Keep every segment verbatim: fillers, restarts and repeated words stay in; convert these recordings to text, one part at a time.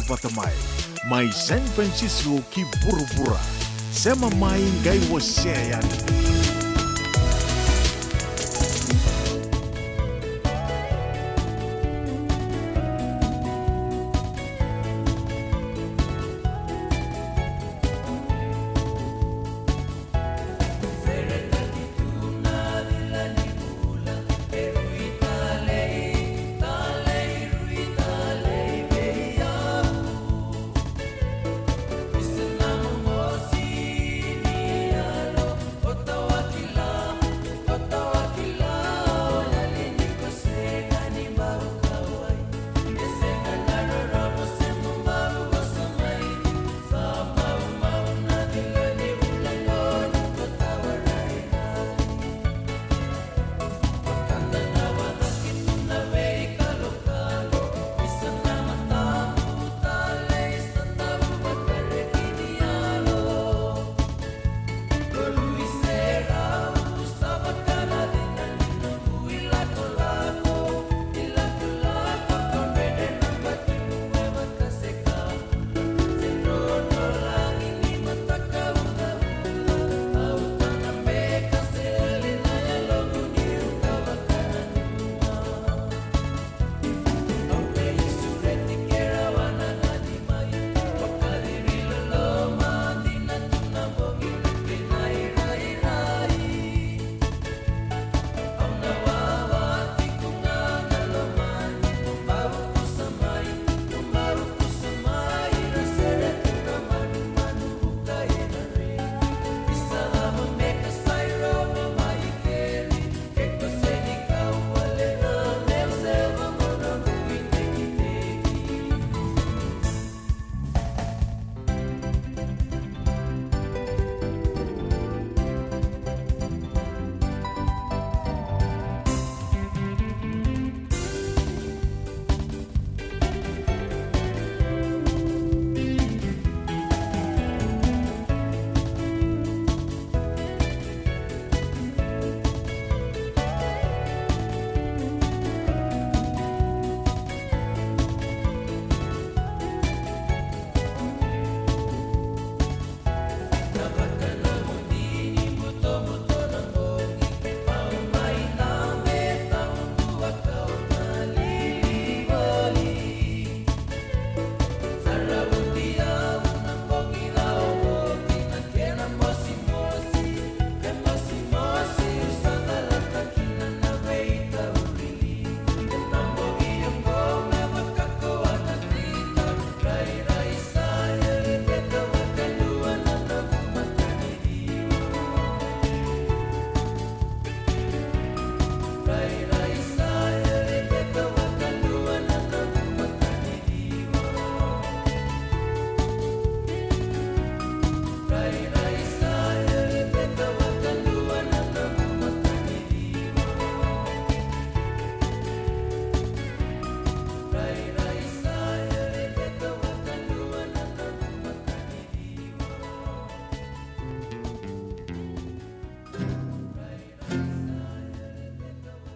Vata mai, mai San Francisco ki vuravura. Sema mai qai wasea yani.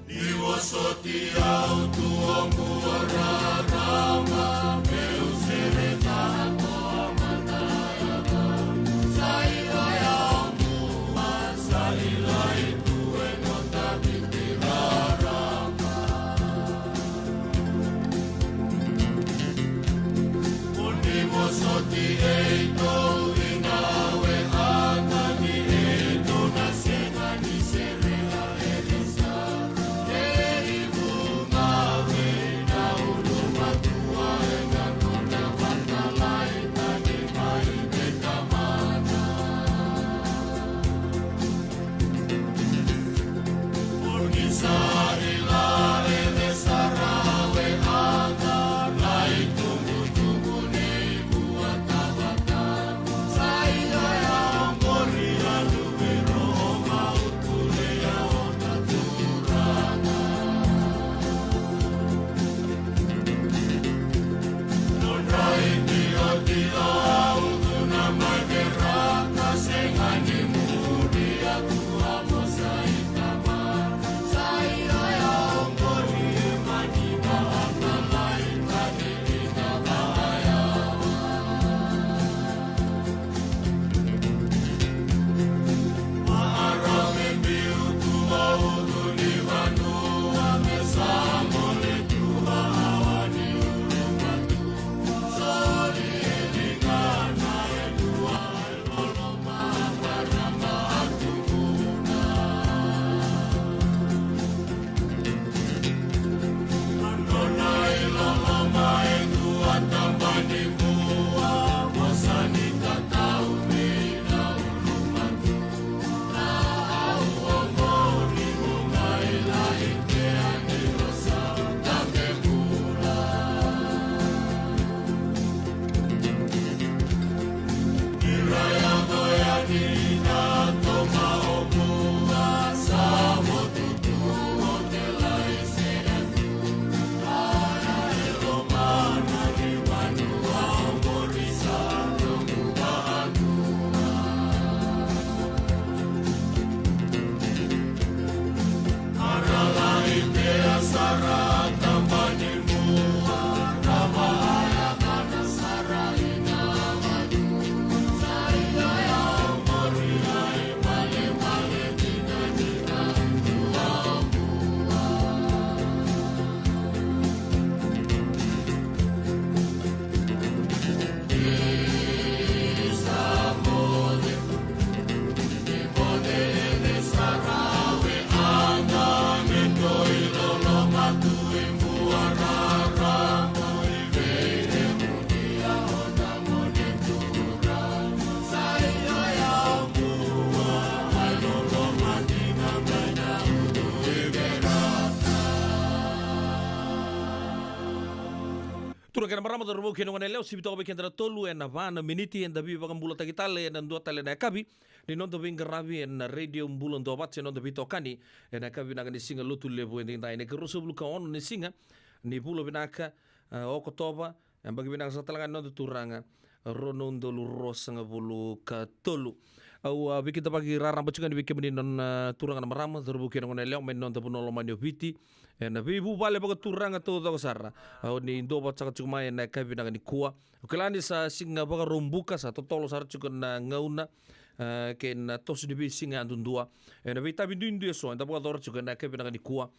Ni vosoti au tu oqo rarama, meu sereka na tua mata. Sa i koya oqo, sa i lai tu e noda viti rarama. Mo ni vosoti e i tou i na we a ka ni e i tou na sega ni serea e risa. E i vuqa we na ulu matua e na nona vatalai tani mai me tamana. Turaga kei na marama, cauravou kei na goneyalewa, sivi toka vei keda na tolu ena va na miniti eda veivakabulataki tale ena dua tale na yakavi ni noda veiqaravi ena Radio Bula Duavata, se noda veitokani ena yakavi vinaka ni siga Lotulevu edaidai, na ikaruasagavulu ka ono ni siga ni vula vinaka, a, Okotova, e yabaki vinaka saka tale ga ni noda Turaga, rua na udolu ruasagavulu ka tolu. Au a veikidavaki raraba tiko yani vei kemuni na, na turaga na marama, cauravou kei na goneyalewa mai na noda vanua lomani o Viti, ena veivuvale vakaturaga taucoko sara, au ni duavata saka tiko mai ena yakavi vinaka nikua. Au kila ni sa siga Vakaraubuka, sa totolo sara tiko na gauna, a, kei na toso ni veisiga yadudua. Ena veitavi duidui eso eda vakayacora tiko ena yakavi vinaka nikua.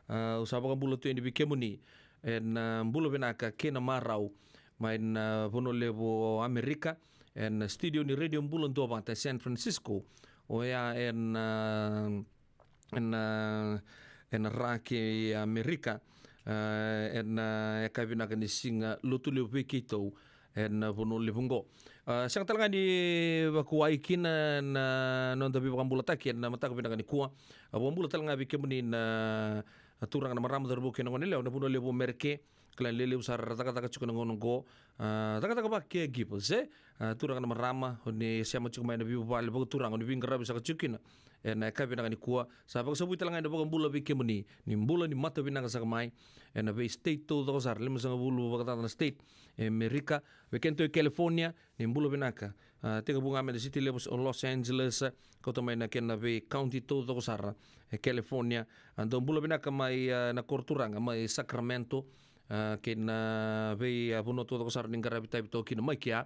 A, au sa vakabula tu yani vei kemuni ena, a, bula vinaka kei na marau mai na vanua levu o Amerika, ena studio ni Radio Bula Duavata e San Francisco, oya ena, a, ena, a, ena ra kei Amerika, a, ena, a, yakavi vinaka ni siga Lotulevu vei keitou ena vanua levu oqo. A, sega tale ga ni vakuai kina na noda veivakabulataki ena mataka vinaka nikua. A, vakabula tale ga vei kemuni na, a, turaga na marama, cauravou kei na goneyalewa na vanua levu o Merika, kila ni lelevu sara era cakacaka tiko na gauna oqo. A, cakacaka va caregivers, e? A, turaga na marama, o ni sema tiko mai na veivuvale vakaturaga, o ni veiqaravi saka tiko kina ena yakavi vinaka nikua. Sa vakasavui tale ga ena vakabula vei kemuni ni bula ni mata vinaka saka mai ena vei state taucoko sara, limasagavulu vakacaca na state e Amerika. Vei kedatou e California, ni bula vinaka. A, tekivu ga mai na city levu o Los Angeles, kauta mai na kena vei county taucoko sara e California. A, dou bula vinaka mai, a, na koro turaga mai Sacramento, a, kei na vei, a, vanua taucoko sara ni qaravi tavi toka kina mai kea,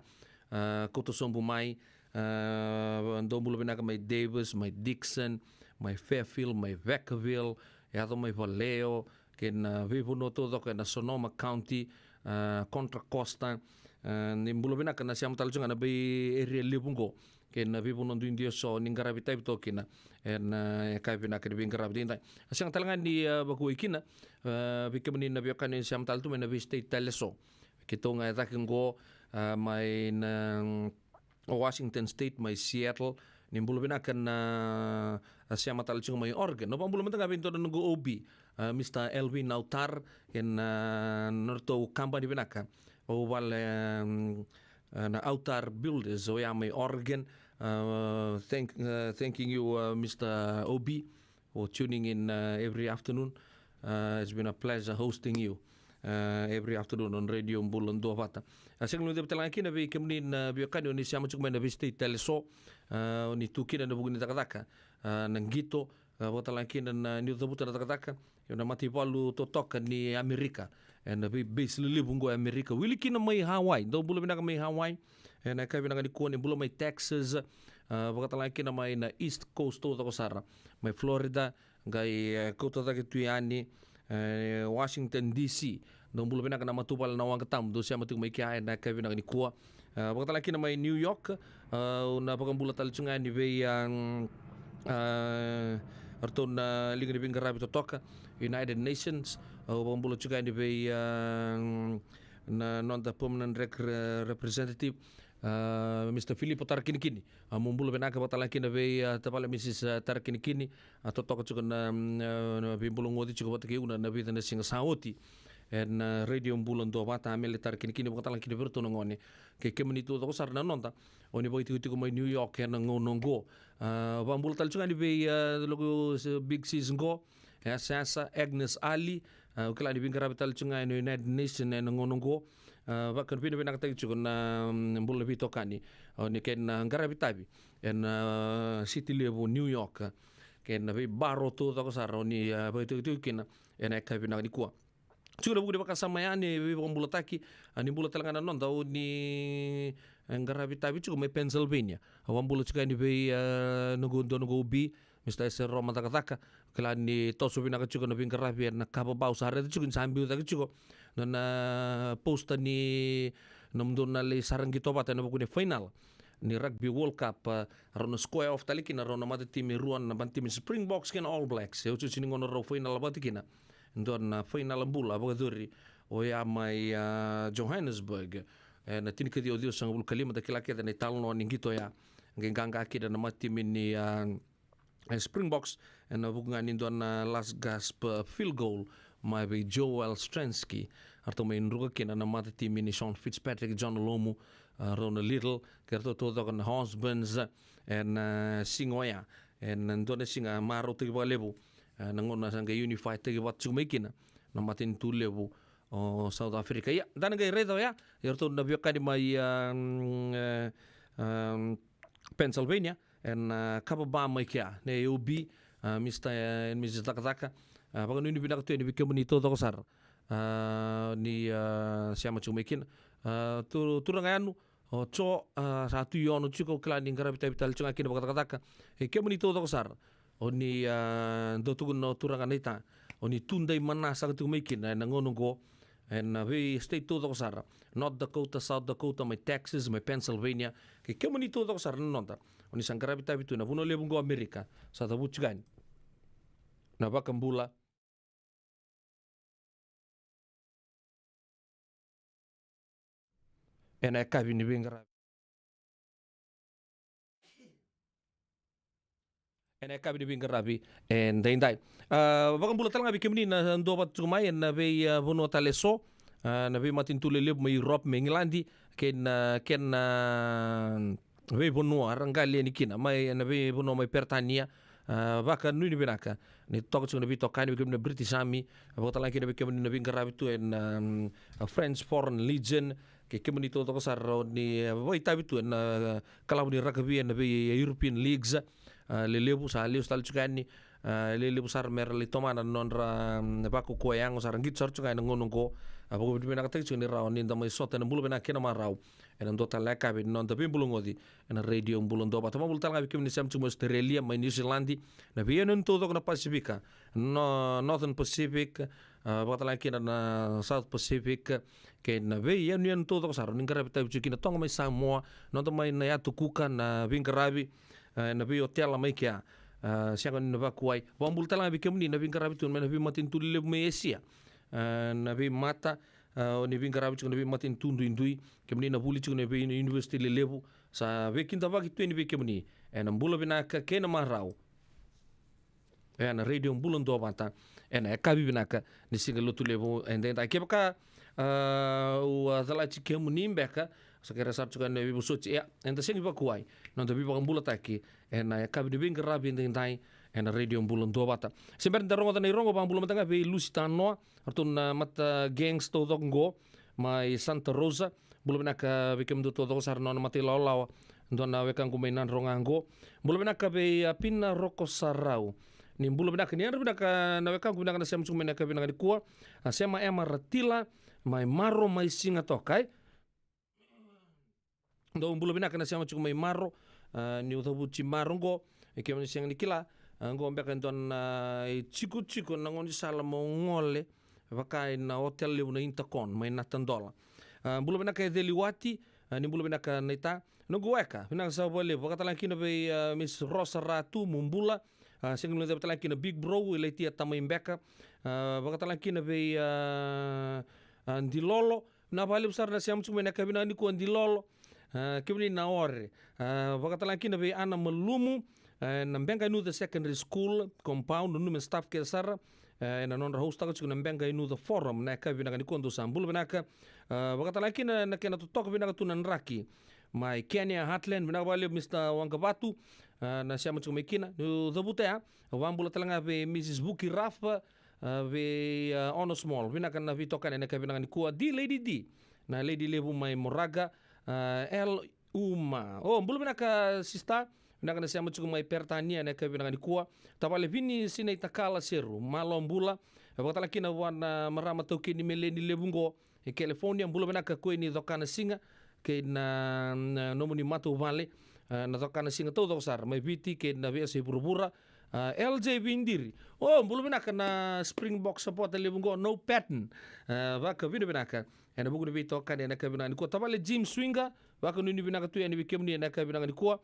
a, kauta sobu mai. A, dou bula vinaka mai Davis, mai Dixon, mai Fairfield, mai Vacaville, yaco mai Vallejo, kei na veivanua taucoko ena Sonoma County, a, Contra Costa. A, ni bula vinaka na sema tale tiko ga na vei area levu oqo kei na veivanua duidui eso ni qaravi tavi toka kina ena, a, yakavi vinaka ni veiqaravi edaidai. A, sega tale ga ni, a, vakuai kina, a, vei kemuni na veiwekani ni sema tale tu mai na vei state tale eso. Keitou ga e cake oqo, a, mai na, mm, o Washington State, mai Seattle, ni bula vinaka na, a, sema tale tiko mai Oregon. Au vakabula mada ga vei dua na noqu O B, a, Mister Elvin Autar, kei na, a, nodratou kabani vinaka o vale, um, a, na Autar Builders, oya mai Oregon. A, thank, a, thanking you, a, Mister O B, for tuning in, uh, every afternoon. Uh, it's been a pleasure hosting you, uh, every afternoon on Radio Bula Duavata. A, sega ni guilecavi tale ga kina vei kemuni na veiwekani o ni sema tiko mai na vei state tale eso, a, o ni tu kina ena vuku ni cakacaka, a, na qito, a, vakatale ga kina na, niu cavuta na cakacaka ena mataivalu totoka ni Amerika, ena vei base lelevu oqo e Amerika, wili kina mai Hawaii. Dou bula vinaka mai Hawaii ena yakavi vinaka nikua. Ni bula mai Texas, a, vakatale ga kina mai na East Coast taucoko sara, mai Florida, qai, e, kauta cake tu yani, e, Washington D C. Dou bula vinaka na matavuvale na Waqa Tabu, dou sema tiko mai kea ena yakavi vinaka nikua. A, vakatale ga kina mai New York, a, au na vakabula tale tiko ga yani vei, a, a, ratou na liga ni veiqaravi totoka, United Nations. Au vakabula tiko ga yani vei, a, na noda permanent rec-, re-, representative, a, Mister Filipo Tarakinikini. A, mo bula vinaka vakatalega kina vei, a, tavale Missus, a, Tarakinikini. A, totoka tiko na, mm, a, na veibula goci tiko vata kei Una na vica na siga sa oti. Ena, a, Radio Bula Duavata, Amele Tarakinikini, vakatalega kina vei iratou na gone. Kei kemuni taucoko sara na noda o ni vakaitikotiko mai New York ena gauna oqo. A, vakabula tale tiko ga yani vei, a, loqu, e, big sis qo, e, Yasayasa Agnes Ali. A, au kila ni veiqaravi tale tiko ga ena United Nation ena gauna oqo. A, vakavinavinakataki tiko na, mm, bula na veitokani o ni kena qaravi tavi ena, a, city levu New York. Kei na veibaro taucoko sara o ni, a, vakaitikotiko kina ena yakavi vinaka nikua. Tiko na vuku ni vakasama ya ni veivakabulataki, a, ni bula tale ga na noda o ni, e, qaravi tavi tiko mai Pennsylvania. Au vakabula tiko yani vei, e, noqu, dua noqu ubi, Mister Ese Roma Cakacaka. Kila ni toso vinaka tiko na veiqaravi ena ka vabau sa raica tiko ni sa biu cake tiko. Na, na poster ni nomudou na lai sara qito vata ena vuku ni final ni Rugby World Cup, a, rau na square off tale kina rau na matatimi e rua, na matatimi Springboks kei na All Blacks. E otioti ni gauna rau final vata kina. Dua na final bula vakayacori oya mai, a, Johannesburg. E, na tinikaciwa ciwasagavulu ka lima, da kila kece na italanoa ni qito oya. Qai qaqa kina na matatimi ni, a, e, Springboks, ena vuku ga ni dua na last gasp, a, field goal mai vei Joel Stransky. Eratou mai druka kina na matatimi ni Sean Fitzpatrick, John Lomu, a, Ronald Little, kei ratou taucoko na Osborns, ena, a, siga oya. Ena dua na siga marautaki vakalevu, a, na gauna sa qai unify taki vata tiko mai kina na matanitu levu o South Africa. Ia, da na qai raica oya, eratou na veiwekani mai, a, mm, e, a, Pennsylvania, ena, a, ka vabau mai kea, na A O B, a, Mister and Missus Cakacaka. A, vakanuinui vinaka tu yani vei kemuni taucoko sara, a, ni, a, sema tiko mai kina. A, tu, turaga yanu, o Jo, a, sa tu i Ono tiko, au kila ni qaravi tavi tale tiko ga kina vakacakacaka. E kemuni taucoko sara o ni, a, dau tukuna na turaga naita, o ni tudei mana saka tiko mai kina ena gauna oqo, ena vei state taucoko sara, North Dakota, South Dakota, mai Texas, mai Pennsylvania. Kei kemuni taucoko sara na noda o ni sa qaravi tavi tu ena vanua levu oqo Amerika, sa cavuti tiko yani na vakabula ena yakavi ni veiqaravi. Ena yakavi ni veiqaravi edaidai. A, vakabula tale ga vei kemuni na duavata tiko mai ena vei, a, vanua tale eso, a, na veimatanitu lelevu mai Europe, mai Igiladi, kei na, kei na, a, veivanua era qali yani kina, mai na veivanua mai Peritania. A, vakanuinui vinaka ni toka tiko na veitokani vei kemuni na British Army, vakatalega kina vei kemuni na veiqaravi tu ena, um, a, French Foreign Legion, kei kemuni taucoko sara o ni, a, vakaitavi tu ena, a, kalavu ni rakavi ena vei European Leagues, a, lelevu sa lesu tale tiko yani, a, lelevu sara mera lai tomana na nodra, um, vakaukauwa yago sa ra qito sara tiko ga ena gauna oqo. A, vakavinavinakataki tiko ni rawa ni da mai sota ena bula vinaka kei na marau ena dua tale na yakavi ni noda veibulagoci ena Radio Bula Duavata. Vakabula tale ga vei kemuni sema tiko mai Australia, mai New Zealand, na veiyanuyanu taucoko na Pasifika, no, Northern Pacific, a, vakatalega kina na South Pacific, kei na veiyanuyanu taucoko sara ni qaravi tavi tiko kina, toka mai Samoa, noda mai na Yatu Kuka, na veiqaravi, a, na veiotela mai kea, a, sega ni na vakuwai. Vakabula tale ga vei kemuni na veiqaravi tu mai na veimatanitu lelevu mai Asia, a, na veimata, a, o ni veiqaravi tiko na veimatanitu duidui, kemuni na vuli tiko na veiuniversity lelevu, sa veikidavaki tu yani vei kemuni ena bula vinaka kei na marau. Ena Radio Bula Duavata ena yakavi vinaka ni siga Lotulevu edaidai. Kevaka, a, au a calati kemuni beka, sa kerea sara tiko na veivosoti, ia, eda sega ni vakuwai na noda veivakabulataki ena yakavi ni veiqaravi edaidai ena Radio Bula Duavata. Se bera ni da rogoca na irogo, vakabula mada ga vei Lucy Tanoa, ratou na mata gangs taucoko oqo mai Santa Rosa. Bula vinaka vei kemudou taucoko sara na nona mata ilawalawa, dua na wekaqu mai Nadroga oqo. Bula vinaka vei, a, Pina Rokosarau. Ni bula vinaka, ni yadra vinaka na wekaqu vinaka na sema tiko mai na yakavi vinaka nikua. A, Sema Ema Ratila mai Maro, mai Sigatoka, e. Dou bula vinaka na sema tiko mai Maro, a, niu cavuti Maro oqo, e, kemuni sega ni kila, a, oqo beka e dua na, a, itikotiko na gaunisala mo gole, vaka ena hotel levu na Intercon mai Natadola. A, bula vinaka e Celiwati, a, ni bula vinaka naita. Noqu weka vinaka sara vakalevu, vakatalega kina vei, a, Miss Rosa Ratu, mo bula. A, sega ni guilecavi talega kina Big Bro, e Laitia Tamai beka. A, vakatalega kina vei, a, a, Dilolo, Vinaka vakalevu sara na sema tiko mai na yakavi vinaka nikua, Dilolo. A, kemuni na Ore. A, vakatalega kina vei Ana Malumu, e, na Beqa e Nuca Secondary School compound, nanumi staff kece sara, e, ena nodra host-taka tiko na Beqa e Nuca Forum na yakavi vinaka nikua, dou sa bula vinaka. A, vakatalega kina na kena totoka vinaka tu na draki mai Kenya Heartland, vinaka vakalevu Mr Waqavatu, a, na sema tiko mai kina. Niu cavuta ya, au vakabula talega vei Mrs Vuki Rafa, a, vei, a, Ono Small, vinaka na veitokani ena yakavi vinaka nikua. D Lady D, na lady levu mai Moraga, a, L Uma. O, bula vinaka sister, vinaka na sema tiko mai Peritania ena yakavi vinaka nikua. Tavale Vini Sinaitakala Seru, malo bula. E vakatalega kina vua na marama taukei ni Meleni levu qo e California, bula vinaka Kuini Cokanasiga, kei na, na nomuni matavuvale, a, na Cokanasiga taucoko sara mai Viti kei na veiyasai vuravura. A, L J Vidiri. O, bula vinaka na Springbok supporter levu qo, No Pattern. A, vakavinavinaka ena vuku ni veitokani ena yakavi vinaka nikua. Tavale Jim Swinga, vakanuinui vinaka tu yani vei kemuni ena yakavi vinaka nikua.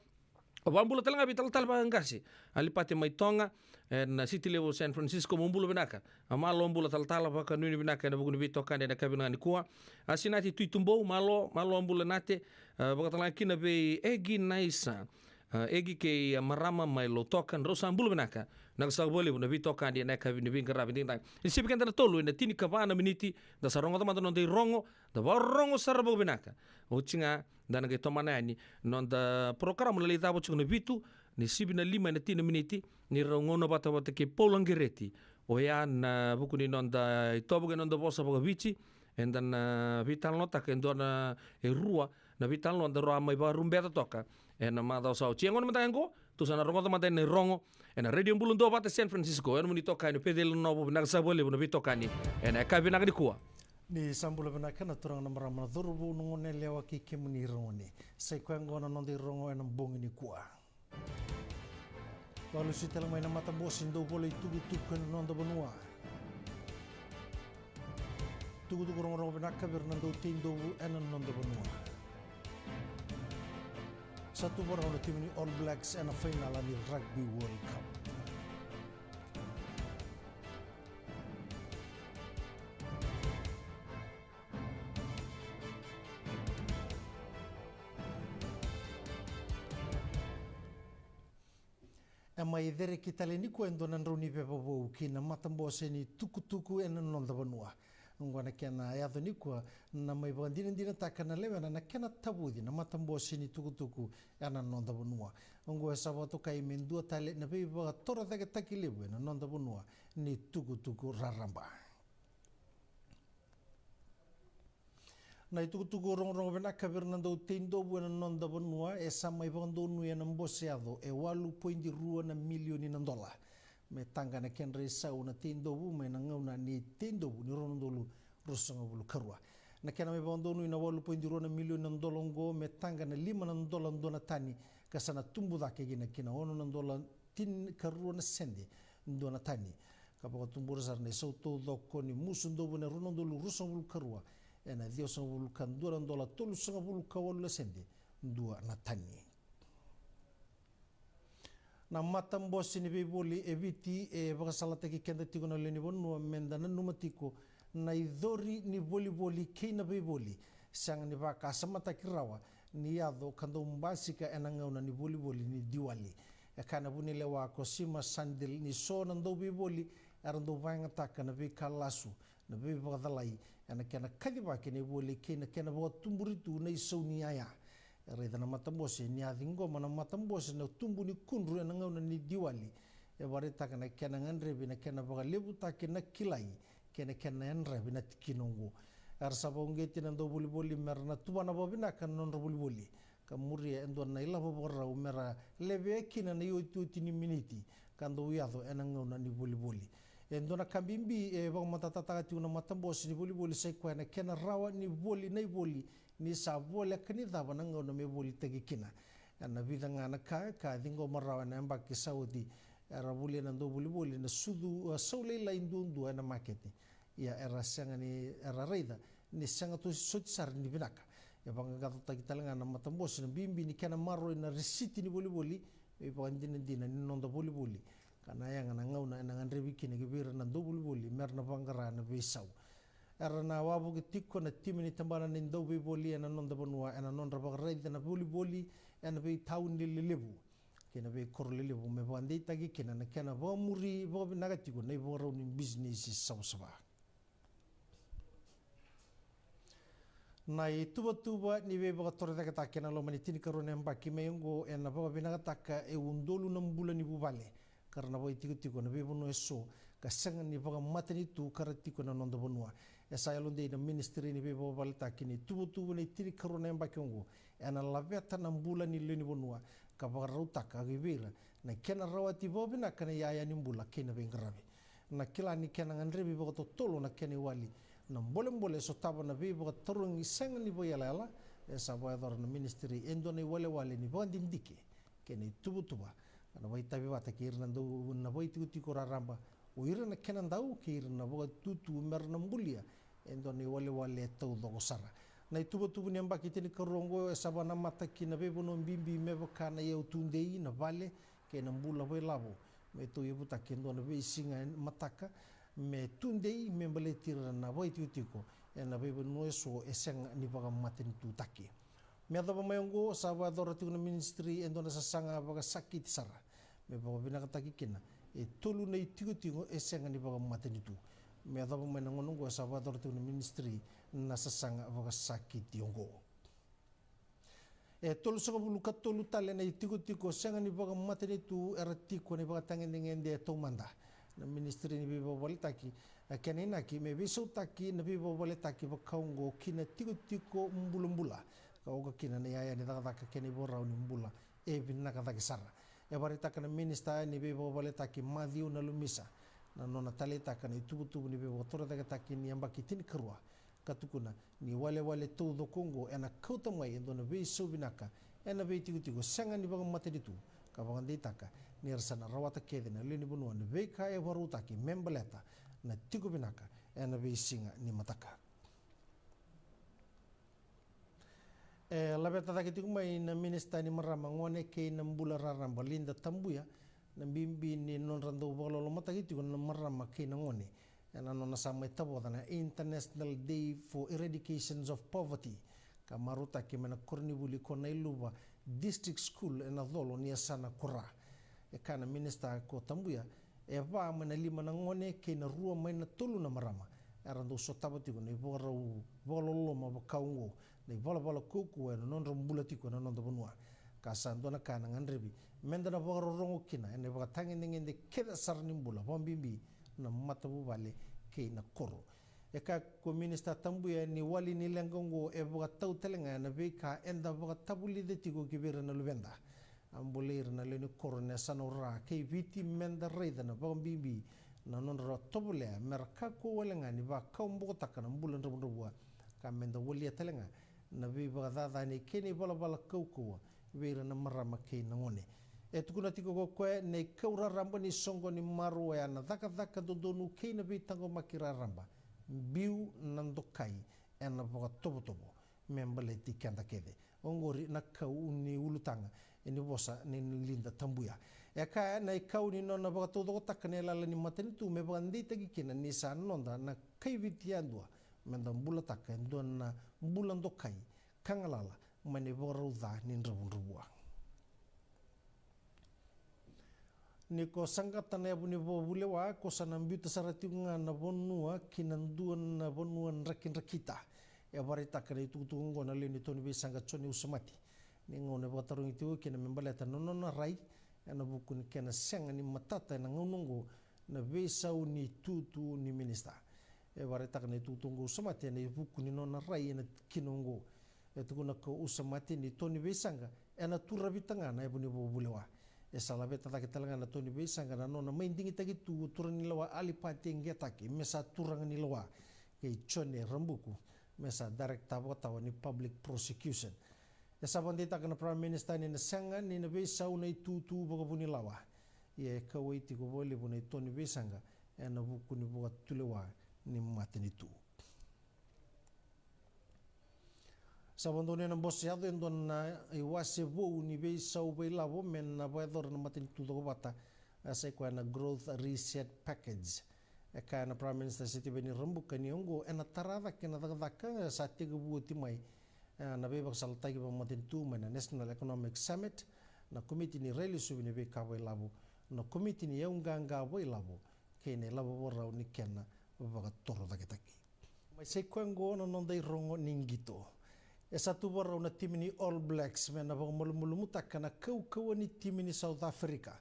Au vakabula talega vei talatala vakaqase Alipate mai Toga, ena city levu o San Francisco, mo bula vinaka. A, malo bula talatala, vakanuinui vinaka ena vuku ni veitokani ena yakavi vinaka nikua. A, Sinati Tuitubou, malo, malo bula Nate. A, vakatalega kina vei Egi Naisa, a, Egi kei, a, marama mai Lautoka, drau sa bula vinaka. Vinaka saka vakalevu na veitokani ena yakavi ni veiqaravi nikua. Ni sivi keda na tolu ena tinikava na miniti, da sa rogoca mada na noda irogo, da vakarorogo sara vakavinaka. Oti ga da na qai tomana yani na noda porokaramu na Lai Cava Tiko na Vitu, ni sivi na lima ena tini na miniti, ni rau gauna vata vata kei Paula Qereti. Oya na vuku ni noda itovo kei na noda vosa vakaviti, eda na veitalanoataka e dua na, e rua na veitalanoa da rau a mai vakarubeca toka ena macawa sa oti. Ia gauna mada ga qo, tou sa na rogoca mada na irogo ena Radio Bula Duavata San Francisco, ena nomuni itokani o Peceli Nonovo. Vinaka saka vakalevu na veitokani ena yakavi vinaka nikua. Ni sa bula vinaka na turaga, na marama, na cauravou, na goneyalewa kei kemuni ira gone. Sa i koya oqo na noda irogo ena bogi nikua. Vakalesui tale mai na matabose ni dauvola itukutuku ena noda vanua. Tukutuku rogorogo vinaka vei ira na dauteidovu ena noda vanua. Sa tu vakarau na timi ni All Blacks ena fainala ni Rugby World Cup. E mai cereki tale nikua e dua na drau ni veivakavoui ki na matabose ni tukutuku ena noda vanua. Oqo na kena yaco nikua na mai vakadinadinataka na lewena na kena tavuci na matabose ni tukutuku ena noda vanua. Oqo e sa vakatokai me dua tale na veivakatorocaketaki levu ena noda vanua ni tukutuku raraba. Na itukutuku rogorogo vinaka vei ira na dauteidovu ena noda vanua e sa mai vakadonui ena bose yaco e walu poidi rua na milioni na dola. Me taqa na kedra isau na teidovu mai na gauna ni teidovu ni rua na udolu ruasagavulu ka rua. Na kena mai vakadonui na walu poidi rua na milioni na dola oqo me taqa na lima na dola dua na tani, ka sa na tubu cake kina ki na ono na dola tinikarua na sede dua na tani. Ka vakatubura sara na isau taucoko ni musu dovu ena rua na udolu ruasagavulu ka rua ena ciwasagavulu ka dua na dola tolusagavulu ka walu na sede dua na tani. Na matabose ni veivoli e Viti e vakasalataki keda tiko na lewe ni vanua me da nanuma tiko na icori ni volivoli kei na veivoli sega ni vakasamataki rawa ni yaco ka dau basika ena gauna ni volivoli ni Diwali. E kaya na vunilewa ko Sima Sandil ni so na dauveivoli era dau vakayagataka na veika lasu, na veivakacalai ena kena kacivaki na ivoli kei na kena vakatuburi tu na isau ni yaya. E raica na matabose ni a ciqoma na matabose na tubu ni kudru ena gauna ni Diwali, e vakaraitaka na kena gadrevi na kena vakalevutaki na kilai kei na kena yadravi na tikina oqo. Era sa vakauqeti na dauvolivoli me ra na tuvana vakavinaka na nodra volivoli ka muria e dua na ilavo vakarau me ra levea kina na iotioti ni miniti ka dau yaco ena gauna ni volivoli. E dua na ka bibi e vakamatatataka tiko na matabose ni volivoli sa i koya na kena rawa ni voli na ivoli ni sa voleka ni cava na gauna me volitaki kina. Ena vica ga na ka ka ciqoma rawa ena yabaki sa oti, era volia na dauvolivoli na sucu, a, sau lailai duadua ena makete. Ia era sega ni, era raica ni sega tu soti sara ni vinaka. E vaqaqacotaki tale ga na matabose na bibi ni kena maroroi na risiti ni volivoli me ivakadinadina ni noda volivoli, ka na yaga na gauna ena gadrevi kina ki vei ira na dauvolivoli me ra na vaqara na veisau. Era na wavoki tiko na timi ni tabana ni dauveivoli ena noda vanua ena nodra vakaraica na volivoli ena veitauni lelevu kei na veikoro lelevu me vakadeitaki kina na kena vakamuri vakavinaka tiko na ivakarau ni bisinisi savasava. Na ituvatuva ni veivakatorocaketaki ena loma ni tinikarua na yabaki mai oqo ena vakavinakataka e udolu na bula ni vuvale ka ra na vakaitikotiko na veivanua eso ka sega ni vakamatanitu ka ra tiko ena noda vanua. E sa yalodei na Ministry ni Veivakavaletaki ni tuvatuva ni tinikarua na yabaki oqo ena laveta na bula ni lewe ni vanua ka vakarautaka vei ira na kena rawati vakavinaka na iyaya ni bula kei na veiqaravi. Na kila ni kena gadrevi vakatotolo na kena iwali na bolebole e sotava na veivakatarogi sega ni vakaiyalayala, e sa vakayacora na ministry e dua na iwalewale ni vakadidike kei na ituvatuva ka na vakaitavi vata kei ira na dau na vakaitikotiko raraba, o ira na kenadau kei ira na vakatutu me ra na bulia e dua na iwalewale e taucoko sara. Na ituvatuva ni yabaki tinikarua oqo e sa vakanamata ki na veivanua bibi me vaka na iyau tudei, na vale kei na bula vakailavo me tauyavutaki e dua na veisiga mataka me tudei me baleti ira na vakaitikotiko ena veivanua eso e sega ni vakamatanitutaki. Me yacova mai oqo sa vakayacora tiko na ministry e dua na sasaga vakasakiti sara me vakavinakataki kina e tolu na itikotiko e sega ni vakamatanitu. Me yacova mai na gauna oqo e sa vakayacora tiko na ministry na sasaga vakasakiti oqo. E tolusagavulu ka tolu tale na itikotiko sega ni vakamatanitu era tiko ena ivakatagedegede e taumada. Na Ministry ni Veivakavaletaki, na kena inaki me veisautaki na veivakavaletaki vakaoqo ki na tikotiko bulabula ka oka kina na iyaya ni cakacaka kei na ivakarau ni bula e vinaka cake sara. E vakaraitaka na Minista ni Veivakavaletaki Maciu Nalumisa na nona taleitaka na ituvatuva ni veivakatorocaketaki ni yabaki tinikarua ka tukuna ni walewale taucoko oqo ena kauta mai e dua na veisau vinaka ena veitikotiko sega ni vakamatanitu ka vakadeitaka ni ra sa na rawata kece na lewe ni vanua na veika e vakarautaki me baleta na tiko vinaka ena veisiga ni mataka. E laveta cake tiko mai na Minista ni Marama, Gone kei na Bula Raraba, Lynda Tabuya, na bibi ni nodra dau vakalolomataki tiko na marama kei na gone ena nona sa mai tavoca na International Day for Eradications of Poverty ka marautaki mai na koronivuli ko Nailuva District School ena colo ni yasana ko Ra. E kaya na minista ko Tabuya, e va mai na lima na gone kei na rua mai na tolu na marama era dau sotava tiko na ivakarau vakaloloma vaka oqo, na ivalavala kaukauwa ena nodra bula tiko ena noda vanua. Ka sa dua na ka ena gadrevi meda na vakarorogo kina ena ivakatagedegede kece sara ni bula, vakabibi na matavuvale kei na koro. E kaya ko Minista Tabuya ni wali ni leqa oqo e vakatau tale ga ena veika eda vakatavulica tiko ki vei ira na luveda. A bolei ira na lewe ni koro ena yasana o Ra kei Viti meda raica na vakabibi na nodra tovolea me ra kakua wale ga ni vakawabokotaka na bula dravudravua ka meda walia tale ga na veivakacacani kei na ivalavala kaukauwa vei ira na marama kei na gone. E tukuna tiko ko koya na ikau raraba ni soqo ni marau oya na cakacaka dodonu kei na veitaqomaki raraba, biu na dokai ena vakatovotovo me baleti keda kece. Oqori na kau ni ulutaga ni vosa nei Lynda Tabuya. E kaya na ikau ni nona vakataucokotaka na yalayala ni matanitu me vakadeitaki kina ni sa noda na kai Viti yadua meda bulataka e dua na bula dokai ka galala mai na ivakarau ca ni dravudravua. Ni ko saqata na yavu ni vakavulewa, ko sa na biuta sara tiko ga na vanua ki na dua na vanua drakidrakita. E vakaraitaka na itukutuku oqo na lewe ni tau ni veisaqa Jone Usamati ni gauna e vakatarogi tiko kina me baleta na nona rai ena vuku ni kena sega ni matata ena gauna oqo na veisau ni tutu ni minista. E vakaraitaka na itukutuku oqo Usamati ena ivuku ni nona rai ena kina oqo. E tukuna ko Usamati ni tau ni veisaqa ena turavita ga na yavu ni vakavulewa. E sa laveta cake tale ga na tau ni veisaqa na nona mai digitaki tu o turaga ni lewa Alipati Qetaki me sa turaga ni lewa kei Jone Rabuku me sa dairekita vakatawa ni public prosecution. E sa vakadeitaka na Prime Minister ni na sega ni na veisau na itutu vakavunilawa. Ia e kauwai tiko vakalevu na itau ni veisaqa ena vuku ni vakatulewa ni matanitu. Sa vakadonui ena Bose Yaco e dua na iwase vou ni veisau vakailavo me na vakayacora na matanitu cokovata, a sa i koya na Growth Reset Package. E kaya na Prime Minister Sitiveni Rabuka ni oqo ena tara cake na cakacaka sa tekivu oti mai, e, na veivakasalataki vakamatanitu mai na National Economic Summit, na komiti ni railesuvi ni veika vakailavo, na komiti ni yauqaqa vakailavo kei na ilavo vakarau ni kena vakatorocaketaki. Mai sa i koya oqo na noda irogo ni qito. E sa tu vakarau na timi ni All Blacks me na vakamalumalumutaka na kaukauwa ni timi ni South Africa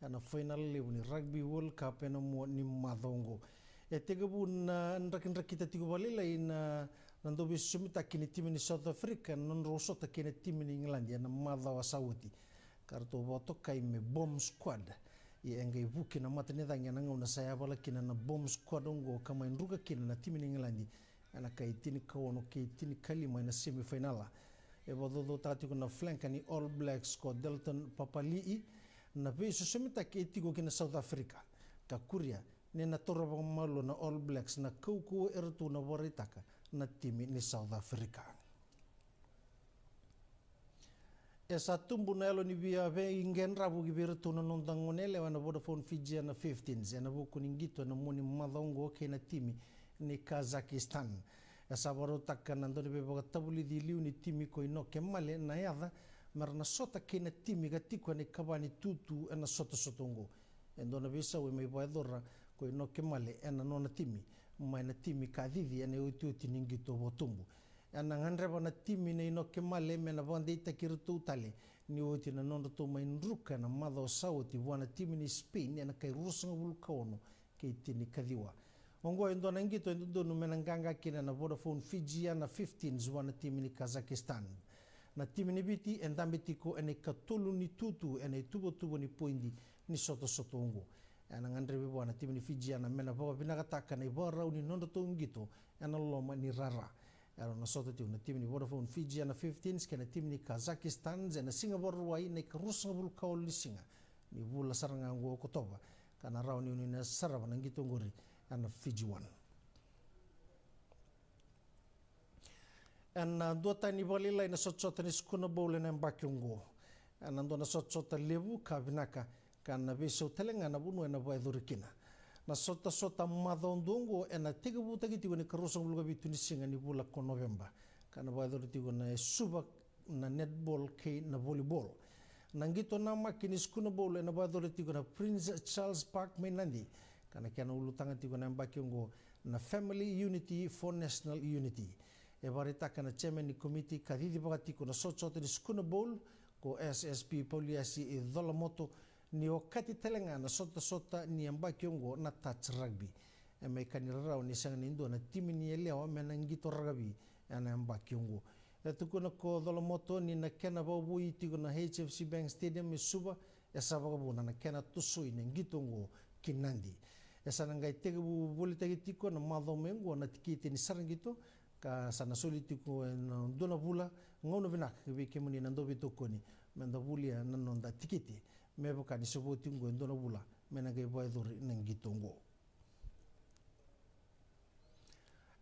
ena fainala levu ni Rugby World Cup ena mua ni macawa oqo. E tekivu na drakidrakita tiko vakalailai na, na dauveisosomitaki ni timi ni South Africa na nodrau sota kei na timi ni Igiladi ena macawa sa oti, ka ratou vakatokai me Bomb Squad. Ia e qai vuki na matanicagi ena gauna sa yavala kina na Bomb Squad oqo ka mai druka kina na timi ni Igiladi ena kai tinikaono kei tinikalima ena semifinal. E vakacaucautaka tiko na flanker ni All Blacks ko Dalton Papali'i na veisosomitaki e tiko ki na South Africa, ka kuria ni na taura vakamalua na All Blacks na kaukauwa eratou na vakaraitaka na timi ni South Africa. E sa tubu na yalo ni via veiqedravu ki vei iratou na noda goneyalewa ena Vodafone Fijiana fifteens ena vuku ni qito ena mua ni macawa oqo kei na timi ni Kazakhstan. E sa vakarautaka na dauniveivakatavulici liu ni timi ko Inoke Male na yaca me ra na sota kei na timi ka tiko ena ikava ni tutu ena sotasota oqo. E dua na veisau e mai vakayacora ko Inoke Male ena nona timi mai na timi ka cici ena iotioti ni qito vakatubu. Ena gadreva na timi na Inoke Male me na vakadeitaki iratou tale ni oti na nodratou mai druka ena macawa sa oti vua na timi ni Spain ena kai ruasagavulu ka ono kei tinikaciwa. Oqo e dua na qito e dodonu me na qaqa kina na Vodafone Fijiana fifteens vua na timi ni Kazakhstan. Na timi ni Viti e dabe tiko ena ikatolu ni tutu ena ituvatuva ni poidi ni sotasota oqo. Ena gadrevi vua na timi ni Fijiana me na vakavinakataka na ivakarau ni nodratou qito ena loma ni rara. Era na sota tiko na timi ni Vodafone Fijiana fifteens kei na timi ni Kazakhstan ena Siga Vakarauwai na ikaruasagavulu ka walu ni siga ni vula sara ga oqo o Okotova, ka na rawa ni oni na sarava na qito oqori ena Fiji One. Ena duatani vakalailai na sotasota ni Sukuna Bowl ena yabaki oqo. Ena dua na sotasota levu ka vinaka ka na veisau tale ga na vanua ena vakayacori kina. Na sotasota macawa dua oqo ena tekivutaki tiko ena ikaruasagavulu ka vitu ni siga ni vula ko Noveba, ka na vakayacori tiko ena Suva na netball kei na volleyball. Na qito namaki ni Sukuna Bowl ena vakayacori tiko ena Prince Charles Park mai Nadi, ka na kena ulutaga tiko ena yabaki oqo na Family Unity for National Unity. E vakaraitaka na chairman ni komiti ka cicivaka tiko na sotasota ni Sukuna Bowl ko S S P Pauliasi Colamoto ni okati tale ga na sotasota ni yabaki oqo na touch rugby. E mai ka ni rarawa ni sega ni dua na timi ni yalewa me na qito rakavi ena yabaki oqo. E tukuna ko Colamoto ni na kena vakavoui tiko na H F C Bank Stadium e Suva e sa vakavuna na kena tosoi na qito oqo ki Nadi. E sa na qai tekivu volitaki tiko na macawa mai oqo na tikiti ni sara qito, ka sa na soli tiko ena dua na vula. Gauna vinaka vei kemuni na dauveitokoni me da volia na noda tikiti, me vaka ni sa vo tiko oqo e dua na vula me na qai vakayacori na qito oqo.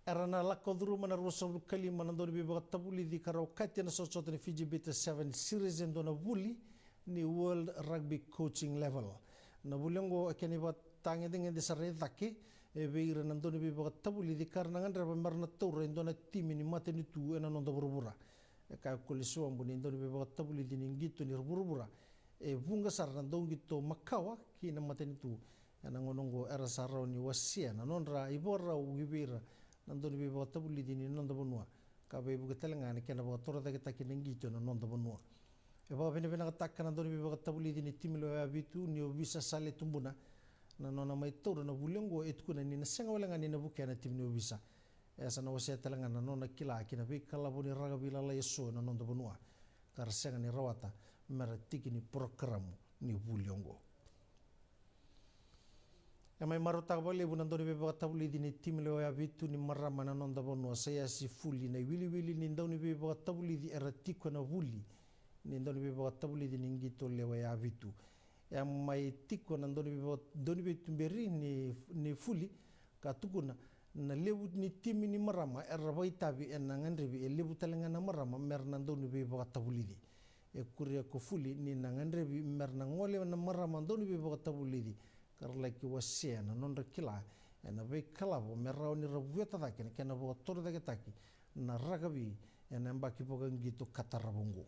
Era na lako curuma na ruasagavulu ka lima na dauniveivakatavulici ka ra okati ena sotasota ni Fiji Bitter Seven Series e dua na vuli ni World Rugby Coaching Level. Na vuli oqo e kena ivakatagedegede sara e cake e vei ira na dauniveivakatavulici ka ra na gadreva me ra na taura e dua na timi ni matanitu ena noda vuravura. E kaya ko Koli Siwabu ni dauniveivakatavulici ni qito ni vuravura e vuqa sara na dauqito makawa ki na matanitu. Ena gauna oqo era sa rawa ni wasea na nodra ivakarau ki vei ira na dauniveivakatavulici ni noda vanua, ka veivuke tale ga ena kena vakatorocaketaki na qito ena noda vanua. E vakavinavinakataka na dauniveivakatavulici ni timi lewe vitu ni ovisa Sale Tubuna na nona mai taura na vuli oqo. E tukuna ni na sega wale ga ni na vukea na timi ni ovisa. E sa na wasea tale ga na nona kila ki na veikalavo ni rakavi lalai eso ena noda vanua, ka ra sega ni rawata me ra tiki ni porokaramu ni vuli oqo. E mai marautaka vakalevu na dauniveivakatavulici ni timi lewe vitu ni marama ena noda vanua, Saiasi Fuli, na iwiliwili ni dauniveivakatavulici era tiko ena vuli ni dauniveivakatavulici ni qito lewe vitu. E mai tiko na daunivei, dauniveituberi ni, ni Fuli ka tukuna na levu ni timi ni marama era vakaitavi ena gadrevi e levu tale ga na marama me ra na dauniveivakatavulici. E kuria ko Fuli ni na gadrevi me ra na gole na marama dauniveivakatavulici ka ra laki wasea na nodra kila ena veikalavo me rawa ni ra vueta cake na kena vakatorocaketaki na rakavi ena yabaki vakaqito ka tarava oqo.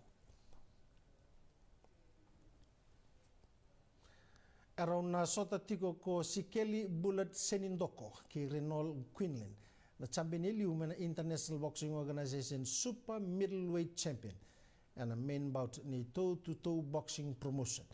E rau na sota tiko ko Sikeli Bullet Senidoko kei Renol Quinlan na champion e liu mai na International Boxing Organization Super Middleweight Champion ena main bout ni Toututou Boxing Promotion.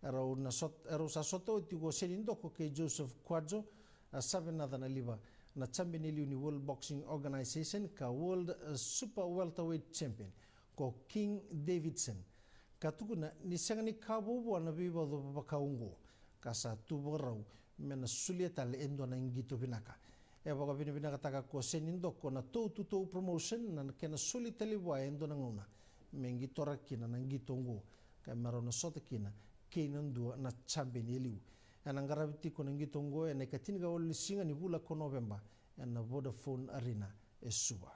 E rau na sot-, e rau sa sota oti ko Senidoko kei Joseph Quadzo, a, Savenaca na Liva, na champion e liu ni World Boxing Organization ka World, a, Super Welterweight Champion ko King Davidson, ka tukuna ni sega ni ka vuavua na veivauca vaka oqo, ka sa tu vakarau me na solia tale e dua na qito vinaka. E vakavinavinakataka ko Senidoko na Toututou Promotion na kena soli tale vua e dua na gauna me qitora kina na qito oqo, ka me rau na sota kina kei na dua na champion e liu. Ena qaravi tiko na qito oqo ena ikatinikalima ni siga ni vula ko Noveba ena Vodafone Arena e Suva.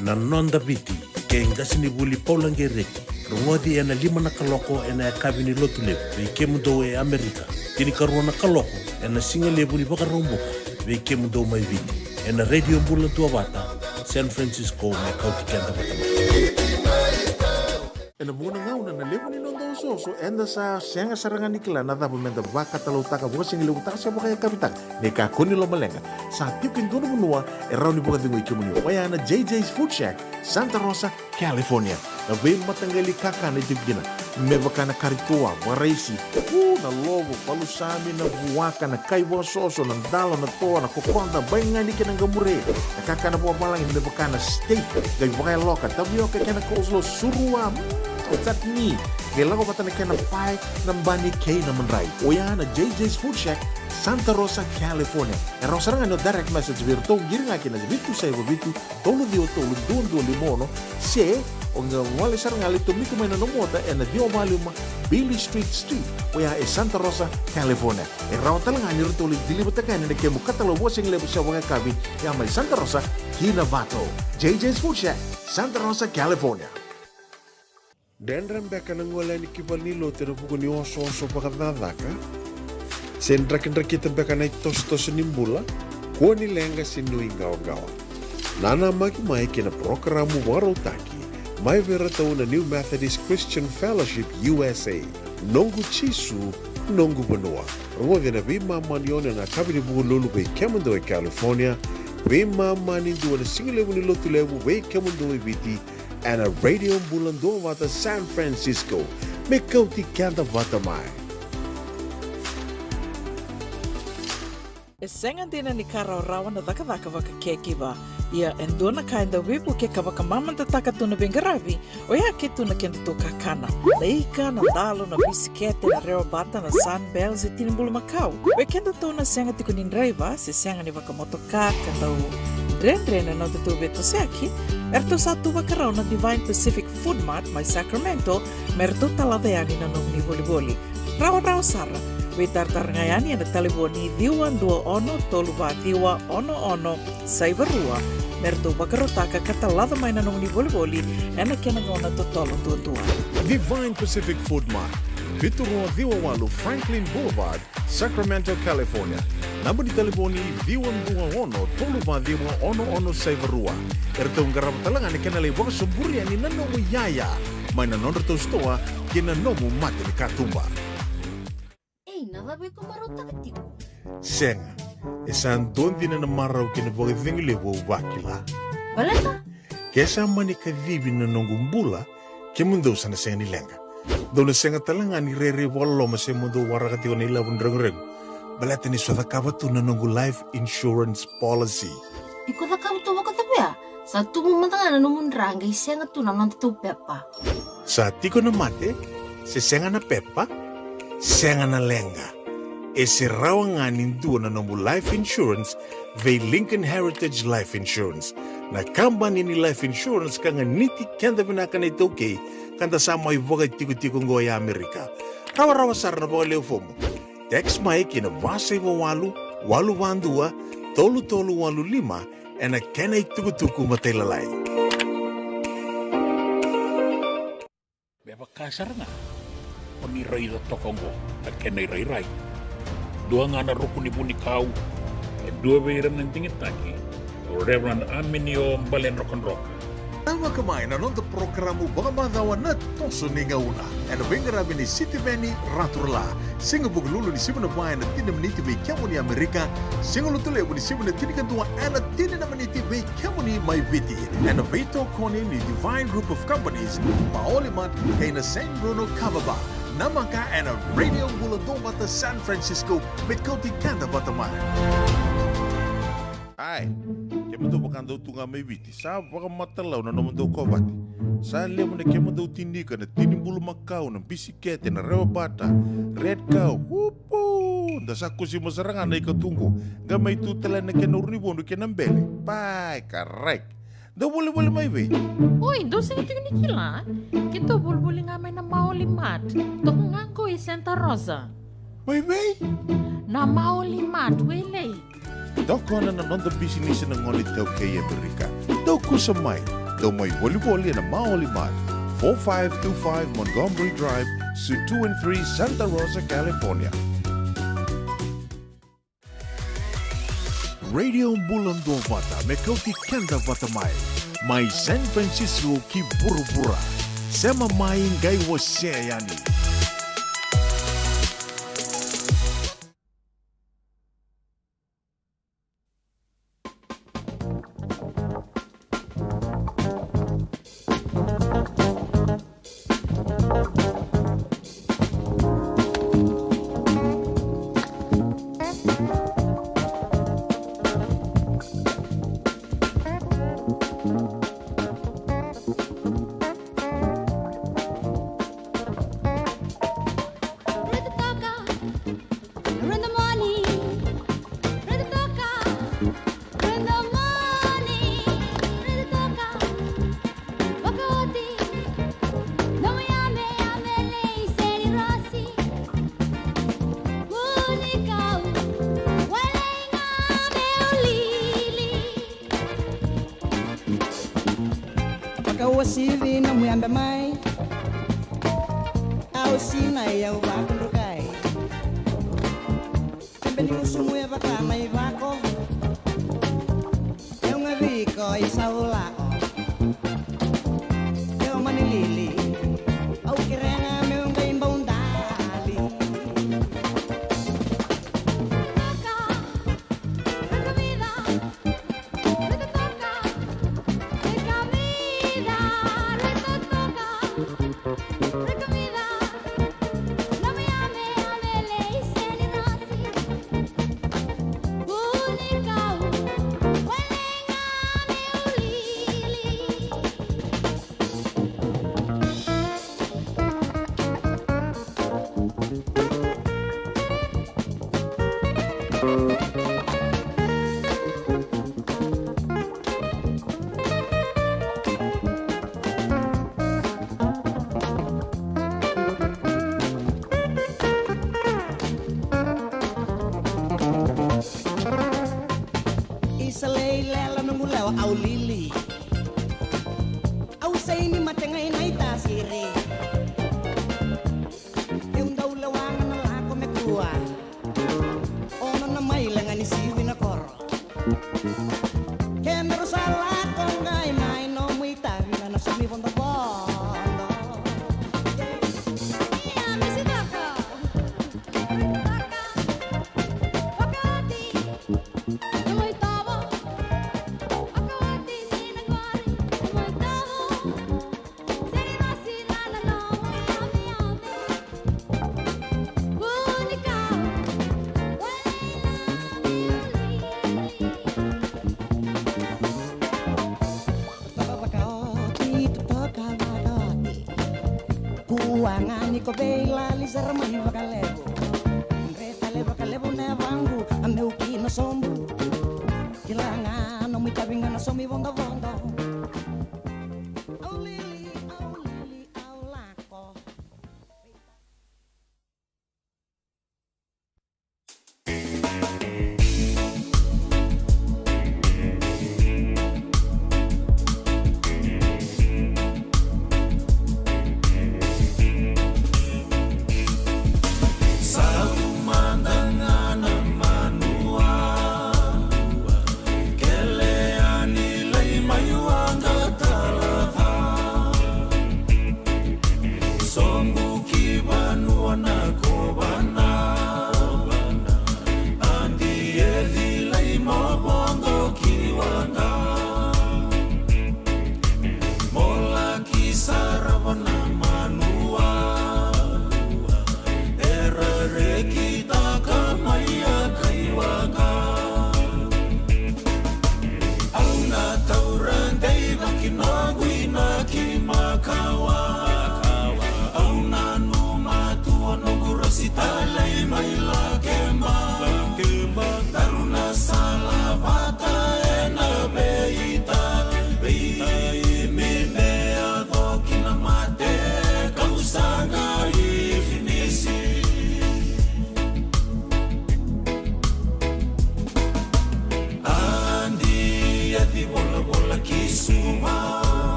Na Noda Viti, kei qasenivuli Paula Qereti, rogoci ena lima na kaloko ena yakavi ni Lotulevu vei kemudou e Amerika, tinikarua na kaloko ena sigalevu ni Vakaraubuka vei kemudou mai Viti, ena Radio Bula Duavata, San Francisco, me kauti keda vata mai. Ena vuqa na gauna na levu ni noda osooso, eda sa sega sara ga ni kila na cava meda vakatalautaka, vakasigalevu taka se vakayakavi taka. Ni kakua ni lomaleqa, sa tiko e dua na vanua e rawa ni vakacegui kemuni, oya na J J's Food Shack, Santa Rosa, California. Na veimataqali kakana e tiko kina, me vaka na kari toa, vakaraisi, u, na lovo, palusami, na vuaka, na kai vakasoso, na dalo, na toa, na kokoda, baigani kei na qamure, na kakana vakavalagi me vaka na steak, qai vakayaloka, tavioka kei na coleslaw, surua, mm, chutney, qai lako vata na kena pae, na bani kei na madrai. Oya na J J's Food Shack, Santa Rosa, California. E rawa sara ga ni o direct message vei iratou, qiri ga ki na vitu saiva vitu, tolu ciwa tolu, dua dua lima ono, se o qai gole sara ga, lai tomika mai na nomu ota ena ciwa va lima Beale Street Suite, oya e Santa Rosa, California. E rawa tale ga ni ratou lai deliver-taka yani na kemu katalau vakasigalevu se vakayakavi, ya mai Santa Rosa ki Novato. J J's Food Shack, Santa Rosa, California. Dredre beka na gole yani ki valenilotu ena vuku ni osooso vakacakacaka? Se drakidrakita beka na itosotoso ni bula? Kua ni leqa se nuiqawaqawa. Nanamaki mai ki na parokaramu vakarautaki mai vei iratou na New Methodist Christian Fellowship U S A, Noqu Jisu, Noqu Vanua. Rogoci ena veimama ni ono ena yakavi ni Vukelulu vei kemudou e California, veimama ni dua ena sigalevu ni Lotulevu vei kemudou e Viti, ena Radio Bula Duavata San Francisco, me kauti keda vata mai. E sega dina ni ka rawarawa na cakacaka vaka-caregiver. Ia e dua na ka e dau veivuke ka vakamamadataka tu na veiqaravi, oya ke tu na kedatou kakana. Na ika, na dalo, na bisikete, na rewabata, na Sunbell se tini bulumakau. Vei kedatou na sega tiko ni draiva se sega ni vakamotoka ka dau dredre na nodatou veitosoyaki, eratou sa tu vakarau na Divine Pacific Food Mart mai Sacramento me ratou talaca yani na nomuni volivoli. Rawarawa sara, veitaratara ga yani ena talevoni ciwa dua ono tolu va ciwa ono ono saiva rua me ratou vakarautaka ka talaca mai na nomuni volivoli ena kena gauna totolo duadua. Divine Pacific Food Mart, vitu rua ciwa walu Franklin Boulevard, Sacramento, California. Naba ni talevoni ciwa dua ono tolu va ciwa ono ono saiva rua. Eratou qarava tale ga na kena lai vakasoburi yani na nomu iyaya mai na nodratou sitoa kei na nomu mata ni katuba. Ei, na cava iko marautaka tiko? Sega, e sa dua dina na marau kei na vakacegu levu au vakila. Baleta? Ke sa mani kacivi na noqu bula, kemudou sa na sega ni leqa. Dou na sega tale ga ni rairai vakaloloma se mo dou waraka tiko na ilavo ni reguregu. Baleta ni sa cakava tu na noqu life insurance policy. Iko cakava tu vakacava ya? Sa tubu mada ga na nomu dra qai sega tu na nodatou pepa. Sa tiko na mate, se sega na pepa, sega na leqa. E se rawa ga ni dua na nomu life insurance vei Lincoln Heritage Life Insurance. Na kabani ni life insurance ka ganiti keda vinaka na iTaukei, ka da sa mai vakatikotiko oqo e Amerika. Rawarawa sara na vakaleu fomu. Text mai ki na va saiva walu, walu va dua, tolu tolu walu lima, ena kena itukutuku matailalai. Me vaka sara ga o ni raica toka oqo na kena irairai. Dua ga na ruku ni vunikau, e dua vei ira na digitaki, o Reverend Aminio Baledrokadroka. Tavaka mai na noda porokaramu vakamacawa Na Toso ni Gauna, ena veiqaravi ni Sitiveni Raturala. Siga Vukelulu ni sivi na va ena tini na miniti vei kemuni Amerika, Siga Lotulevu ni sivi na tinikadua ena tini na miniti vei kemuni mai Viti, ena veitokoni ni Divine Group of Companies, Maoli Mart, kei na San Bruno Kava Bar. Namaka ena Radio Bula Duavata San Francisco, me kauti keda vata mai. Ai, kemudou vaka dau tu ga mai Viti, sa vakamatalau na nomudou kovate. Sa levu na kemudou tinika, na tini bulumakau, na bisikete, na rewa bata, red cow, upu! Da sa kusima sara ga na ika tu qo, qai mai tu tale na kena uru ni vodu kei na bele. Pai, karai. Dou volivoli mai vei? Oi, dou sega tiko ni kila? Keitou volivoli ga mai na Maoli Mart. Toka ga qo i Santa Rosa. Mai vei? Na Maoli Mart, Wailei. Tokona na noda bisinisi na gone iTaukei e Amerika. Dou kusa mai. Dou mai volivoli ena Maoli Mart, four five two five Montgomery Drive, Suite two and three, Santa Rosa, California. Radio Bula Duavata me kauti keda vata mai. Mai San Francisco ki vuravura. Sema mai qai wasea yani. Vakauasivi na muyabe mai, au sinai au vakudrukai. Kebe ni usumu e vaka na ivako, eu ga viko i saulako. Eu mani lili, au kerega meu qai baudali. Isa lei lela noqu lewa au lili. Au sega ni mate ga ina itasiri. Eu dau lewa ga na lako me kua. Ono na maile ga ni sivi na koro. Kedaru sa lako qai mai nomu itavi ga na somi vodovodo. Ia, me sidaka. Sidaka. Vakati. Kua ga ni ko vei lali sara mai vakalevu. Dre tale vakalevu na yavaqu, a meu kina sobu. Kila ga nomu itavi ga na somi vodovodo.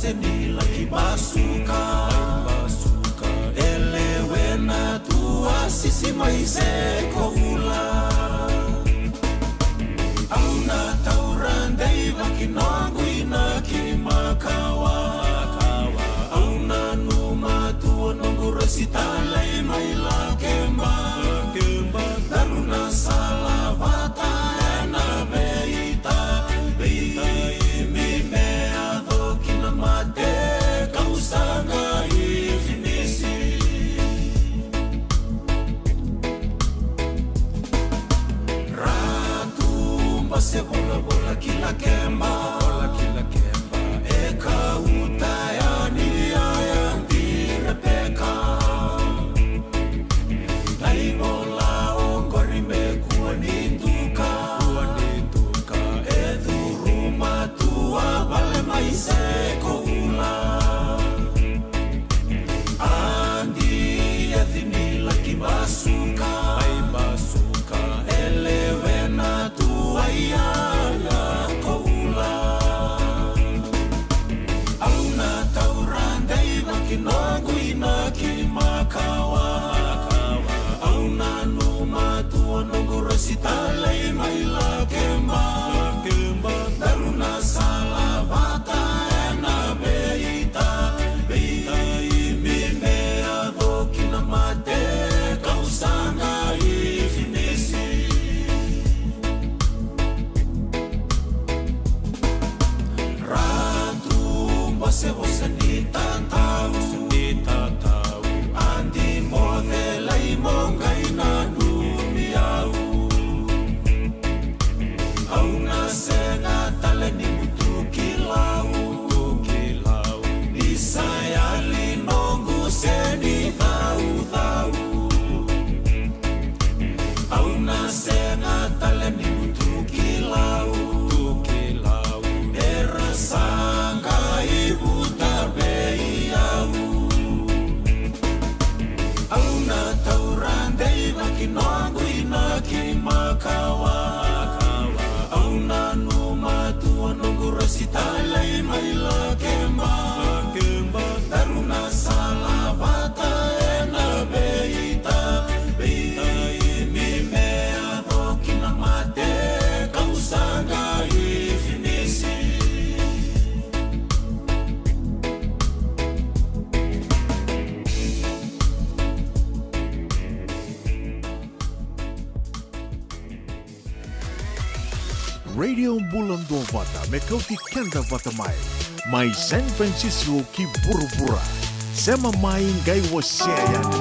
Ni laki basuka, basuka. E lewena tu a sisi mai se koula. Au na taura dei vaki noqu inaki makawa. Au nanuma tu o noqu rasi talei mai Lakeba. Daru na sala vata ena veita, veita. Imi me yaco ki na mate, kau sa qai finisi. Ratu bose volavola ki Lakeba, vola ki Lakeba. E kauta yani a yadi Repeka. Na ivola oqori me kua ni duka, kua ni duka. E curuma tu a vale mai se koula. Adi e cini laki basuka, mai basuka. E lewena tu a iyaya koula. Au na taura dei vaki noqu inaki makawa. Au nanuma tu o noqu rasi talei mai Lakeba. Daru na sala vata ena veita, veita. Imi me yaco ki na mate, kau sa qai finisi. Ratu bose vosa ni tatau, ni tatau. Adi moce lai mo qai nanumi au. Au na sega tale ni mutu ki Lau, mutu ki Lau. Ni sa yali noqu seni caucau. Au na sega tale ni mutu ki Lau, mutu ki Lau. Era sa qai vuta vei au. Au na taura dei vaki noqu inaki makawa. Au nanuma tu o noqu rasi talei mai Lakeba. Daru na sala vata ena veita, veita. Imi me yaco ki na mate, kau sa qai finisi. Radio Bula Duavata me kauti keda vata mai. Mai San Francisco ki vuravura. Sema mai qai wasea yani.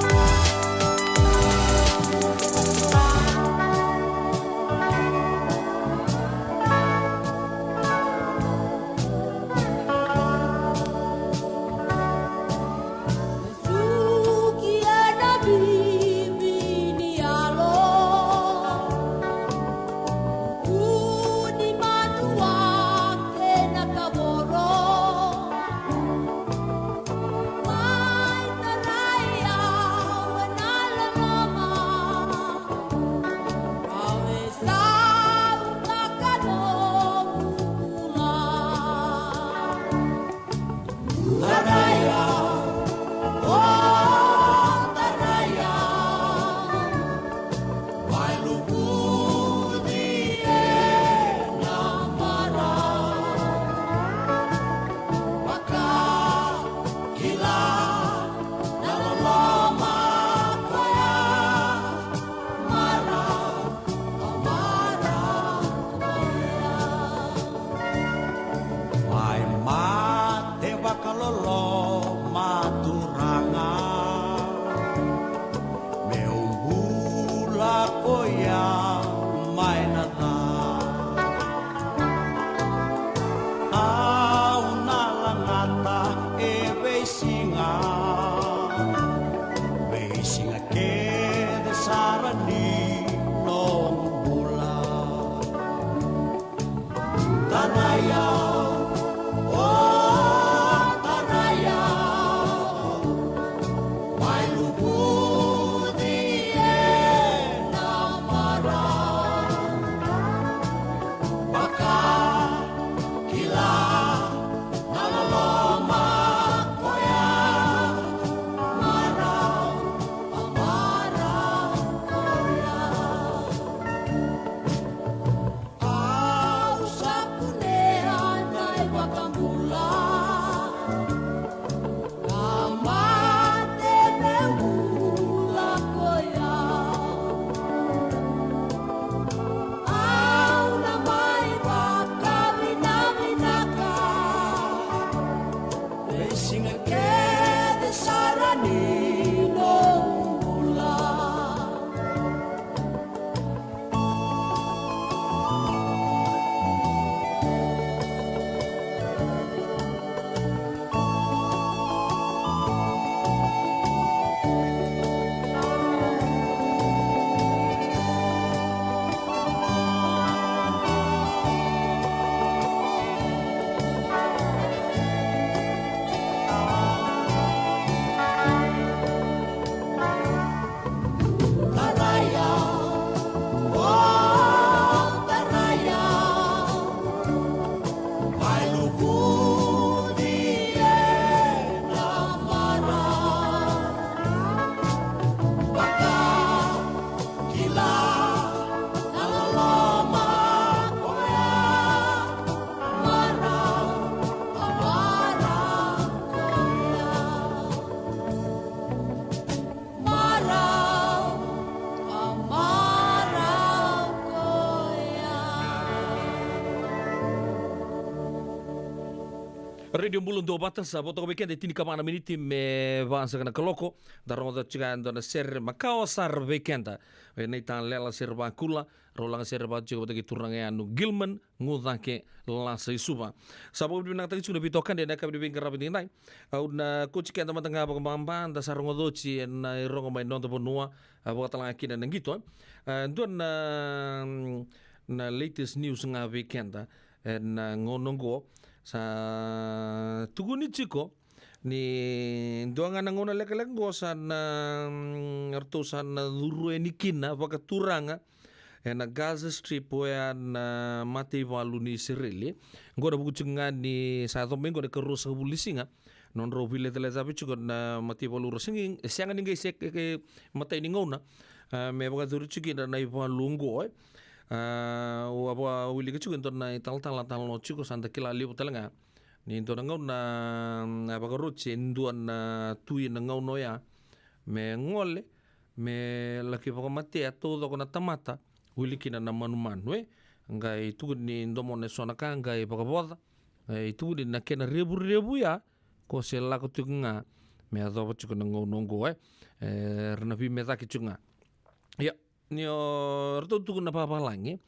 Siga kece sara ni noqu bula. Radio Bula Duavata, sa vo toka vei keda e tinikava na miniti me va saka na kaloko. Da rogoca tiko ga e dua na sere makawa sara vei keda. E Nei Talela Serevakula, rau laga sere vata tiko vata kei turaga Yanu Gilman, Gucake Lasa i Suva. Sa vakavinavinakataki tiko na veitokani ena yakavi ni veiqaravi edaidai. Au na kauti keda mada ga vakababa, da sa rogoca oti ena irogo mai noda vanua, a, vakatalega kina na qito, e. A, dua na, na latest news ga vei keda ena gauna oqo. Sa tukuni tiko ni dua ga na gauna lekaleka oqo sa na, mm, ratou sa na curu yani kina vakaturaga ena Gaza Strip, oya na mataivalu ni Isireli. Oqo na vuku tiko ga ni sa yaco mai oqo na ikaruasagavulu ni siga, nodrau veilecalecavi tiko na mataivalu ra sega, e sega ni qai se, ke, ke, matai ni gauna, a, me vakayacori tiko kina na ivalu oqo, e. A, au a vakawilika tiko e dua na italatala, talanoa tiko, sa da kila levu tale ga ni dua na gauna, a, vakaroti e dua na tui ena gauna oya me gole, me laki vakamatea taucoko na tamata, wili kina na manumanu, e. Qai tukuni ni domona eso na ka qai vakavoca, qai tukuni na kena revurevu ya, ko se lako tiko ga me yacova tiko na gauna oqo, e. E, ra na veimecaki tiko ga. Ia, ni o ratou tukuna vavalagi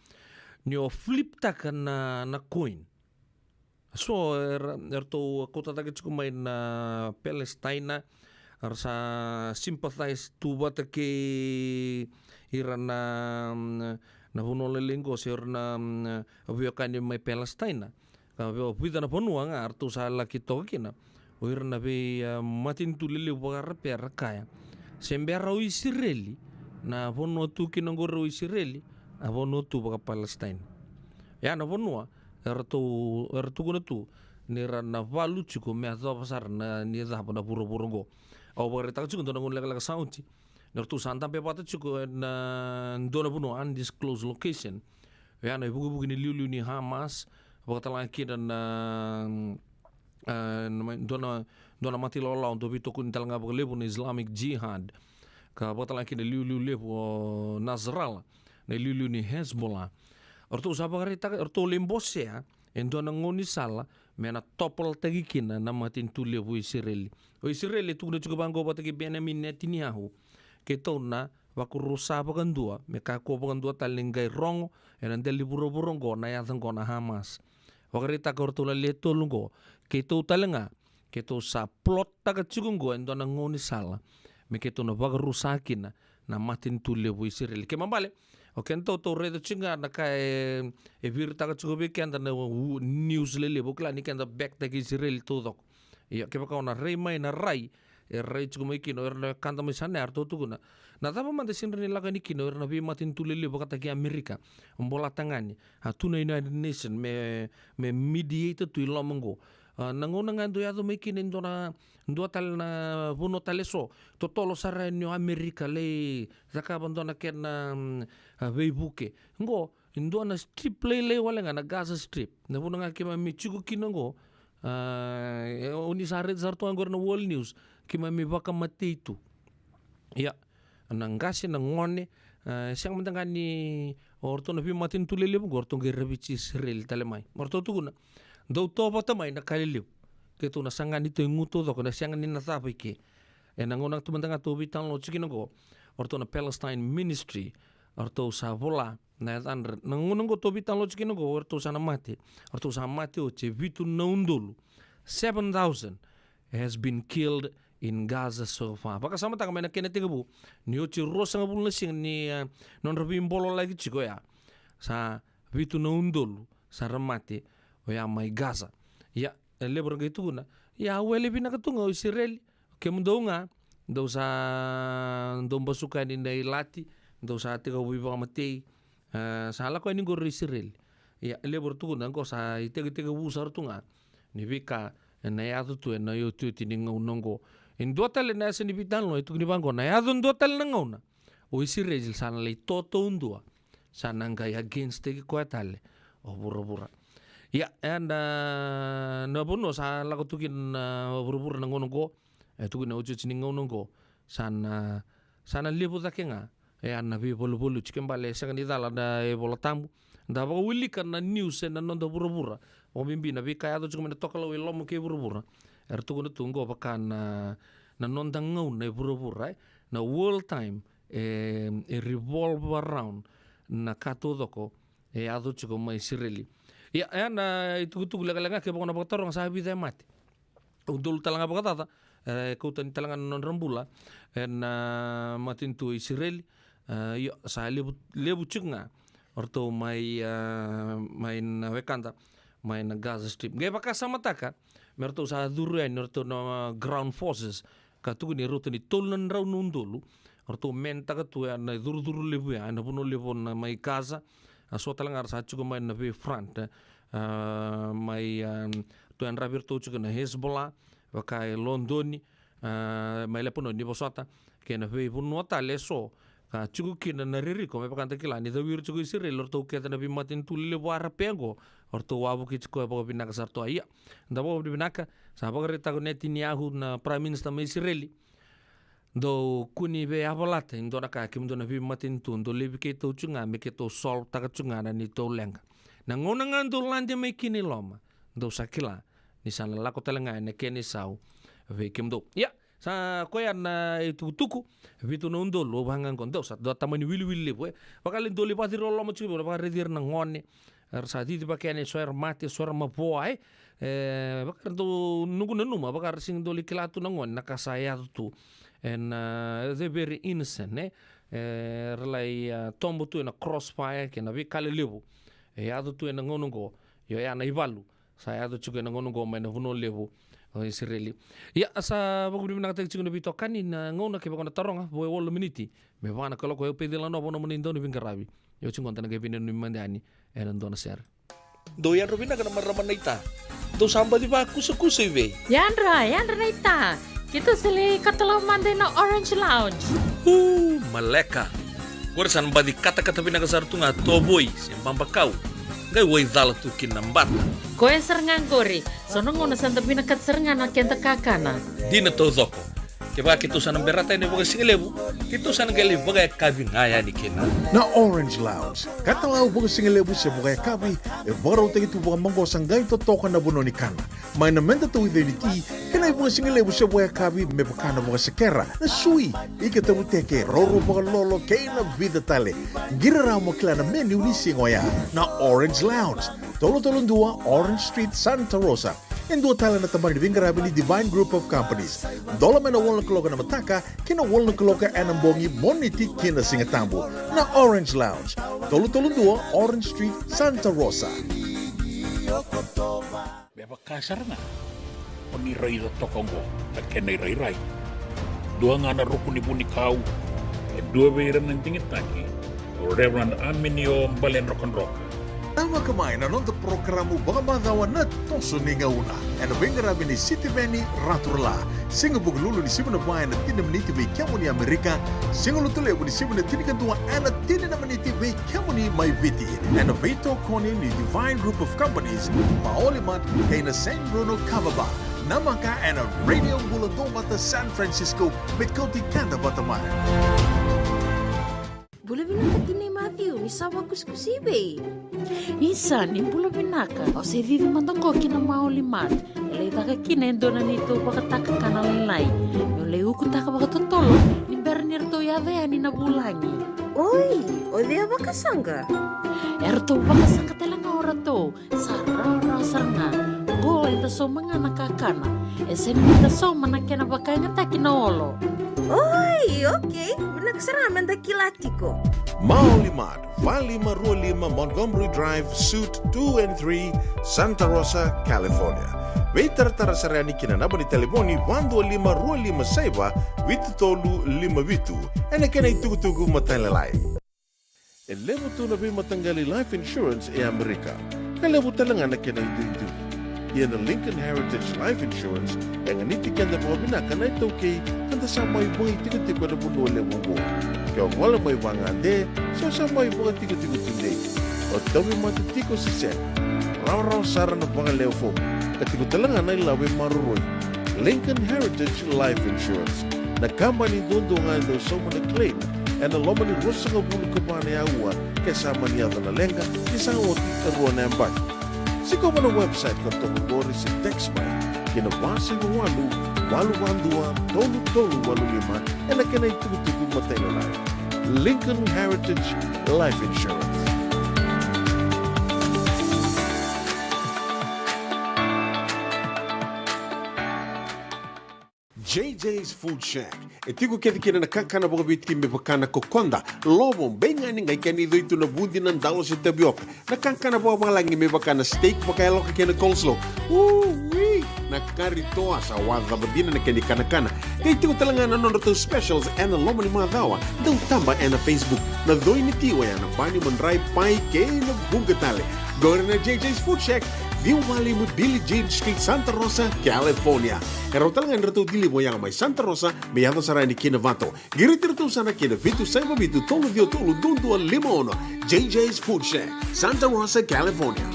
ni o flip taka na, na coin. So, era, eratou kauta cake tiko mai na Palestina, era sa sympathize tu vata kei ira na, na vanua lailai qo, se ira na, na veiwekani mai Palestina. Ka vei, vica na vanua ga eratou sa laki toka kina. O ira na vei, a, matanitu lelevu vakarapea era kaya, se bera o Isireli na vanua tu kina qori o Isireli, na vanua tu vaka-Palestina. Ia na vanua eratou, era tukuna tu ni ra na valu tiko me yacova sara na, ni cava na vuravura oqo. Au vakaraitaka tiko dua na gauna lekaleka sa oti ni ratou sa dabe vata tiko ena dua na vanua, undisclosed location. Ia na ivukivuki ni liuliu ni Hamas, vakatalega kina na, a, na mai, dua na, dua na mata ilawalawa dau veitokoni tale ga vakalevu na Islamic Jihad, ka vakatalega kina na liuliu levu o Nasrallah, na liuliu ni Hezbollah. Eratou sa vakaraitaka, eratou lai bosea e dua na gaunisala me na topolataki kina na matanitu levu o Isireli. O Isireli e tukuna tiko vaqo vata kei Benjamin Netanyahu, keitou na vakarusa vakadua me kakua vakadua tale ni qai rogo ena dela ni vuravura oqo na yaca oqo na Hamas. Vakaraitaka o ratou na le tolu oqo, keitou tale ga, keitou sa plottaka tiko oqo e dua na gaunisala me keitou na vakarusa kina na matanitu levu o Isireli. Kena ibalebale, o kedatou tou raica tiko ga na ka e, e viritaka tiko vei keda na u-, news lelevu, au kila ni keda backtaki Isireli taucoko. Ia, kevaka o na rai mai na rai e rai tiko mai kina o ira na wekada mai Sanea, eratou tukuna, na cava mada e sega ni lako yani kina o ira na veimatanitu lelevu vakataki Amerika, Bolatagane, a, tu na United Nations me, me mediator tu i loma oqo. A, na gauna ga e dau yaco mai kina e dua na, dua tale na vanua tale eso, totolo sara yani o Amerika lai cakava dua na kena, mm, a, veivuke. Oqo e dua na strip lailai wale ga na Gaza Strip, na vanua ga keimami tiko kina oqo. A, e, o ni sa raica sara tu ga oqori na World News, keimami vakamatei tu. Ia, na qase, na gone, a, e sega mada ga ni o ratou na veimatanitu lelevu oqo, o ratou qai raviti Isireli tale mai. O ratou tukuna, dou to vata mai na ka lelevu. keitou na saga ni taugutu taucoko, na sega ni na cava i ke. E na gauna tu mada ga tou veitalanoa tiko kina oqo, o ratou na Palestine Ministry, o ratou sa vola na yacadra, na gauna oqo tou veitalanoa tiko kina oqo, o ratou sa na mate, o ratou sa mate oti e vitu na udolu, seven thousand has been killed in Gaza so far. Vakasamataka mai na kena tekivu, ni oti ruasagavulu na siga ni, eh, nodra veibolo laki tiko ya, sa vitu na udolu sa ra mate oya mai Gaza. Ia, e levu ra qai tukuna, ia, wele vinaka tu ga o Isireli, kemudou ga dou sa, dou basuka yani na ilati, dou sa tekivu veivakamatei, e, sa lako yani oqo ra Isireli. Ia, e levu ra tukuna oqo sa itekitekivu sara tu ga ni veika e na yaco tu e na iotioti ni gauna oqo. E dua tale na yasa ni veitalanoa e tukuni vaqo, na yaco dua tale na gauna o Isireli sa na lai totoudua, sa na qai against-taki koya tale o vuravura. Ia, e na, na vanua sa lako tu kina na vuravura na gauna oqo, e tukuni na iotioti ni gauna oqo, sa na, sa na levu cake ga e a na veivaluvaluti. Ke bale e sega ni cala na iVolatabu, da vakawilika na news e na noda vuravura, vakabibi na veika yaco tiko mai na tokalau e loma kei vuravura. Era tukuna tu oqo vaka na, na noda gauna e vuravura, e na world time, e, e revolve around na ka taucoko e yaco tiko mai Isireli. Ia, e a na itukutuku lekaleka, kevaka o na vakataroga, sa vica e mate. Udolu tale ga vakacaca, e, kauta ni tale ga na nodra bula e na matanitu o Isireli. E, io, sa levu, levu tiko ga o ratou mai, e, mai na wekada mai na Gaza Strip. Qai vakasamataka me ratou sa curu yani o ratou na ground forces, ka tukuni e rauta ni tolu na drau na udolu o ratou menataka tu ya na icurucuru levu ya e na vanua levu na mai Gaza. A so tale ga ra sa tiko mai na vei front, e, a, mai, a, tu yadravi iratou tiko na Hezbollah, vaka e Lodoni, a, mai Lepanoni, vosota, kei na veivanua tale e so ka tiko kina na ririko, me vaka da kila ni cawi ira tiko o Isireli o ratou kece na veimatanitu lelevu Arape oqo, o ratou wavoki tiko e vakavinaka sara tu. Ia, da vakavinavinaka, sa vakaraitaka o Netanyahu na Prime Minister mai Isireli, dou kua ni veiyavalata e dua na ka, kemudou na veimatanitu, dou laivi keitou tiko ga me keitou solve-taka tiko ga na neitou leqa. Na gauna ga dou lade mai kina i loma, dou sa kila ni sa na lako tale ga e na kena isau vei kemudou. Ia, sa koya na itukutuku, vitu na udolu, au vaka ga oqo, dou sa dua tamani wiliwili levu, e. Vaka lai dou lai vakaciriloloma tiko, vakaraici ira na gone, era sa cicivaki yani, so era mate, so era mavoa, e. E, vaka era dau, noqu nanuma, vaka era sega ni dau lai kila tu na gone na ka sa yaco tu. And, uh, they're very innocent, e. E, era lai, uh, tobo tu e na crossfire kei na veika lelevu e yaco tu e na gauna oqo. Io, ya na ivalu sa yaco tiko e na gauna oqo mai na vanua levu o Isireli. Ia, sa vakavinavinakataki tiko na veitokani na gauna, kevaka o na taroga, vo e walu na miniti me va na kaloko, e Peceli Nova na nomuni dauniveiqaravi. Io, tiko oqo da na qai veinanumi mada yani e na dua na sere. Dou yadra vinaka na marama naita. Dou sa baci vakusakusa i vei? Yadra, yadra naita. Keitou sa lai katalau mada e na Orange Lounge. Uu, maleka. Qori sa na baci katakata vinaka sara tu ga tovoi se babakau, qai waicala tu kina na bata. Koya sara ga qori. So na gauna sa da vinakata sara ga na keda kakana. Dina taucoko. Kevaka keitou sa na berata yani vakasigalevu, keitou sa na qai lai vakayakavi ga yani kina. Na Orange Lounge, katalau vakasigalevu se vakayakavi, e vakarautaki tu vakamaqosa, qai totoka na vanua ni kana. Mai na meda tauica ni ti, kei na ivakasigalevu se vakayakavi me vaka na vakasekera, na sui, ika tavuteke, raurau vakalolo, kei na vica tale. Qiri rawa mo kila na menu ni siga oya. Na Orange Lounge, tolu tolu dua Orange Street, Santa Rosa. E dua tale na tabana ni veiqaravi ni Divine Group of Companies. Dola mai na walu na kaloko e na mataka ki na walu na kaloko e na bogi, Moniti ki na Sigatabu. Na Orange Lounge, tolu tolu dua Orange Street, Santa Rosa. Me vaka sara ga o ni raica toka oqo na kena irairai. Dua ga na ruku ni vunikau, e dua vei ira na digitaki, o Reverend Aminio Baledrokadroka. Namaka mai na noda porokaramu vakamacawa Na Toso ni Gauna, e na veiqaravi nei Sitiveni Raturala. Siga Vukelulu ni sivi na va e na tini na miniti vei kemuni Amerika, Siga Lotulevu ni sivi na tinikadua e na tini na miniti vei kemuni mai Viti. E na veitokoni ni Divine Group of Companies, Maoli Mart, kei na San Bruno Kava Bar. Namaka e na Radio Bula Duavata San Francisco, me kauti keda vata mai. Bula vinaka tinai Maciu, ni sa vakusikusi i vei? Isa, ni bula vinaka. Au se cici mada qo ki na Maoli Mart. E lai caka kina e dua na neitou vakatakakana lailai. Meu lai ukutaka vakatotolo ni bera ni ratou yaco yani na vulagi. Oi, o cei a vakasaqa? E ratou vakasaqa tale ga o ratou. Sa rawarawa sara ga. Qo eda sauma ga na kakana. E sega ni da sauma na kena vakayagataki na olo. Oi, okei. Vinaka sara ga me da kila tiko. Maoli Mart, va lima rua lima Montgomery Drive, Suite two and three, Santa Rosa, California. Veitaratara sara yani ki na naba ni talevoni va dua lima rua lima saiva vitu tolu lima vitu. Ena kena itukutuku matailalai. E levu tu na veimataqali life insurance e Amerika. Ka levu tale ga na kena iduidui. Ia na Lincoln Heritage Life Insurance e ganiti keda vakavinaka na iTaukei ka da sa mai vakaitikotiko ena vanua levu oqo. Ke o gole mai vagade, se o sa mai vakatikotiko tudei, o tauvimate tiko se sega, rawarawa sara na vakalewe fomu, ka tiko tale ga na ilavo e maroroi. Lincoln Heritage Life Insurance, na kabani duadua ga e dau sauma na claim ena loma ni ruasagavulu ka va na aua ke sa mani yaco na leqa, ke sa oti e rua na yabaki. Sikova na website ka toka qori se text mai ki na va saiva walu, walu va dua, tolu tolu walu lima ena kena itukutuku matailalai. Lincoln Heritage Life Insurance. J J's Food Shack. E tiko kece kina na kakana vakaviti me vaka na kokoda, lovo, beigani, qai kena icoi tu na vudi, na dalo se tavioka. Na kakana vakavalagi me vaka na steak vakayaloka kei na coleslaw. Ui! Na kari toa sa wacava dina na kena ikanakana. Qai tiko tale ga na nodratou specials ena loma ni macawa. Dau taba ena Facebook. Na coi ni ti oya na bani, madrai, pai kei na vuqa tale. Qori na J J's Food Shack, ciwa va lima Billie Jean Street, Santa Rosa, California. E rawa tale ga ni ratou deliver yaga mai Santa Rosa me yaco sara yani ki Novato. Qiriti iratou sara ki na vitu saiva vitu tolu ciwa tolu dua dua lima ono. J J's Food Shack, Santa Rosa, California.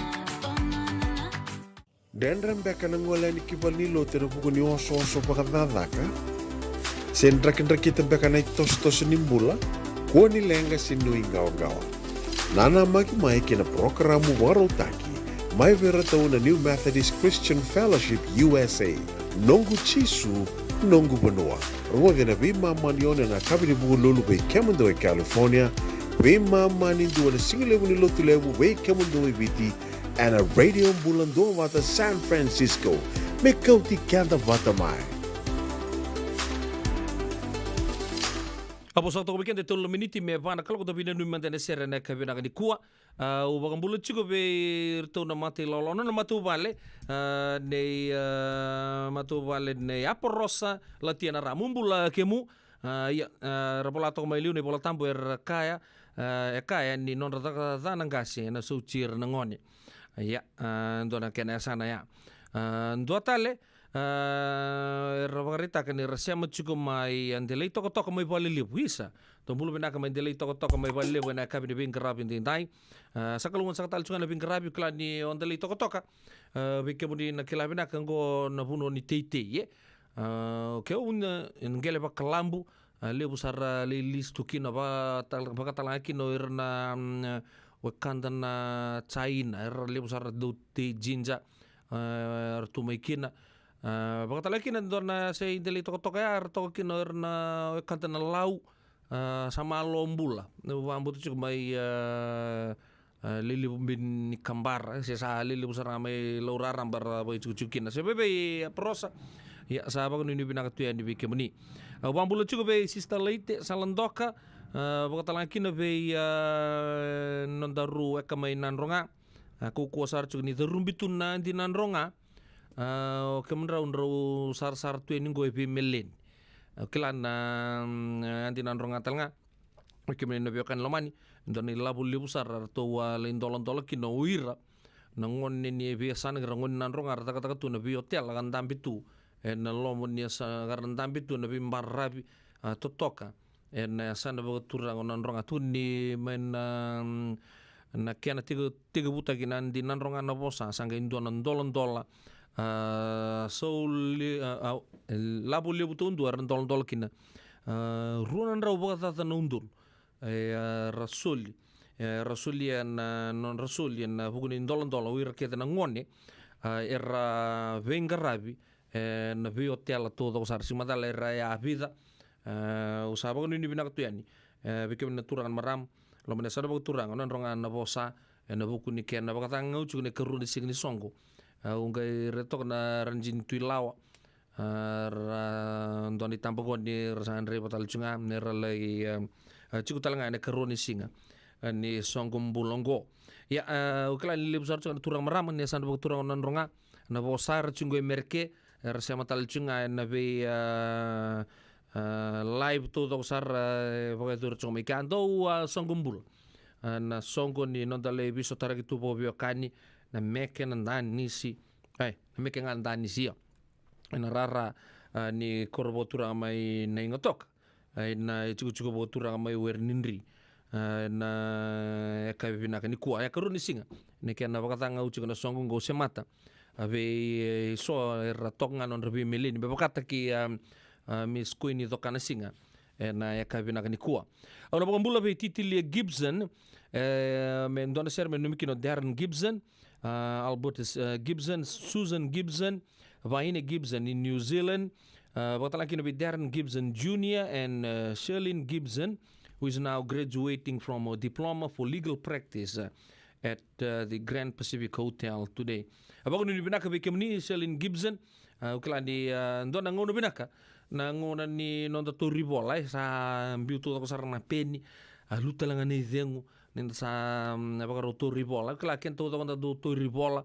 Dredre beka na gole yani ki valenilotu ena vuku ni osooso vakacakacaka? Se drakidrakita beka na itosotoso ni bula? Kua ni leqa se nuiqawaqawa. Nanamaki mai ki na parokaramu vakarautaki mai vei iratou na New Methodist Christian Fellowship U S A, Noqu Jisu, Noqu Vanua. Rogoci ena veimama ni ono ena yakavi ni Vukelulu vei kemudou e California, veimama ni dua ena sigalevu ni Lotulevu vei kemudou e Viti, ena Radio Bula Duavata San Francisco. Me kauti keda vata mai. A vosa toka vei keda e tolu na miniti me va na kaloko. Da veinanumi mada ena sere ena yakavi vinaka nikua. A, au vakabula tiko vei iratou na mata ilawalawa, na matavuvale, a, nei, a, matavuvale nei Aporosa Latiana Ramu. Bula kemu. A, ia, a, era vola toka mai liu na iVola Tabu era kaya, a, e kaya ni nodra caka ca na qase ena sauti ira na gone. Ia, a, dua na kena yasana ya. A, dua tale, a, era vakaraitaka ni ra sema tiko mai, a, Delaitokatoka mai Valelevu. Isa, dou bula vinaka mai Delaitokatoka mai Valelevu ena yakavi ni veiqaravi edaidai. A, sa kalougata saka tale tiko ga na veiqaravi, kila ni o Delaitokatoka, a, vei kemuni na kila vinaka, qo na vanua ni teitei, e. A, ke o na qele vakalabu, a, levu sara lai lisi tu kina, vakatala-, vakatala ga kina o ira na, mm, wekada na Jaina, era levu sara dau tei jinja, a, era tu mai kina. A, vakatala ga kina dua na yasa i Delaitokatoka ya, era toka kina o ira na wekada na Lau, a, sa malo bula. Au vakabauta tiko mai, a, a, Lelevu, Bini, Kabara, se sa lelevu sara ga mai Lau Raraba ra vakaitikotiko kina. Se vei, vei Aporosa, ia, sa vakanuinui vinaka tu yani vei kemuni. Au vakabula tiko vei Sister Laite Saladoka, a, vakatala ga kina vei, a, nodaru weka mai Nadroga. A, kaukauwa sara tiko ni carubi tu na Adi Nadroga. A, o kemudrau drau sarasara tu yani qo e veimeleni. A, kila na, mm, Adi Nadroga tale ga. O kemuni na veiwekani lomani, e dua na ilavo levu sara eratou a lai doladola kina o ira na gone ni veiyasana, ira gone ni Nadroga, ra cakacaka tu na veiotela ka dabe tu ena loma ni yasa, ka ra dabe tu ena veibaravi, a, totoka ena yasana vakaturaga o Nadroga. Tukuni mai na, na kena teke-, tekivutaki na Adi Nadroga na vosa, sa qai dua na doladola, a, sau le-, a, a, lavo levu taudua era doladola kina. A, rua na drau vakacaca na udolu. e, a, ra soli, e, ra solia na nodra soli ena vuku ni doladola o ira kece na gone, a, era veiqaravi ena veiotela taucoko sara. Sega ni macala era yavica. A, au sa vakanuinui vinaka tu yani, e, vei kemuni na turaga, na marama, loma ni yasana vakaturaga o Nadroga Navosa, ena vuku ni kena vakacagau tiko ena ikarua ni siga ni soqo. A, au qai raica toka na Ranjini Tuilawa, a, ra dua na itabagone ra sa draiva tale tiko ga me ra lai, a, a, tiko tale ga ena ikarua ni siga, a, ni soqo bula oqo. Ia, a, au kila ni levu sara tiko ga na turaga, marama ni yasana vakaturaga o Nadroga Navosa era tiko qo e Mereke, era sema tale tiko ga ena vei, a, a, live taucoko sara, e, vakayacori tiko mai kea. Dou, a, soqo bula, a, na soqo ni noda lai veisotaraki tu vakaveiwekani, na meke na danisi, ai, na meke ga na danisi, io, ena rara, a, ni koro vakaturaga mai Naigatoka, ai, na itikotiko vakaturaga mai Werenidri, a, na yakavi vinaka nikua, yakavi rua ni siga, ni kena vakacagau tiko na soqo qo, semata, a, vei, e, so era toka ga nodra veimeleni me vakataki, a, a, Miss Queen Cokanasiga ena yakavi vinaka nikua. Au na vakabula vei Titilia Gibson, e, me dua na sere me nanumi kina o Darren Gibson, a, Albert, e, Gibson, Susan Gibson, Vaine Gibson in New Zealand, a, vakatalega kina vei Darren Gibson Junior and, e, Sherlyn Gibson, who is now graduating from a diploma for legal practice, e, at, e, the Grand Pacific Hotel today. A, vakanuinui vinaka vei kemuni Sherlyn Gibson. A, au kila ni, a, dua na gauna vinaka na gauna ni noda tauri vola, e, sa biu taucoko sara na peni, a, lutu tale ga na icegu ni da sa, mm, vakarau tauri vola. Au kila keda taucoko da dau tauri vola,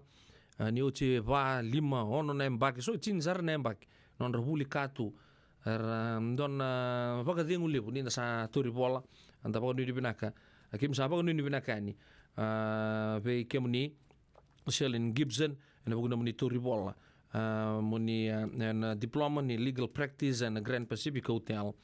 a, ni oti e va, lima, ono na yabaki, so tini sara na yabaki nodra vuli ka tu. Era, mm, dua na vakacegu levu ni da sa tauri vola. Eda vakanuinui vinaka, a, keimami sa vakanuinui vinaka yani, a, vei kemuni Sherlyn Gibson ena vuku ni nomuni tauri vola, a, moni, a, ena diploma ni legal practice ena Grand Pacific Hotel.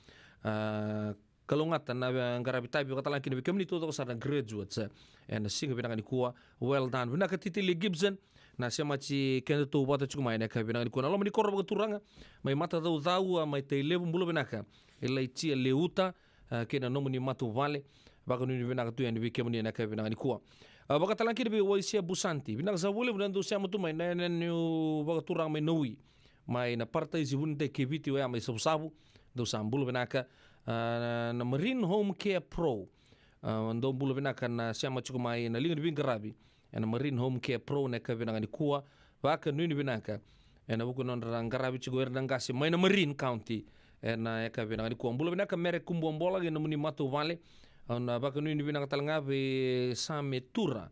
A, kalougata na, e, qaravi tavi vakatalega kina vei kemuni taucoko sara na graduates, e, ena siga vinaka nikua. Well done. Vinaka Titilia Gibson, na semati kedatou vata tiko mai ena yakavi vinaka nikua. Na loma ni koro vakaturaga mai Matacaucau, a, mai Tailevu, bula vinaka Ilaitia Leuta, a, kei na nomuni matavuvale. Vakanuinui vinaka tu yani vei kemuni ena yakavi vinaka nikua. A, vakatalega kina vei Waisia Busanti. Vinaka sara vakalevu na dou sema tu mai na, na, na, na vakaturaga mai Naui, mai na Parataisi Vunitai kei Viti oya mai Savusavu. Dou sa bula vinaka. A, na Marine Home Care Pro, a, dou bula vinaka na sema tiko mai na liga ni veiqaravi ena Marine Home Care Pro ena yakavi vinaka nikua. Vakanuinui vinaka ena vuku ni nodra qaravi tiko o ira na qase mai na Marine County ena yakavi vinaka nikua. Bula vinaka Mere Kubuabola kei na nomuni matavuvale. Au na vakanuinui vinaka talega vei Same Tura,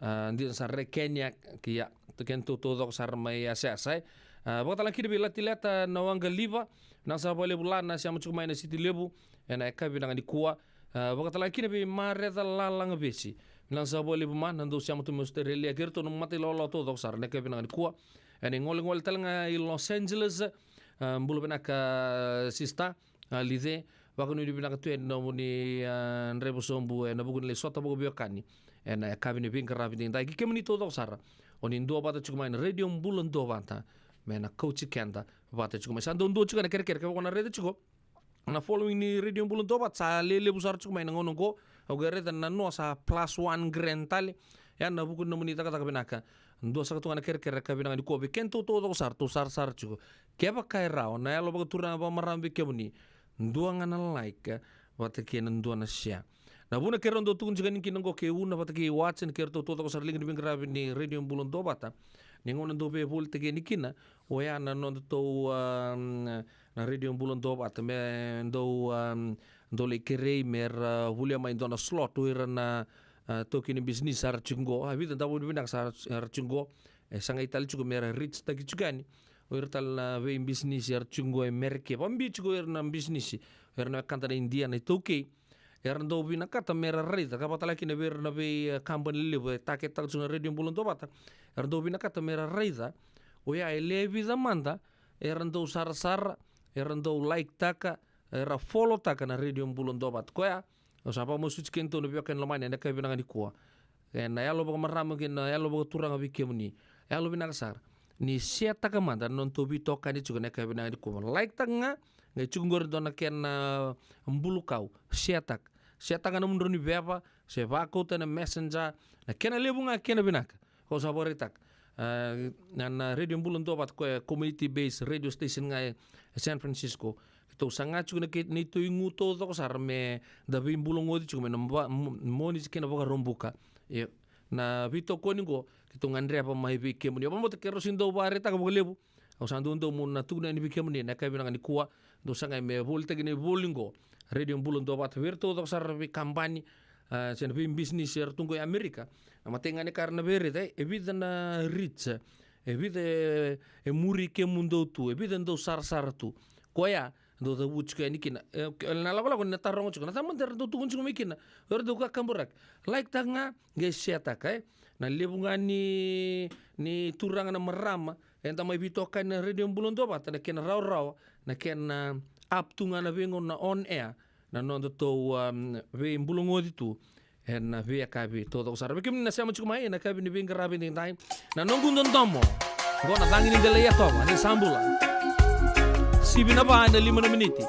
a, dina sara e Kenya, kei, ia, tu kedatou taucoko sara mai Yasayasa, e. A, vakatalega kina vei Latileta Nawaqaliva. Vinaka sara vakalevu La na sema tiko mai na Siti Levu ena yakavi vinaka nikua. A, vakatalega kina vei Mareca Lalagavesi. Vinaka sara vakalevu ma na dou sema tu mai Australia, kei iratou na mata ilawalawa taucoko sara ena yakavi vinaka nikua. Ena igolegole talega i Los Angeles, a, bula vinaka sister, a, Lice. Vakanuinui vinaka tu yani na nomuni, a, draiva sobu ena vuku ni lai sota vakaveiwekani ena yakavi ni veiqaravi edaidai. Kei kemuni taucoko sara o ni duavata tiko mai na Radio Bula Duavata, me na kauti keda vata tiko mai. Sa dau dua tiko na kerekere, kevaka o na raica tiko na following ni Radio Bula Duavata, sa lelevu sara tiko mai na gauna oqo. Au qai raica na noa sa plus one grand tale. Ia na vuku ni nomuni cakacaka vinaka, dua saka tu ga na kerekere ka vinaka nikua vei kedatou taucoko sara, tou sarasara tiko. Kevaka e rawa, na yalo vakaturaga vakamarama vei kemuni, dua ga na like vata kei na dua na share. Na vuna keirau dau tukuna tiko yani kina oqo kei Una vata kei Watson, kei iratou taucoko sara liga ni veiqaravi ni Radio Bula Duavata, ni gauna dau veivolitaki yani kina, oya na nodatou, a, na Radio Bula Duavata, me dau, a, dau lai kerei me ra volia mai dua na slot o ira na, a, taukei ni bisinisi era tiko qo. A, vica, davo ni vinaka sa era tiko qo. E sa qai tale tiko me ra reach-taki tiko yani o ira tale na veibisinisi era tiko qo e Mereke. Vakabibi tiko o ira na bisinisi, o ira na wekada na Idia, na iTaukei. Era dau vinakata me ra raica, ka vakatalega kina vei ira na vei, e, kabani lelevu e target-taka tiko na Radio Bula Duavata. Era dau vinakata me ra raica oya e lewe vica mada era dau sarasara, era dau like-taka, era follow-taka na Radio Bula Duavata. Koya au sa vakamasuti kedatou na veiwekani lomani ena yakavi vinaka nikua. Ena yalo vakamarama kei na yalo vakaturaga vei kemuni, yalo vinaka sara ni share-taka mada na nodatou veitokani tiko ena yakavi vinaka nikua. Like-taka ga, qai tiko qori dua na kena, a, bulu kau, share-taka. Setaka na nomudrau ni veva, se vakauta na Messenger, na kena levu ga kena vinaka. Au sa vakaraitaka. A, na, na Radio Bula Duavata, koya e community based radio station ga e San Francisco. Keitou saga tiko na kei, neitou igu taucoko sara me da veibulagoci tiko mai na va-, mo-, Moniti kei na Vakaraubuka. Io, na veitokoni qo, keitou gadreva mai vei kemuni. Au vakabauta keirau sega ni dau vakaraitaka vakalevu. Au sa dau dau meu na tukuna yani vei kemuni na yakavi vinaka nikua. Dou sagai me volitaki na ivoli qo. Radio Bula Duavata, vei ira taucoko sara na veikabani, a, se na veibisinisi era tu qo e Amerika. Na matai ga ni ka era na veiraica, e vica na reach, e vica e, e muri kemudou tu, e vica dou sarasara tu. Koya dou cavuti tiko yani kina. E, ke-, na lakolako ni na taroga tiko, na cava mada era dau tukuna tiko mai kina? Era dau kakaburaki. Like taka ga, qai share taka, e. Na levu ga ni, ni turaga na marama eda mai veitokani na Radio Bula Duavata, na kena rawarawa, na kena up tu ga na veigauna on air, na nodatou, um, veibulagoci tu ena veiyakavi taucoko sara. Vei kemuni na sema tiko mai ena yakavi ni veiqaravi edaidai, na Noqu Dodomo. Qo na Cagi ni Delai Yatova, ni sa bula. Sivi na va ena lima na miniti.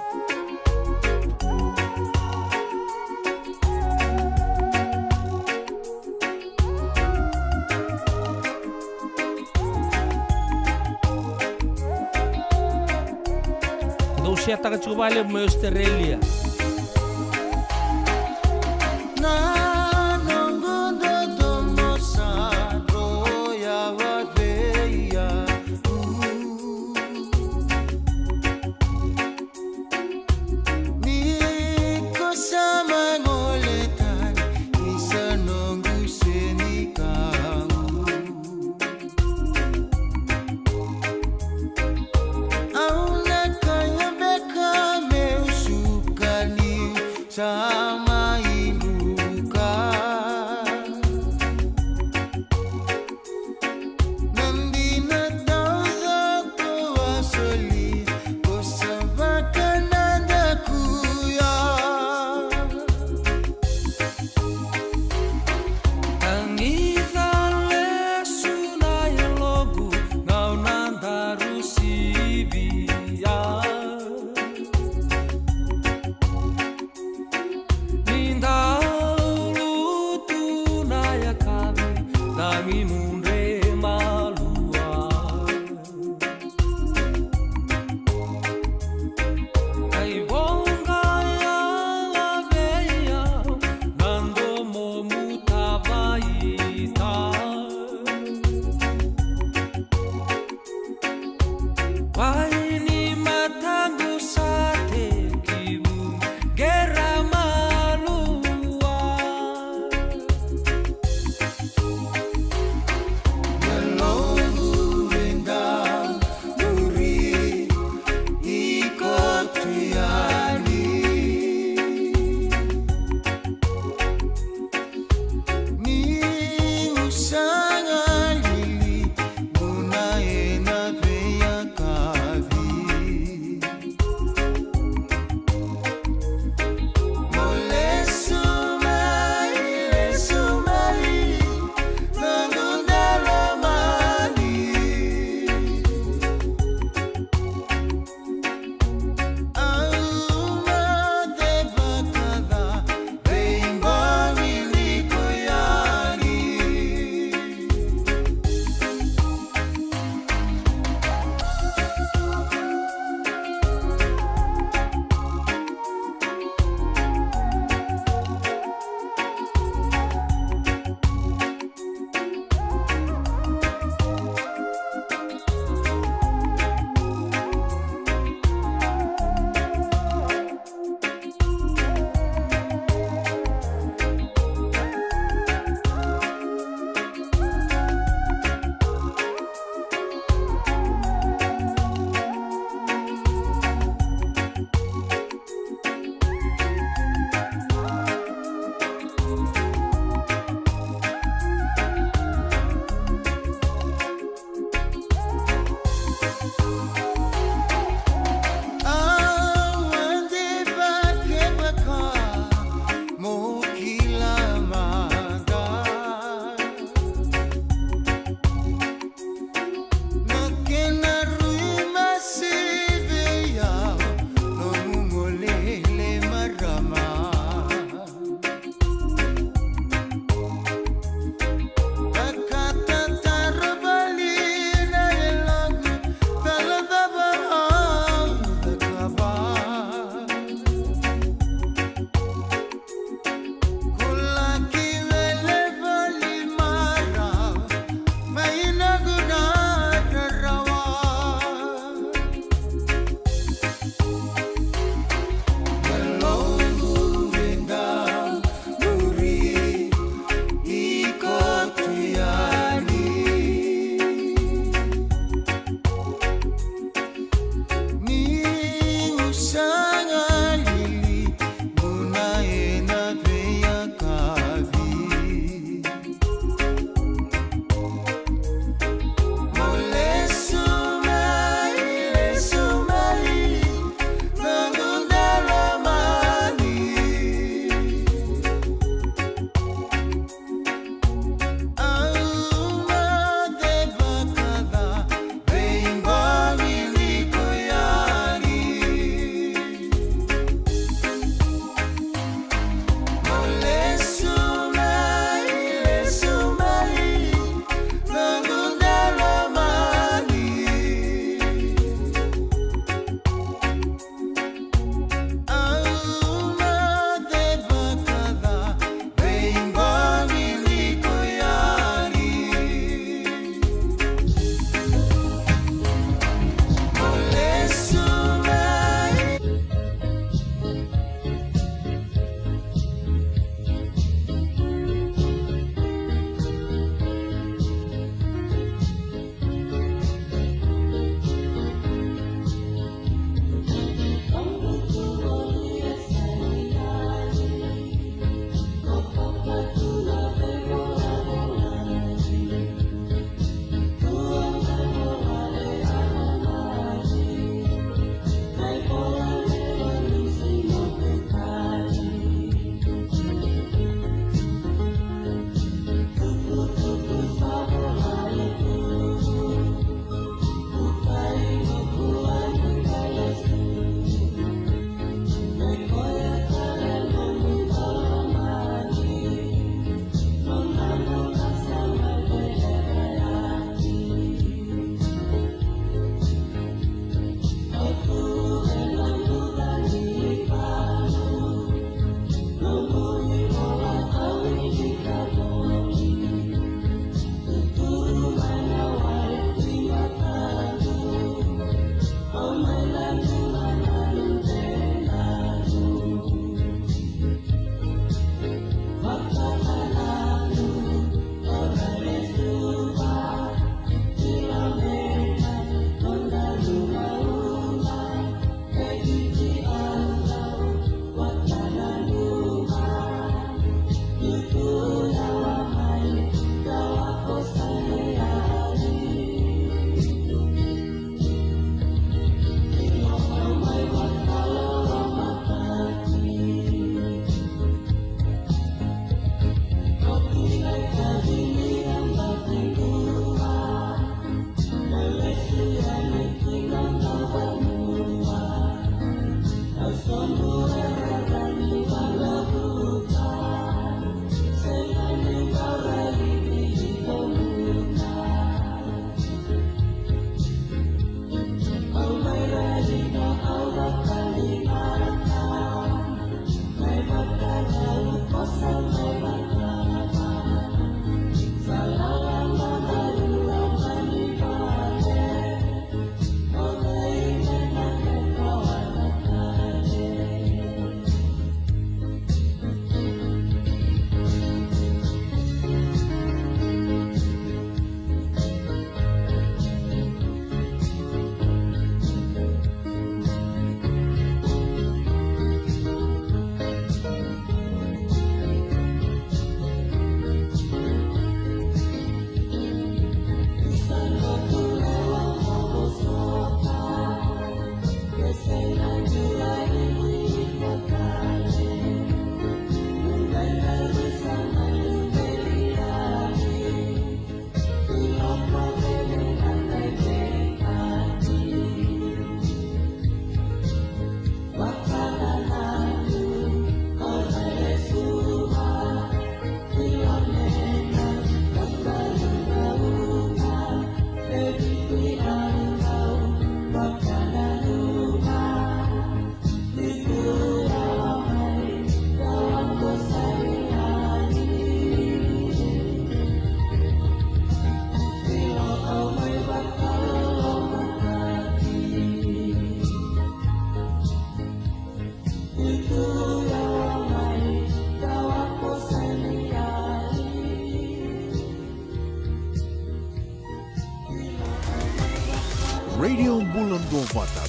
Dou share taka tiko vakalevu mai Australia. Na noqu dodomo sa dro yawa vei au. Ni ko sa mai gole tani, ni sa noqu senikau. Au na kaya beka meu suka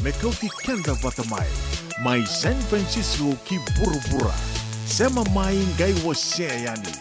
Me kauti keda vata mai, mai San Francisco ki vuravura. Sema mai qai wasea yani.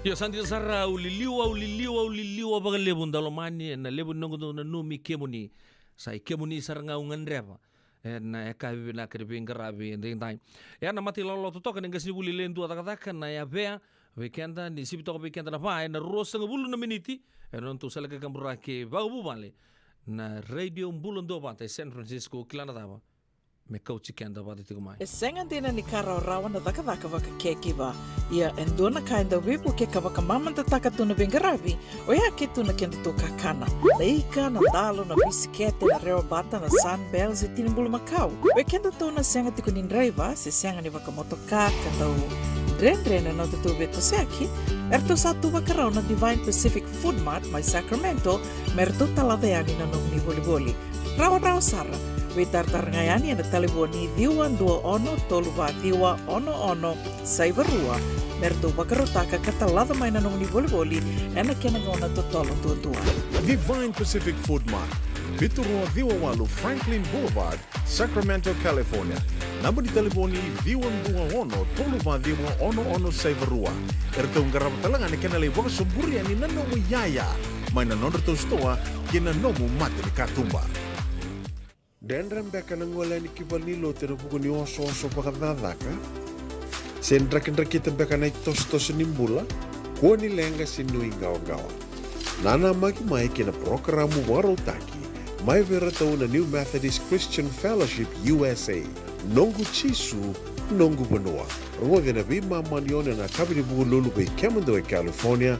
Io, sa dina sara, au liliwa, au liliwa, au liliwa vakalevu, daulomani, ena levu ni noqu dau nanumi kemuni. Sa i kemuni sara ga au gadreva. ena yakavi vinaka ni veiqaravi edaidai. Ia na mata ilawalawa totoka ni qasenivuli le dua cakacaka na Yavea vei keda, ni sivi toka vei keda na va ena ruasagavulu na miniti ena nodatou sala kaburaki vakavuvale na Radio Bula Duavata e San Francisco. Kila na cava, me kauti keda vata tiko mai. E sega dina ni ka rawarawa na cakacaka vakakekiva. Ia e dua na ka e dau veivuke ka vakamamadataka tu na veiqaravi, oya ke tu na kedatou kakana. Na ika, na dalo, na bisikete, na rewabata, na Sunbell se tini bulumakau. Vei kedatou na sega tiko ni draiva se sega ni vakamotoka ka dau dredre na nodatou veitosoyaki, eratou sa tu vakarau na Divine Pacific Food Mart mai Sacramento me ratou talaca yani na nomuni volivoli. Rawarawa sara. Veitaratara ga yani ena talevoni ciwa dua ono tolu va ciwa ono ono saiva rua me ratou vakarautaka ka talaca mai na nomuni volivoli ena kena gauna totolo duadua. Divine Pacific Food Mart, vitu rua ciwa walu Franklin Boulevard, Sacramento, California. Naba ni talevoni ciwa dua ono tolu va ciwa ono ono saiva rua. Eratou qarava tale ga na kena lai vakasoburi yani na nomu iyaya mai na nodratou sitoa kei na nomu mata ni katuba. Dredre beka na gole yani ki valenilotu ena vuku ni osooso vakacakacaka? Se drakidrakita beka na itosotoso ni bula? Kua ni leqa se nuiqawaqawa. Nanamaki mai kei na parokaramu vakarautaki mai vei iratou na New Methodist Christian Fellowship U S A. Noqu Jisu, noqu vanua. Rogoci ena veimama ni ono ena yakavi ni Vukelulu vei kemudou e California,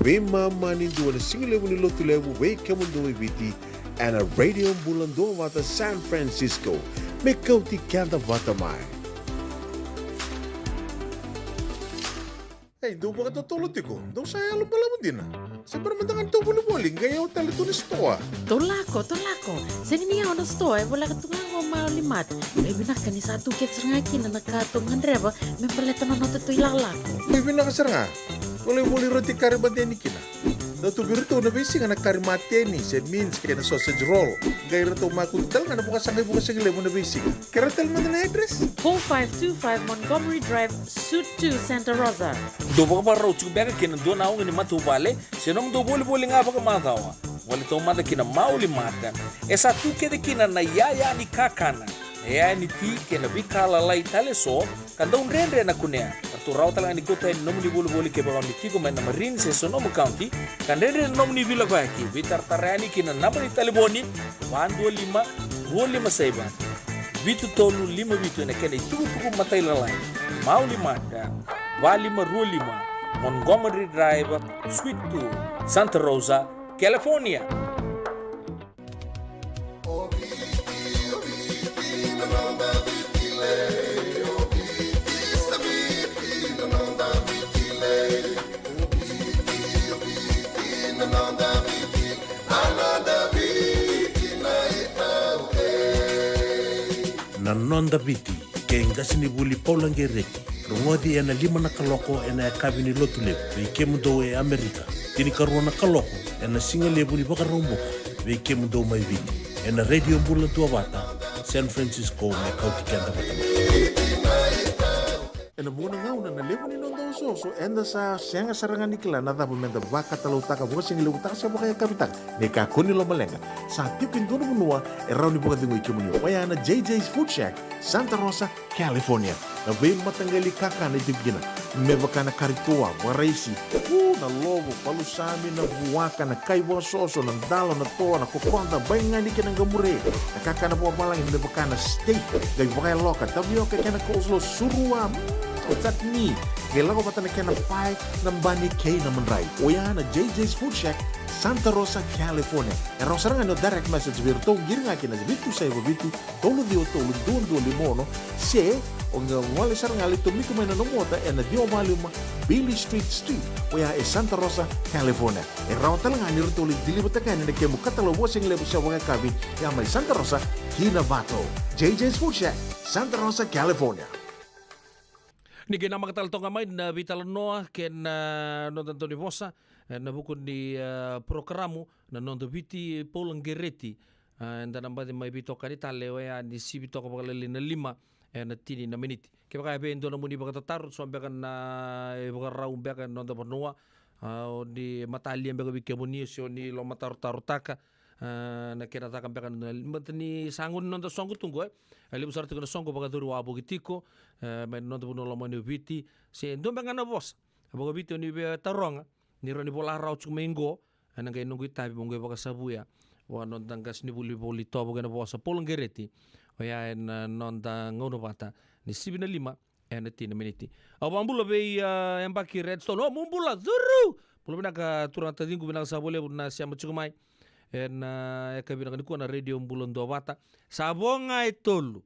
veimama ni dua ena sigalevu ni Lotulevu vei kemudou e Viti, ena Radio Bula Duavata San Francisco. Me kauti keda vata mai. Ei, dou vakatotolo tiko, dou sa yalo balavu dina. Se bera mada ga ni tou volivoli, qai yawa tale tu na sitoa. Tou lako, tou lako. Sega ni yawa na sitoa, e voleka tu ga qo Maoli Mart. Qai vinaka ni sa tu kece sara ga kina na ka tou gadreva me baleta na nodatou ilakolako. Qai vinaka sara ga. Volivoli roti kari madeni kina. Dau tu vei iratou na veisiga na kari mateni se mince kei na sausage roll. Qai ratou makutu tale ga na vakasaqai vukasigalevu na veisiga. Kerea tale mada na address? Four five two five Montgomery Drive, Suite two, Santa Rosa. Dou vakavakarau tiko beka kei na dua na auga ni matavuvale se nomudou volivoli ga vakamacawa? Gole taumada ki na Maoli Mart. E sa tu kece kina na iyaya ni kakana, na iyaya ni ti kei na veika lalai tale eso ka dau dredre na kunea. Ratou rawa tale ga ni kauta yani na nomuni volivoli kevaka o ni tiko mai na Marin se Sonoma County, ka dredre na nomuni veilakoyaki. Veitaratara yani ki na naba ni talevoni va dua lima, rua lima saiva, vitu tolu lima vitu ena kena itukutuku matailalai. Maoli Mart, va lima rua lima, Montgomery Drive, Suite two, Santa Rosa, California. Na Noda Viti, kei qasenivuli Paula Qereti. Rogoci ena lima na kaloko ena yakavi ni Lotulevu vei kemudou e Amerika, tinikarua na kaloko ena sigalevu ni Vakaraubuka vei kemudou mai Viti, ena Radio Bula Duavata San Francisco, me kauti keda vata mai. Ena vuqa na gauna na levu ni noda osooso, eda sa sega sara ga ni kila na cava meda vakatalautaka, vakasigalevutaka se vakayakavitaka. Ni kakua ni lomaleqa, sa tiko e dua na vanua e rawa ni vakacegui kemuni, oya na J J's Food Shack, Santa Rosa, California. Na veimataqali kakana e tiko kina, me vaka na kari toa, vakaraisi, u, na lovo, palusami, na vuaka, na kai vakasoso, na dalo, na toa, na kokoda, baigani kei na qamure, na kakana vakavalagi me vaka na steak, qai vakayaloka, tavioka kei na coleslaw, surua, mm, o chutney, qai lako vata na kena pae, na bani kei na madrai. Oya na J J's Food Shack, Santa Rosa, California. E rawa sara ga ni o direct message vei iratou, qiri ga ki na vitu saiva vitu, tolu ciwa tolu, dua dua lima ono, se o qai gole sara ga, lai tomika mai na nomu ota ena ciwa va lima Beale Street Suite, oya e Santa Rosa, California. E rawa tale ga ni ratou lai deliver-taka yani na kemu katalau vakasigalevu se vakayakavi, ya mai Santa Rosa ki Novato. J J's Food Shack, Santa Rosa, California. Ni qai namaka tale toka mai na veitalanoa kei na noda daunivosa ena vuku ni, e, porokaramu na Noda Viti, Paula Qereti. A, eda na baci mai veitokani tale, oya ni sivi toka vakalailai na lima ena tini na miniti. Kevaka e vei e dua na nomuni vakatataro, so beka na ivakarau beka ena noda vanua, a, o ni matalia beka vei kemuni, se o ni lomatarotarotaka, A, na kena caka beka na, baleta ni sa gone ni noda soqo tu qo, e. A levu sara tiko na soqo vakacuri wavoki tiko, e, mai na noda vanua lomani o Viti, se dua beka ga na vosa vakaviti o ni via taroga, ni rawa ni vola rawa tiko mai qo, ena qai noqu itavi mo qai vakasavuya vua noda qasenivuli voli tovo kei na vosa Paula Qereti, oya ena noda gauna vata ni sivi na lima ena tini na miniti. Au vakabula vei, a, Yabaki Redstone. O, mo bula, curu! Bula vinaka turaga taciqu, vinaka sa vakalevu na sema tiko mai ena, a, yakavi vinaka nikua na Radio Bula Duavata. Sa vo ga e tolu.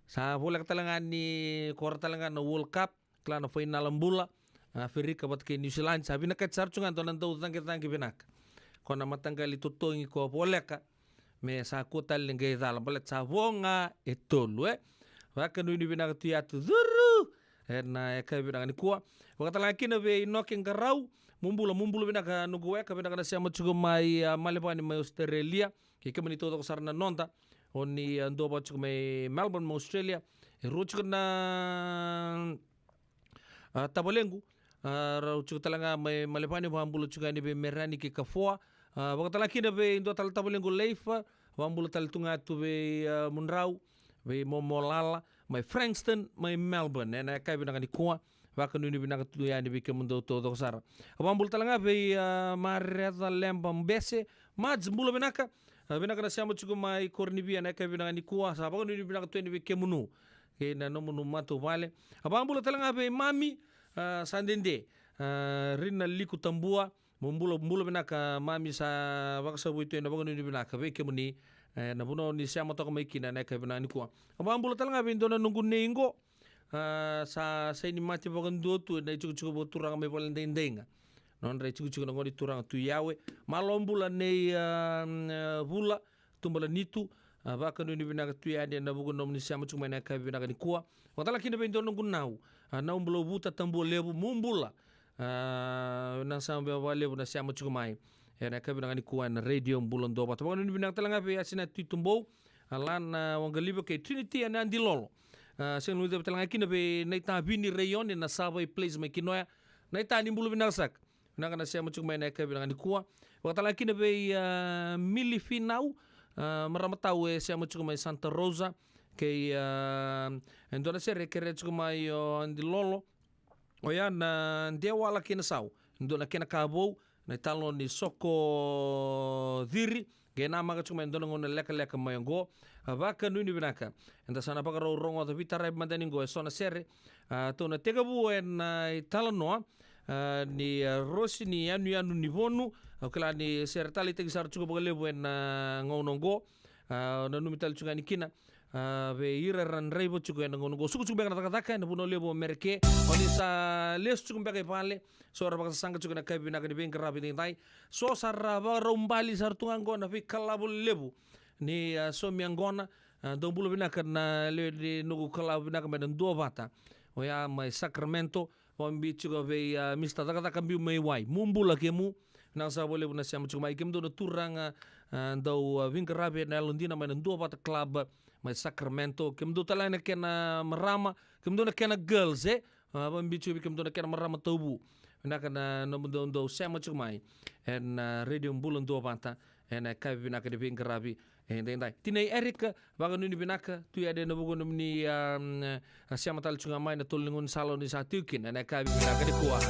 Sa voleka tale ga ni kora tale ga na World Cup, kila na fainala bula, a, Aferika vata kei New Zealand. Sa vinakati sara tu ga dua na dau cagicagi vinaka. Ko na mataqali totogi ko voleka, me sa kua tale ni qai cala, baleta sa vo ga e tolu, e. Vakanuinui vinaka tu yatu, curu! Ena yakavi vinaka nikua. Vakatalega kina vei Noke Qarau, mo bula, mo bula vinaka noqu weka, vinaka na sema tiko mai, a, Malevani mai Australia. Kei kemuni taucoko sara na noda, o ni, a, dua vata tiko mai Melbourne mai Australia. E rua tiko na a, tavalequ, a, rau tiko tale ga mai Malevani, vakabula tiko yani vei Merani kei Kafoa. A, vakatalega kina vei dua tale tavalequ Leifa, vakabula tale tu ga tu vei, a, Mudrau, vei Momolala mai Frankston mai Melbourne ena yakavi vinaka nikua. Vakanuinui vinaka tu yani vei kemudou taucoko sara. Vakabula tale ga vei, a, Mareca Leba Bese, Mads, bula vinaka. A, vinaka na sema tiko mai Koronivia ena yakavi vinaka nikua, sa vakanuinui vinaka tu yani vei kemunu kei na nomuni matavuvale. A, vakabula tale ga vei Mami, a, sa dede, a, Rina Liku Tabua, mo bula, bula vinaka Mami, sa vakasavui tu yani, vakanuinui vinaka vei kemuni, e, na vanua ni sema toka mai kina ena yakavi vinaka nikua. A, vakabula tale ga vei dua na noqu nei qo, a, sa saini mate vakadua tu ena itikotiko vakaturaga mai Valedaidai ga. Nodra itikotiko na gone turaga Tui Yawe. Malo bula nei, a, a, Vula Tubalanitu, a, vakanuinui vinaka tu yani ena vuku ni nomuni sema tiko mai ena yakavi vinaka nikua. Vakatalega kina vei dua noqu nau, a, Nau Bula Vuta Tabua Levu, mo bula. A, na sema vakalevu na sema tiko mai ena yakavi vinaka nikua ena Radio Bula Duavata. Vakanuinui vinaka tale ga vei Asina Tui Tubou, a, Lana Waqaliva kei Trinity ena Adilolo. A, sega ni guilecavi tale ga kina vei Naita Vini Raione na Savai Place mai Kinoya. Naita, ni bula vinaka saka. Vinaka na sema tiko mai ena yakavi vinaka nikua. Vakatalega kina vei, a, Mili Finau, a, marama tau e sema tiko mai Santa Rosa, kei, a, e dua na sere e kerea tiko mai o Adilolo. Oya na Dewala kei na Sau, e dua na kena ka vou, na italanoa ni Soko Ciri, qai namaka tiko mai e dua na gauna lekaleka mai oqo. A, vakanuinui vinaka. Eda sa na vakarau rogoca veitaravi mada ni qo eso na sere, a, tou na tekivu ena italanoa, a, ni, a, Rosi ni Yanuyanu ni Vonu. Au kila ni sere taleitaki sara tiko vakalevu ena, a, gauna oqo. A, nanumi tale tiko yani kina, a, vei ira era draiva tiko ena gauna oqo. Sukusuku beka na cakacaka ena vanua levu o Mereke. O ni sa lesu tiko beka i vale, so ra vakasasaqa tiko ena yakavi vinaka ni veiqaravi edaidai. So sa ra vakarau bali sara tu ga oqo na veikalavo levu ni, a, saumi yaqona. A, dou bula vinaka na lewe ni noqu kalavo vinaka mai na Duavata, oya mai Sacramento. Vakabibi tiko vei, a, Mista Cakacaka Biu mai Wai, mo bula kemu. Vinaka saka vakalevu na sema tiko mai. Kemudou na turaga, a, dau, a, veiqaravi ena yalodina mai na Duavata Club mai Sacramento. Kemudou tale na kena marama, kemudou na kena girls, e. A, vakabibi tiko vei kemudou na kena marama tauvu. Vinaka na nomudou dau sema tiko mai ena, a, Radio Bula Duavata ena yakavi vinaka ni veiqaravi edaidai. Tinai Erika, vakanuinui vinaka tu yani ena vuku ni nomuni, a, a, sema tale tiko ga mai na tolo ni gaunisala o ni sa tiko kina ena yakavi vinaka nikua.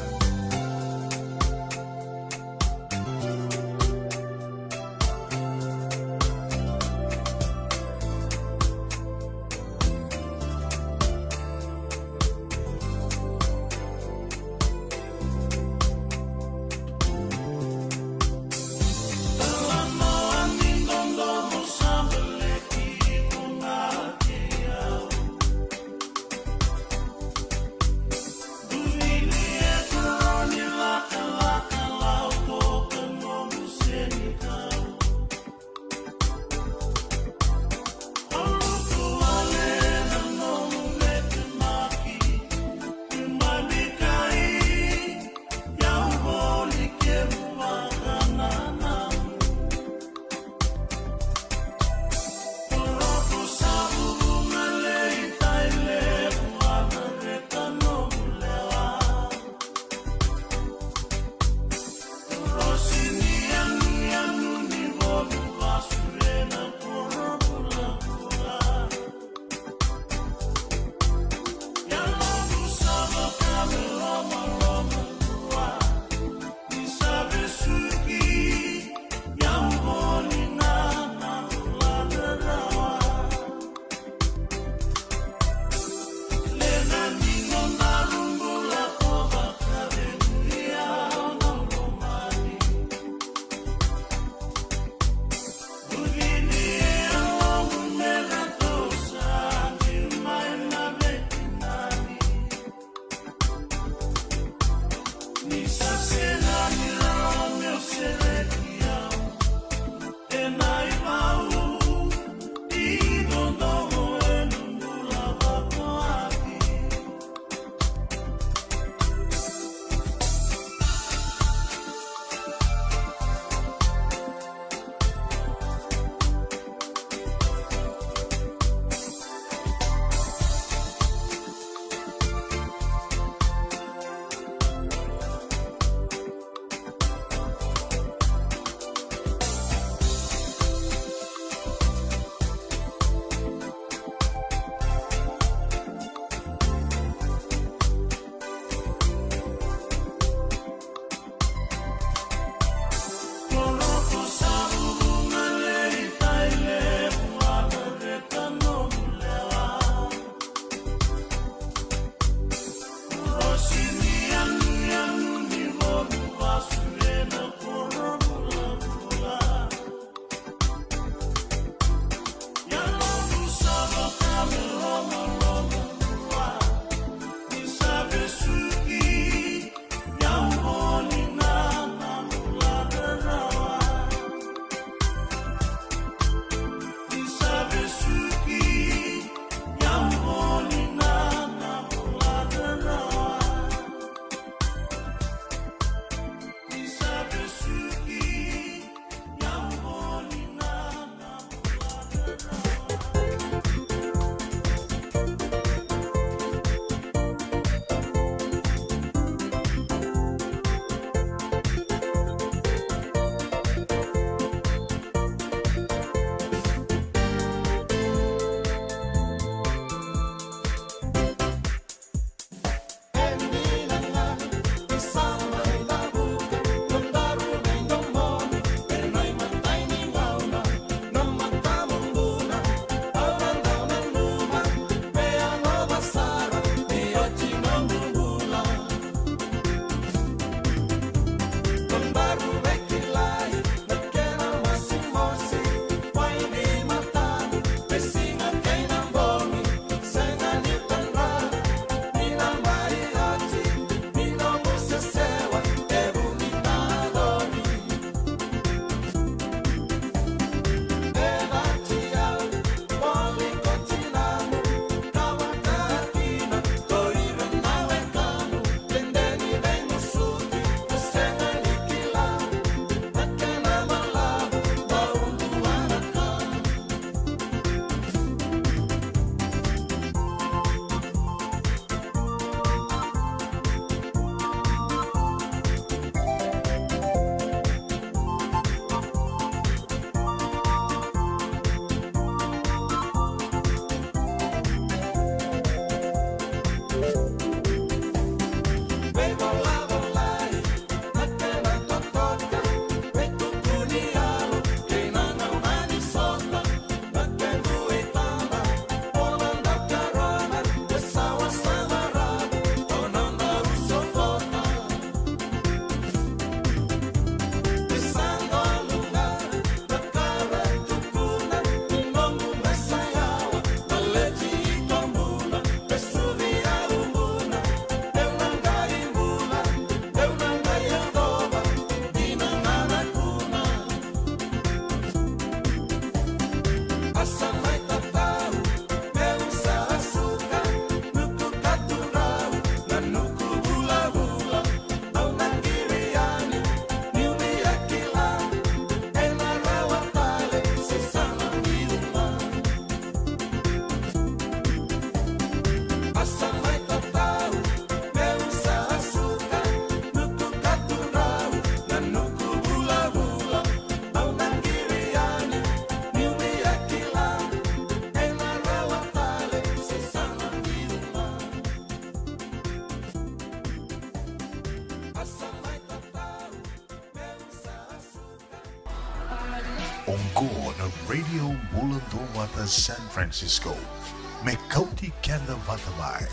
Oqo na Radio Bula Duavata San Francisco, me kauti keda vata mai.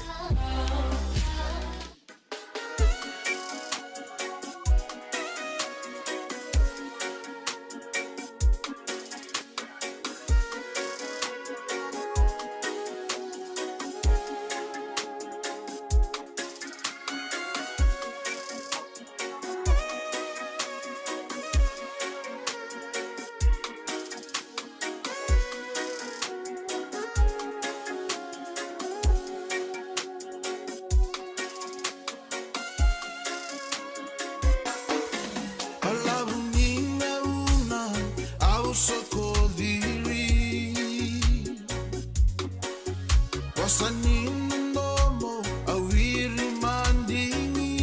Balavu ni gauna au soko ciri, vosa ni domo au iri madigi.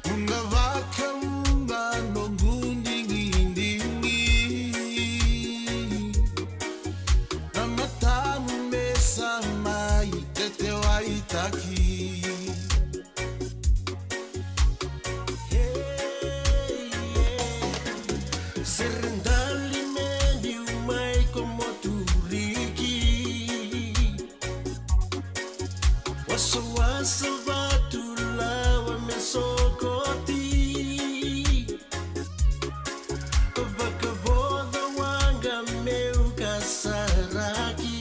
Vuqa vakavuqa noqu digidigi, na matamu me sa mai tetewaitaki. Hey, yeah. Sere dali me biu mai ko Moturiki. Wasawasa vatu lawa me sokoti. Vakavoca waqa meu kasaraki.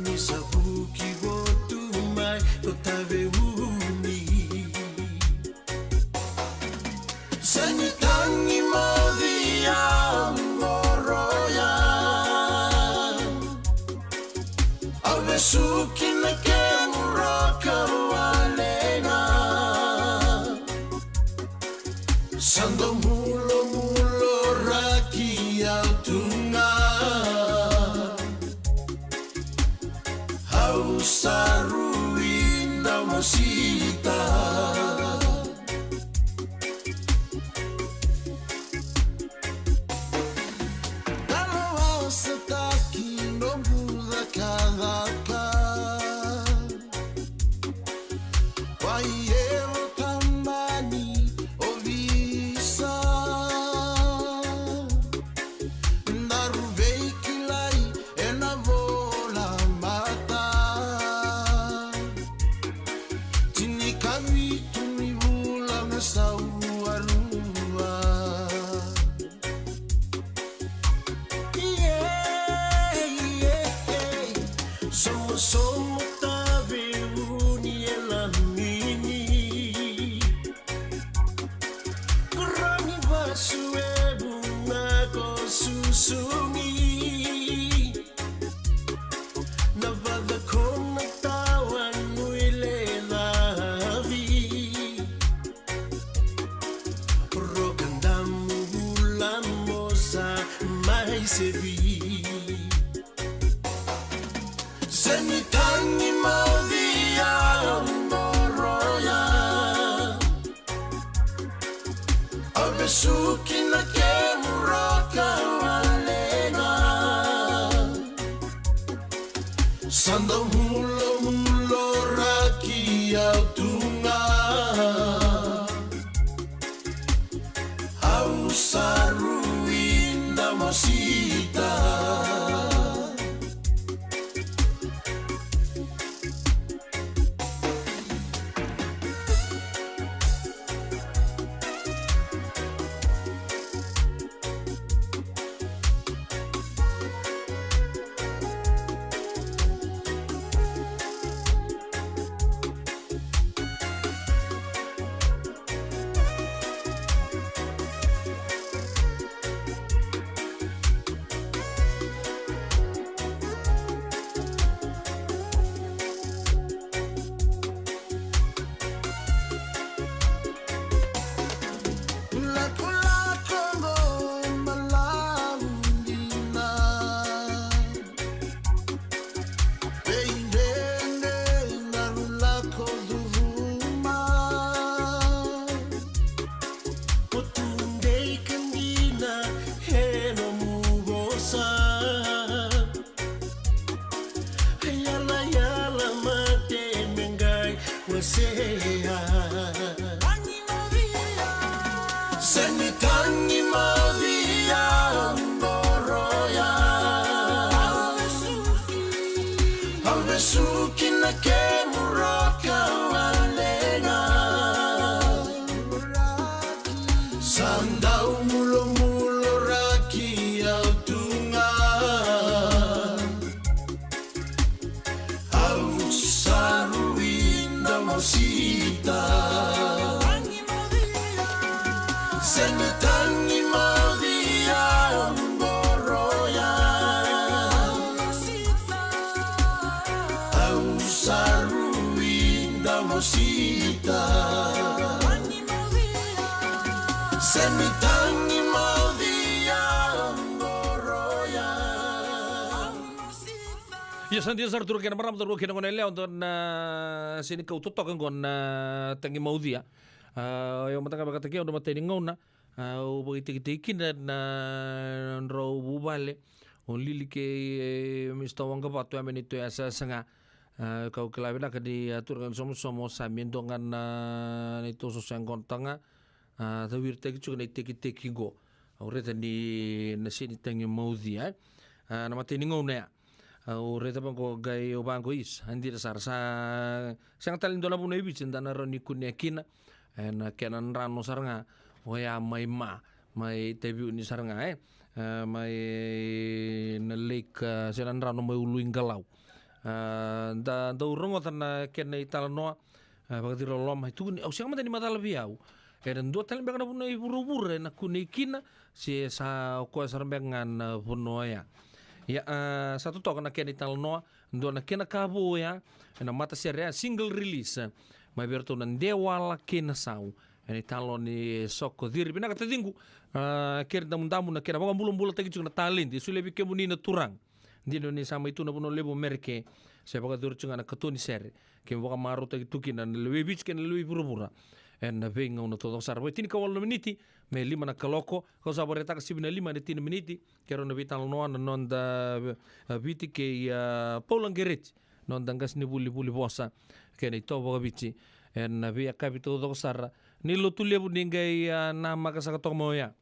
Ni sa vuki votu mai ko Taveuni. Seni tagi moci au qoroya. Au vesuki na kemu roka walena. Sa dau mulomulo raki au tu ga. Au sa rui dau mosita. Dalo au sa taki noqu cakacaka. Wai evo tamani ovisa. Daru veikilai ena vola mata. Tinikavitu ni vula ga sa rua. Yeah, yeah, yeah. Somosomo Taveuni e lamini. Koroni vasu e vuna ko susugi. Na vaca ko na tawa nui le lavi. Roka damu vula mo sa mai sevi. Seni tagi moci au qoroya. Au vesuki na kemu roka walena. Sa dau mulomulo raki au tu ga. Au sa rui dau mosita. Lakolako mo malavu dina. Vei dede daru lako curuma. Mo tu dei ka dina e nomu vosa. Yalayala mate me qai wasea. Ani mo via Suki na kemu raka walega. Sa dau mulomuloraki au tu ga. Au sa rui da mosita. Se me tagi modia au qoroya. Au sa rui da mosita. Se me tagi modia au qoroya. Ia sa dina sara turaga kei na marama, cauravou kei na goneyalewa, dua na siga ni kau totoka oqo na tagi modia. A, io, mada ga vakataki au na imatai ni gauna, a, au vakaitekiteki kina na nodrau vuvale o Lili kei, e, Mista Waqavatu, a, me neitou yasayasaga. A, kau kila vinaka ni, a, turaga ni Somosomo, sa me dua ga na neitou soso yaqona taga, a, caviritaki tiko na itekiteki qo. Au raica ni na sega ni tagi modia, e. A, na imatai ni gauna ya. Au raica vaqo, qai au vaqo, is, a dina sara, sa sega tale ni dua na vanua e Viti eda na rawa ni kunea kina ena kena drano sara ga oya mai Ma, mai Taveuni sara ga, e. A, mai na lake, a, se na drano mai Uluiqalau. A, da dau rogoca na kena italanoa, a, vakaciriloloma, e tukuni, au sega mada ni macala vei au ena dua tale beka na vanua e vuravura ena kunei kina, se sa o koya sara beka ga na vanua oya. Ia, a, sa totoka na kena italanoa, dua na kena ka vou oya ena matasere ya, single release, mai vei iratou na Dewala kei na Sau, ena italanoa nei Soko Ciri. Vinaka taciqu, a, kere damudamu na kena vakabulabulataki tiko na taledi, e solia vei kemuni na turaga. Dina ni sa mai tu na vanua levu o Merika, se vakayacori tiko ga na katoni sere, keimami vakamarautaki tu kina na lewe i Viti kei na lewe i vuravura ena veigauna taucoko sara. Vo e tinikawalu na miniti me lima na kaloko, kau sa vakaraitaka sivi na lima ena tini na miniti, keirau na veitalanoa na noda, a, Viti kei, a, Paula Qereti, noda qasenivuli, vuli vosa kei na itovo vakaviti ena veiyakavi taucoko sara. Ni Lotulevu ni qai, a, namaka saka toka mai oya.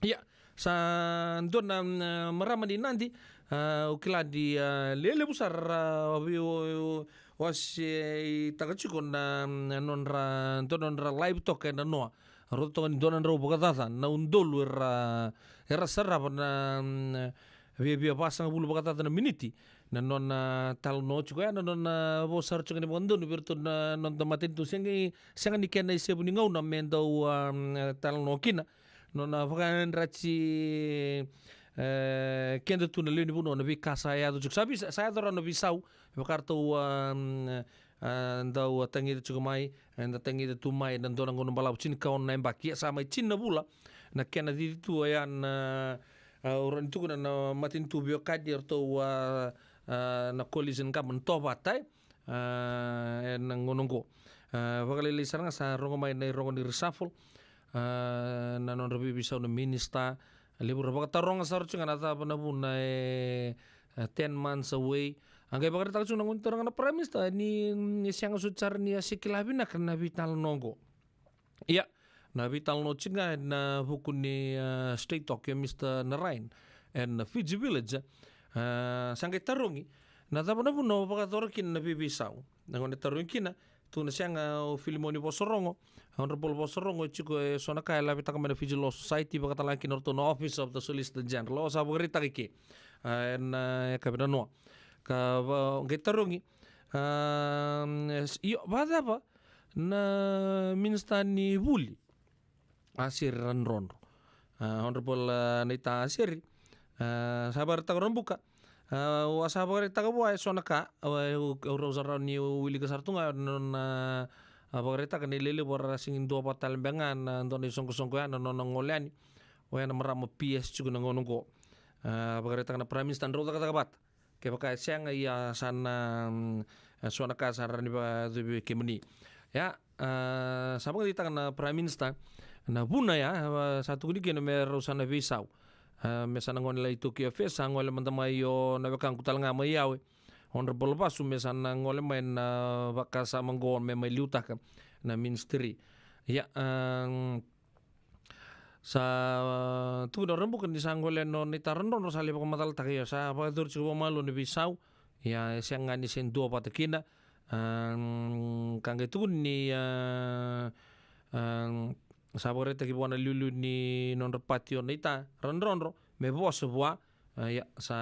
Ia, sa dua na, mm, marama ni Nadi, a, au kila ni, a, lelevu sara ra vei o, o, waseitaka tiko na, mm, nodra, dua na nodra live toka ena noa. Rauta toka ni dua na drau vakacaca na udolu era, era sarava na, mm, viavia vasagavulu vakacaca na miniti na nona talanoa tiko ya, na nona vosa sara tiko ni vakadodonu vei iratou na noda matanitu. Sega, sega ni kena isevu ni gauna me dau, a, mm, talanoa kina. Nona vakayadrati, e, keda tu na lewe ni vanua na veika sa yaco tiko. Sa vei, sa yaco rawa na veisau, vaka ratou, a, mm, a, dau, a, tagica tiko mai, eda tagica tu mai na dua na gauna balavu, tinikaono na yabaki. Ia sa mai tini na vula na kena cici tu oya na, a, au rawa ni tukuna na matanitu veiwekani, eratou, a, a, na coalition government, tovata, e. A, ena gauna oqo, a, vakalailai sara ga sa rogo mai na irogo ni reshuffle, a, na nodra veiveisau na minista. Levu ra vakataroga sara tiko ga na cava na vuna e, a, ten months away. A qai vakaraitaka tiko na gone taroga na Prime Minister ni, ni sega soti sara ni a se kila vinaka na veitalanoa oqo. Ia, na veitalanoa tiko ga ena vuku ni, a, Straight Talk, e Mista Narayan ena Fiji Village, a, sa qai tarogi na cava na vuna o vakayacora kina na veiveisau. Na gone tarogi kina, tukuna sega o Filimoni Vosorogo, Honourable Vosorogo, e tiko e so na ka e lavitaka mai na Fiji Law Society, vakatalega kina o ratou na Office of the Solicitor General, o sa vakaraitaka i ke, a, ena, e, yakavi nanoa. Ka va, qai tarogi, a, io, vakacava na minista ni vuli, Aseri Radrodro. A, Honourable, a, Naita Aseri, a, sa vakaraitaka Rabuka. A, au a sa vakaraitaka vua e so na ka, au, au, au rau sa rawa ni wilika sara tu ga na nona, a, vakaraitaka ni lelevu era sega ni duavata tale beka ga na dua na isoqosoqo ya na nona gole yani. Oya na marama P S tiko na gauna oqo. A, vakaraitaka na Prime Minister drau cakacaka vata. Kevaka e sega, ia sa na, mm, e so na ka sa rawa ni vakayacovi vei kemuni. Ia, a, sa vakadeitaka na Prime Minister na vuna ya, a, sa tukuni kina me rau sa na veisau. A, me sa na gone lai Tokyo Affairs, sa gole mada mai o na wekaqu tale ga mai Yawe, Honourable Vasu, me sa na gole mai na vakasama oqo me mai liutaka na ministry. Ia, a, mm, sa, a, tukuna o Rabuka ni sa gole yani o Naita Radrodro, sa lai vakamacalataka, ia sa vakayacori tiko vakamalua na veisau, Ia e sega ni se dua vata kina. A, ka qai tukuni ni, a, a, sa vakaraitaki vua na liuliu ni nodra pati o Naita Radrodro me vosa vua. A, ia sa,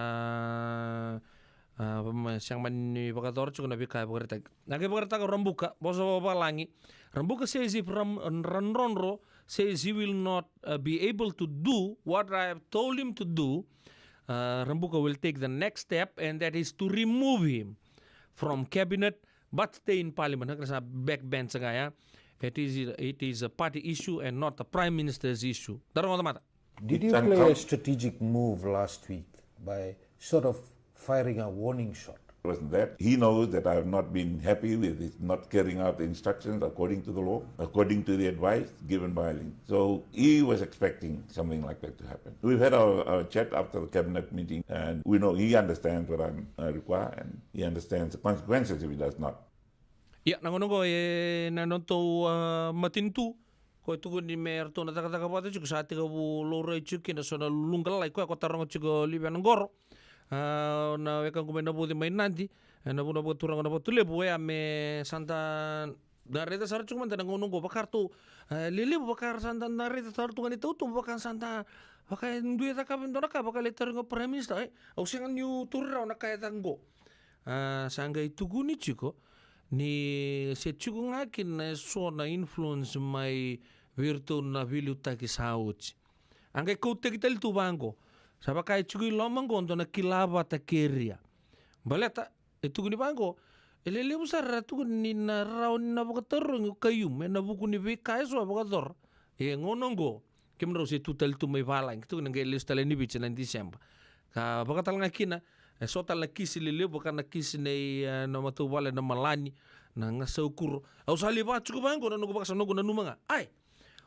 a, ma, sega mani vakayacora tiko na veika e vakaraitaki. Na qai vakaraitaka o Rabuka, vosa vavalagi. Rabuka says if Ram, Radrodro says he will not, uh, be able to do what I have told him to do, uh, Rabuka will take the next step, and that is to remove him from cabinet but stay in parliament. Haka sa backbench ga ya. It is, it is a party issue and not a prime minister's issue. Dara nga mata. Did you play a strategic move last week by sort of firing a warning shot? Wasn't that. He knows that I have not been happy with his not carrying out the instructions according to the law, according to the advice given by Eileen. So he was expecting something like that to happen. We've had our, our chat after the cabinet meeting, and we know he understands what I, uh, require, and he understands the consequences if he does not. Ia, na gauna oqo e na nodatou, a, matanitu, ko e tukuni me ratou na cakacaka vata tiko, sa tekivu laurai tiko kina so na luqa lalai, koya ko taroga tiko o Livi Yanagoqoro. A, na wekaqu mai Navuci mai Nadi, e na vuna vakaturaga na Vatulevu, oya me sa da, da raica sara tiko mada na gauna oqo, vaka ratou, e, lelevu vaka ra sa da, da raica sara tu ga ni tautuba, vaka sa da, vaka e dui cakava e dua na ka, vaka lai taroga Prime Minister, e, au sega niu tauri rawa na ka e caka oqo. A, sa qai tukuni tiko ni se tiko ga kina e so na influence mai vei iratou na veiliutaki sa oti. A qai kautaki tale tu vaqo, sa vaka e tiko i loma oqo dua na kila vata kerea. Baleta e tukuni vaqo, e lelevu sara era tukuni ni na rawa ni na vakatarogi o Khaiyum e na vuku ni veika e so e vakayacora. E gauna oqo, kemudrau se tu tale tu mai valagi, tukuni qai lesu tale ni Viti na Diseba. Ka vaka tale ga kina, e so tale na kisi lelevu, vaka na kisi nei, e, na matavuvale na Malani, na Gasaukuro. Au sa lai vakatuka vaqo na noqu vakasa, noqu nanuma ga. Ai,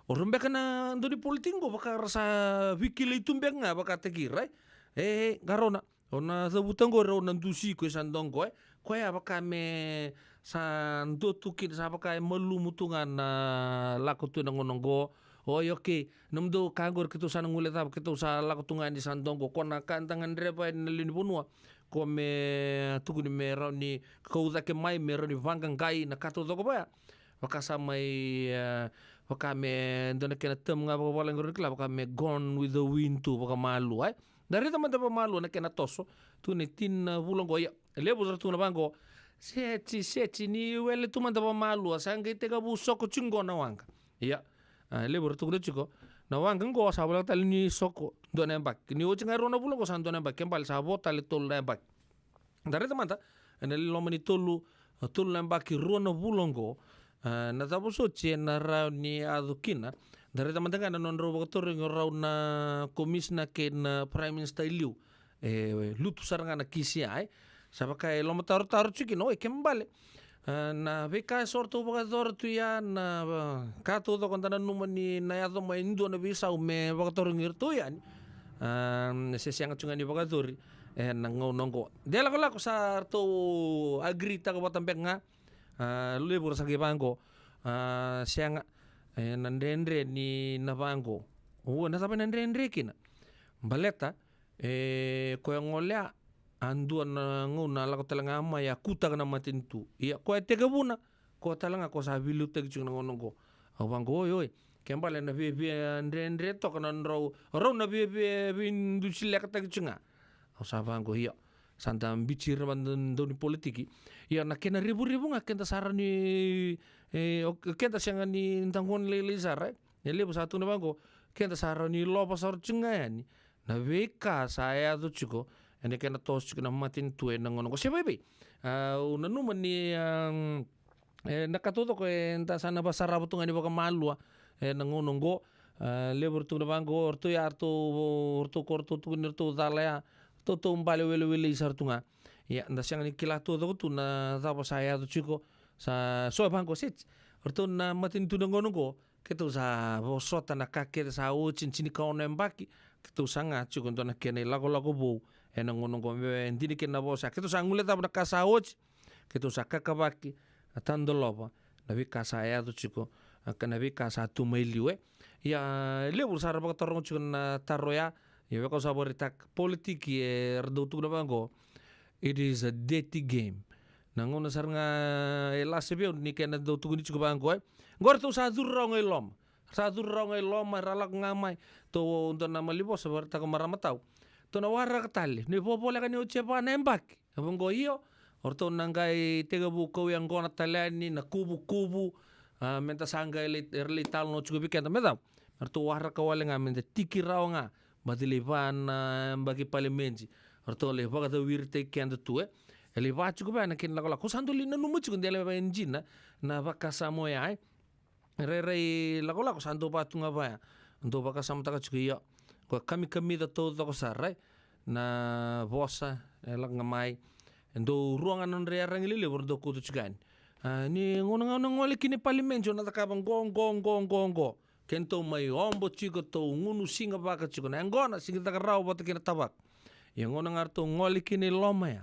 o rau beka na dau ni politiki qo, vaka ra sa veikilai tu beka ga vakataki ira, e. E, qarauna. O na cavuta oqo, rau na dusi iko e sa dua oqo, e. Koya vaka me sa dua tu kina, sa vaka e malumu tu ga na lako tu e na gauna oqo. Oi, okei. Nomudou ka oqori keitou sa na guilecava, keitou sa lako tu ga ni sa dua oqo. Ko na ka da gadreva e na lewe ni vanua, ko me tukuni me rawa ni kau cake mai, me rawa ni vaqaqai na ka taucoko vaya. Vaka sa mai, e, vaka me dua na kena tamu ga vakavalagi rau ni kila, vaka me gone with the wind tu vakamalua, e. Da raica mada vakamalua na kena toso, tu na tini na vula oqo, ia, e levu sara tu na vaqo. Seti, seti, ni wele tu mada vakamalua, sa qai tekivu soko tiko qo na waqa. Ia, a, e levu ra tukuna tiko, na waqa oqo sa voleka tale ni soko dua na yabaki. Ni oti ga e rua na vula oqo sa dua na yabaki, ke bale sa vo tale tolu na yabaki. Da raica mada, e na loma ni tolu, tolu na yabaki rua na vula oqo, a, na cava soti e na rawa ni yaco kina. Da raica mada ga na nodrau vakatarogi o rau na komisina kei na Prime Minister i liu. E lutu sara ga na kisi ya, e. Sa vaka e lomatarotaro tiko kina, oi, ke bale. A, na veika e so ratou vakayacora tu ya, na, a, ka taucoko da nanuma ni na yaco mai e dua na veisau me vakatarogi iratou yani. A, se sega tu ga ni vakayacori e na gauna oqo. De lakolako sa ratou agree taka vata beka ga. A, levu ra sa qai vaqo. A, sega, e, na dredre ni na vaqo. O, na cava e na dredre kina? Baleta, e, koya gole a, a dua na gauna a lako tale ga mai a kutaka na matanitu. Ia, koya tekivuna, koya tale ga ko sa veiliutaki tiko na gauna oqo. Au vaqo, oi, oi. Ke bale na viavia dredre toka na drau, rau na viavia veidusilekataki tiko ga. Au sa vaqo, ia. Sa da biuti ira mada dau ni politiki. Ia na kena revurevu ga keda sa rawa ni, e, o, keda sega ni da gone lailai sara, e. E levu sa tukuna vaqo, keda sa rawa ni lova sara tiko ga yani na veika sa yaco tiko e na kena toso tiko na matanitu e na gauna oqo. Se vaivai, a, au nanuma ni, a, e, na ka taucoko eda sa na vasarava tu ga ni vakamalua e na gauna oqo. A, levu ra tukuna vaqo, o ratou ya, ratou, o ratou ko ratou tukuni ratou cala ya, ratou taubale welewelei sara tu ga. Ia, da sega ni kila taucoko tu na cava sa yaco tiko. Sa so e vaqo, seti, o ratou na matanitu na gauna oqo, keitou sa vosota na ka kece sa oti, tinikaono yabaki, keitou saga tiko e dua na kena ilakolako vou e na gauna oqo, me dina kina na vosa. Keitou sa guilecava na ka sa oti, keitou sa kakavaki, a, tadolova na veika sa yaco tiko, a, ka na veika sa tu mai liu, e. Ia, e levu sara vakataroga tiko na taro ya. Ia, vaka au sa vakaraitaka, politiki, e, era dau tukuna vaqo, It is a dirty game. Na gauna sara ga e lasa vei au ni kena dau tukuni tiko vaqo, e. Qo ratou sa curu rawa ga i loma. Sa curu rawa ga i loma, ra lako ga mai. Tou dua na malivosa, vakaraitaka marama tau. Tou na waraka tale. Ni vovoleka ni oti e va na yabaki. E vaqo io. O ratou na qai tekivu kau yaqona tale yani na kuvukuvu. A, meda sa qai lai, era lai talanoa tiko vei keda. Me cava? Me ratou waraka wale ga, meda tiki rawa ga. Baleta lai va na yabaki palimedi. Ratou lai vakacawiritaki keda tu, e. E lai va tiko vaya na kena lakolako. Ko sa dau lai nanuma tiko de lai va e dina na vakasama oya, e. Rairai lakolako sa dau va tu ga vaya. Dau vakasamataka tiko, io. Ko kamikamica taucoko sara, e. Na vosa e lako ga mai. E dau rua ga na nodra iyaragi lelevu ra dau kauta tiko yani. A, ni gauna ga o na gole kina i palimedi o na cakava qo, qo, qo, qo, qo. Kedatou mai obo tiko, tou gunu siga vaka tiko. Na yaqona sega ni caka rawa vata kei na tavako. Ia gauna ga ratou gole kina i loma ya.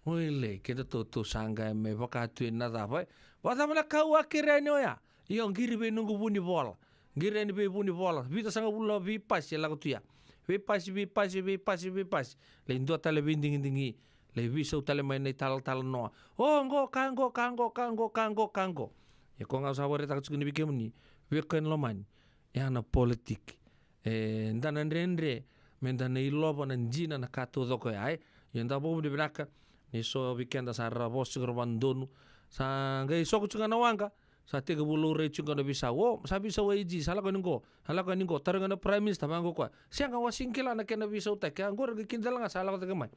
Oi lai, kedatou tou sa qai me vaka tu e na cava, e. Vakacava na ka au a kerea yani oya? Io, qiri vei noqu vunivola. Qiri yani vei vunivola. Vitusagavulu na veipasi e lako tu ya. Veipasi, veipasi, veipasi, veipasi. Lai dua tale veidigidigi. Lai veisau tale mai na italatala noa. O, qo, ka qo, ka qo, ka qo, ka qo, ka qo. Ia ko ga au sa vakaraitaka tiko ni vei kemuni. Vei koya ni lomani. Ya na politiki. E, da na dredre. Me da na ilova na dina na ka taucoko ya, e. Ia da vakavinavinaka. Ni so vei keda sa ra vosa tiko ra vakadodonu. Sa qai soko tiko ga na waqa. Sa tekivu laurai tiko ga na veisau. O, sa veisau A G, sa lako yani qo. Sa lako yani qo. Tarogi na Prime Minister, vaqo koya. Sega, au a sega ni kila na kena veisautaki. A qori qai kidala ga sa lako cake mai.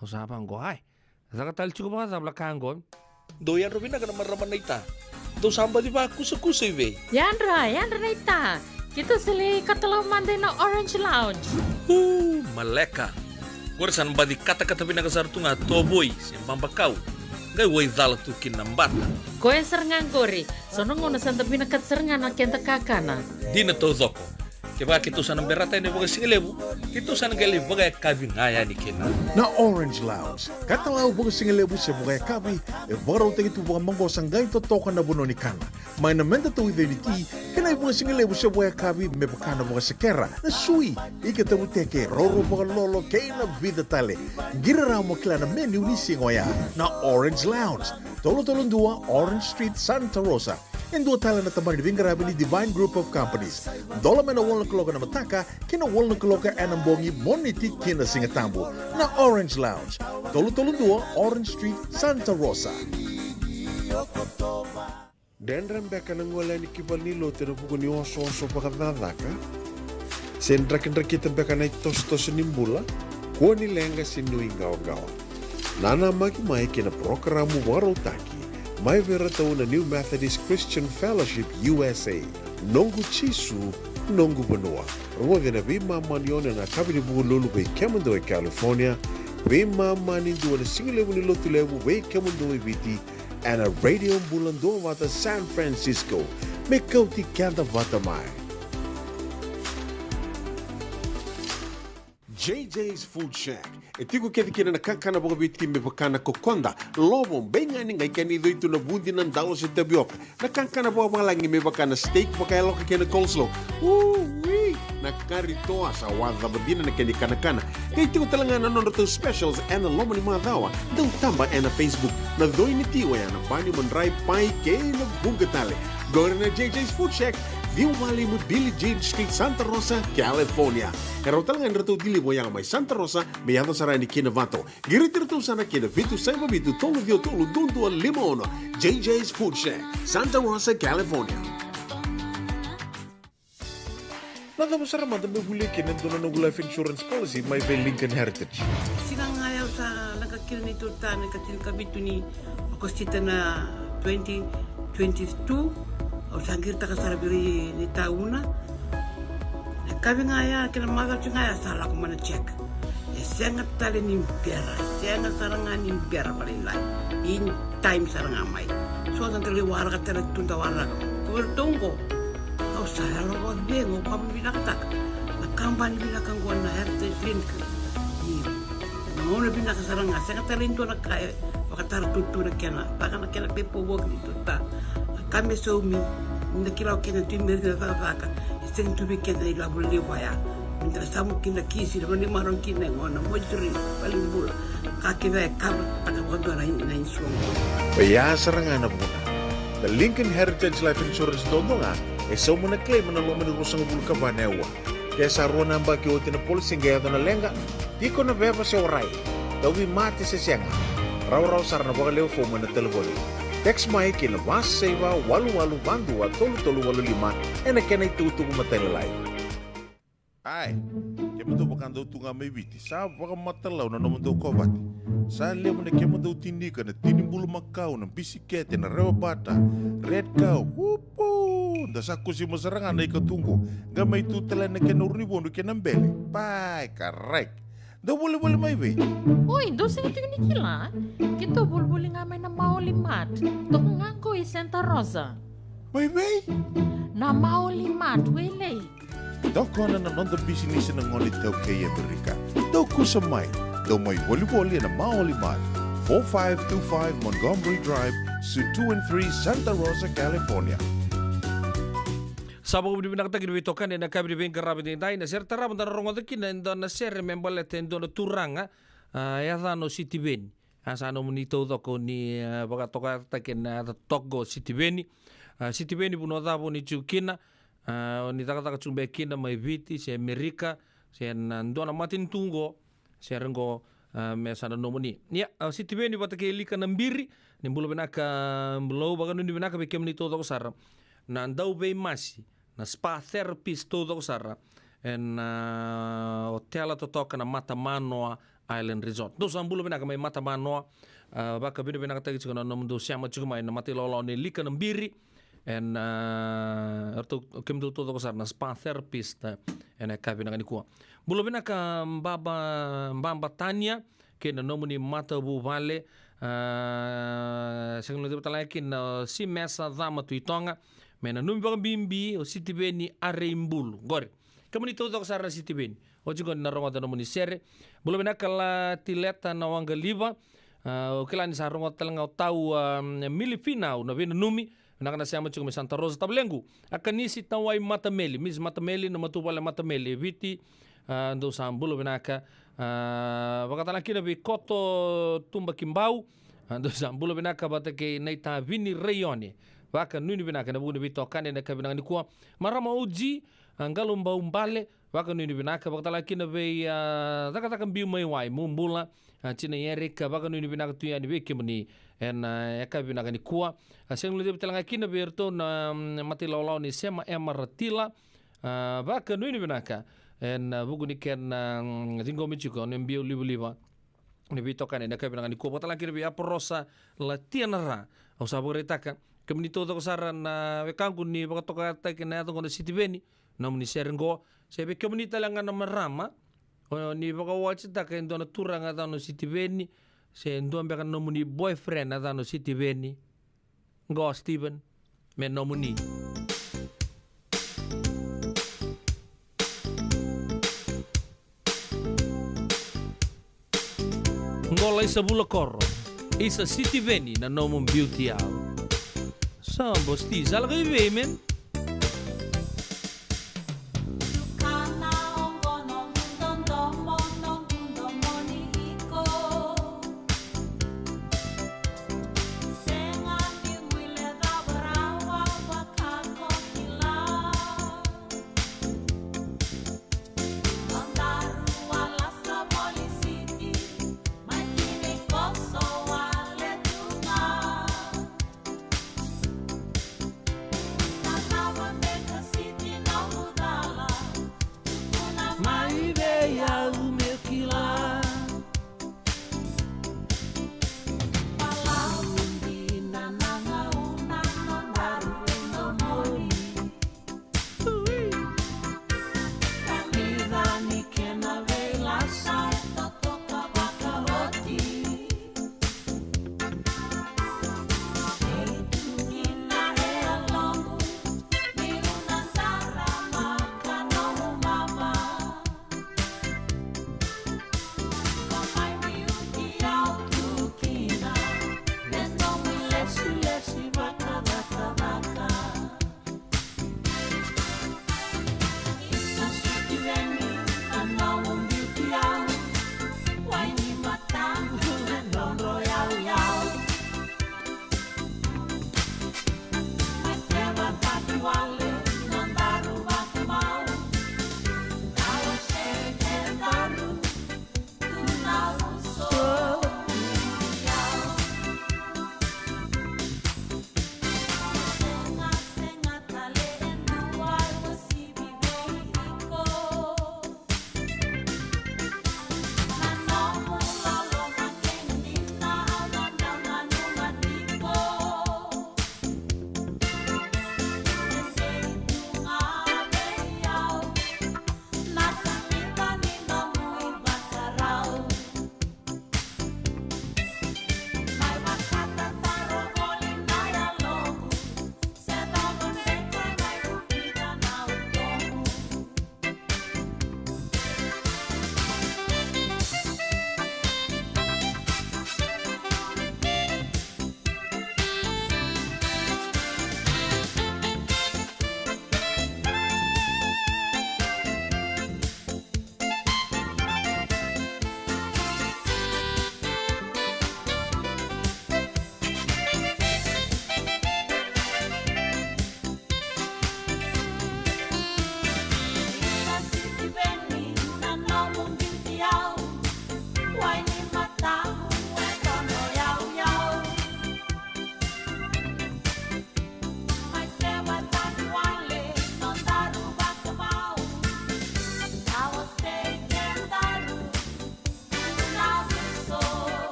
Au sa vaqo, ai. Caka tale tiko vakacava na ka qo. Dou yadra vinaka na marama naita. Dou sa baci vakusakusa i vei? Yadra, yadra naita. Keitou sa lai katalau mada ina Orange Lounge. U, maleka. Qori sa na baci katakata vinaka sara tu ga tovoi se babakau. Qai waicala tu kina na bata. Koya sara ga qori. So na gauna sa da vinakata sara ga na keda kakana. Dina taucoko. Kevaka keitou sa na berata yani vakasigalevu, keitou sa na qai lai vakayakavi ga yani kina. Na Orange Lounge. Katalau vakasigalevu se vakayakavi, e vakarautaki tu vakamaqosa qai totoka na vanua ni kana. Mai na meda tauica ni ti, kei na ivakasigalevu se vakayakavi me vaka na vakasekera, na sui, ika tavuteke, roro vakalolo, kei na vica tale. Qiri rawa mo kila na menu ni siga oya. Na Orange Lounge, tolu tolu dua Orange Street, Santa Rosa. E dua tale na tabana ni veiqaravi ni Divine Group of Companies. Dola mai na walu na kaloko na mataka, ki na walu na kaloko ena bogi, Moniti ki na Sigatabu. Na Orange Lounge, tolu tolu dua Orange Street, Santa Rosa. Dredre beka na gole yani ki valenilotu ena vuku ni osooso vakacakacaka? Se drakidrakita beka na itosotoso ni bula? Kua ni leqa se nuiqawaqawa. Nanamaki mai ki na parokaramu vakarautaki mai vei iratou na New Methodist Christian Fellowship U S A. Noqu Jisu, noqu vanua. Rogoci ena veimama ni ono ena yakavi ni Vukelulu vei kemudou e California, veimama ni dua ena sigalevu ni Lotulevu vei kemudou e Viti, ena Radio Bula Duavata San Francisco. Me kauti keda vata mai. J J's Food Shack. E tiko kece kina na kakana vakaviti me vaka na kokoda, lovo, beigani, qai kena icoi tu na vudi, na dalo se tavioka. Na kakana vakavalagi me vaka na steak vakayaloka kei na coleslaw. Ui! Na kari toa, sa wacava dina na kena ikanakana. Qai tiko tale ga na nodratou specials ena loma ni macawa. Dau taba ena Facebook. Na coi ni ti oya na bani, madrai, pai kei na vuqa tale. Qori na J J's Food Shack, ciwa walu lima Billie Jean Street, Santa Rosa, California. E rawa tale ga ni ratou deliver oya mai Santa Rosa me yaco sara yani ki Novato. Qiriti iratou sara ki na vitu saiva vitu tolu ciwa tolu dua dua lima ono. J J's Food Shack, Santa Rosa, California. Na cava sara mada me volia kina e dua na noqu life insurance policy mai vei Lincoln Heritage? Siga ga ya au sa leqa kina neitou ta na ikatinikava ni Okosita na twenty twenty-two, au sa qiritaka sara vei ira na itauna. Na yakavi ga ya kei na macawa ga ya sa lako mai na check. E sega tale ni bera, sega sara ga ni bera vakalailai. In time sara ga mai. So da qai waraka tale tu, da waraka. Ko iratou qo, au sa yalo vakacegu, au vakavinavinakataka na kabani vinaka qo na Heritage Clinic. Io. Na gauna vinaka sara ga, sega tale ni dua na ka e vakatara tu na kena, vaka na kena paperwork ni tu ta. Na ka me saumi, ni da kila o keda tu i Merika na cakacaka, e sega tu vei keda na ilavo levu vaya. Dra samu kina kisi na mani maro kina e gona moituri, valenibula. Ka kece e kava taka vakadua na, na insurance. Oya sara ga na vuna. Na Lincoln Heritage Life Insurance dodonu ga e sauma na claim ena loma ni ruasagavulu ka va na aua. Ke sa rua na yabaki oti na policy qai yaco na leqa, tiko na veva se warai, tauvimate se sega, rawarawa sara na vakalewe fomu ena talevoni. Text mai ki na va saiva walu walu va dua tolu tolu walu lima ena kena itukutuku matailalai. Ai, kemudou vakadau tu ga mai Viti, sa vakamatalau na nomudou kovate. Sa levu na kemudou tinika, na tini bulumakau, na bisikete, na rewa bata, red cow, upu! Da sa kusima sara ga na ika tu qo, qai mai tu tale na kena urunivodu kei na bele. Pai, karai. Dau volivoli mai vei? Oi, dou sega tiko ni kila? Keitou volivoli ga mai na Maoli Mart. Toka ga qo i Santa Rosa. Mai vei? Na Maoli Mart, Wailei. Tokona na noda bisinisi na gone iTaukei e Amerika. Dou kusa mai. Dou mai volivoli ena Maoli Mart, four five two five Montgomery Drive, Suite two and three, Santa Rosa, California. Sa vakavinavinakataki na veitokani ena yakavi ni veiqaravi edaidai. Na sere tarava da na rogoca kina e dua na sere me baleta e dua na turaga, a, e yacana o Sitiveni. A, sa nomuni taucoko ni, a, vakatokayacataki ena yaca toka o Sitiveni. A, Sitiveni, vanua cava o ni tiko kina? A, o ni cakacaka tu beka kina mai Viti se Amerika se na dua na matanitu qo, sere qo, a, me sa na nomuni. Ia, a, Sitiveni vata kei Lika Nabiri, ni bula vinaka, Bulou, vakanuinui vinaka vei kemuni taucoko sara na dauveimasi, na spa therapist taucoko sara ena, a, otela totoka na Matamanoa Island Resort. Dou sa bula vinaka mai Matamanoa, a, vakavinavinakataki tiko na nomudou sema tiko mai na mata ilawalawa nei Lika Nabiri, ena, a, eratou, kemudou taucoko sara na spa therapist, a, ena yakavi vinaka nikua. Bula vinaka Baba, Baba Tania, kei na nomuni matavuvale, a, sega ni levu tale ga kina o Simesa Cama Tuitoga, me nanumi vakabibi o Sitiveni Areibulu. Qori. Kemuni taucoko sara na Sitiveni. Oti qo ni na rogoca nomuni sere. Bula vinaka Latileta Nawaqaliva. A, au kila ni sa rogoca tale ga o tau, a, Milifinau na veinanumi. Vinaka na sema tiko mai Santa Rosa. Tavalequ, a Kanisi Tawai Matameli, Miss Matameli, na matavuvale Matameli e Viti. A, dou sa bula vinaka. A, vakatale ga kina vei Koto Tuba Kibau. A, dou sa bula vinaka vata kei Naitavini Reione. Vakanuinui vinaka ena vuku ni veitokani ena yakavi vinaka nikua. Marama Uji, a, Qalubau Bale, vakanuinui vinaka, vakatale ga kina vei, a, Cakacaka Biu mai Wai, Mubula, a, Tina Erika, vakanuinui vinaka tu yani vei kemuni ena, a, yakavi vinaka nikua. A, sega ni levu tale ga kina vei iratou na, mm, mata ilawalawa nei Sema Ema Ratila, a, vakanuinui vinaka ena, a, vuku ni kena, mm, ciqomi tiko na biau livaliva ni veitokani ena yakavi vinaka nikua. Vakatale ga kina vei Aporosa Latianara. Au sa vakaraitaka, kemuni taucoko sara na wekaqu ni vakatokayacataki na yaca qo na Sitiveni, nomuni sere qo, se vei kemuni tale ga na marama o ni vakawatitaka e dua na turaga yacana o Sitiveni, se dua beka na nomuni boyfriend yacana o Sitiveni. Qo Steven, me nomuni. Qo Laisa Vulakoro, isa Sitiveni na nomu biuti au. Sa bosti, sa lako i vei, man?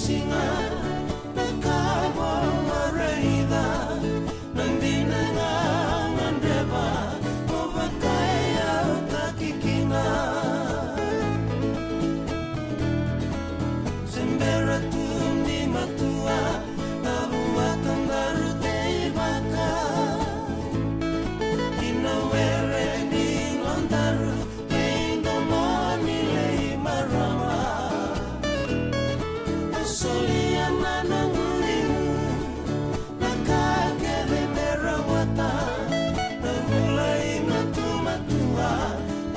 Siga na ka vou a raica, na dina ga gadreva, o vakayautaki kina. Se bera tu ni matua, na vua tadaru teivaka. Ki na were ni nodaru, kei domoni lei marama. A solia na noqu liu, na ka kece me rawata, na vula i na tumatua,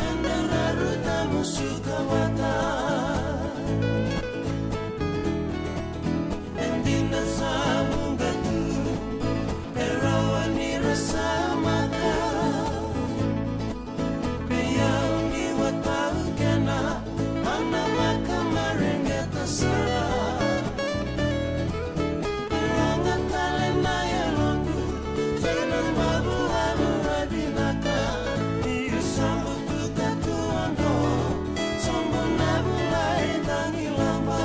ena raru tamusuka vata. E dina sa vuqa tu, e rawa ni ra samaka. Vei au ni watau kena, au na vakamareqeta sara. Rogo tale na yaloqu, kei na bavu au a vinaka. Niu sa butuka tu oqo, sobu na vula e cagilaba.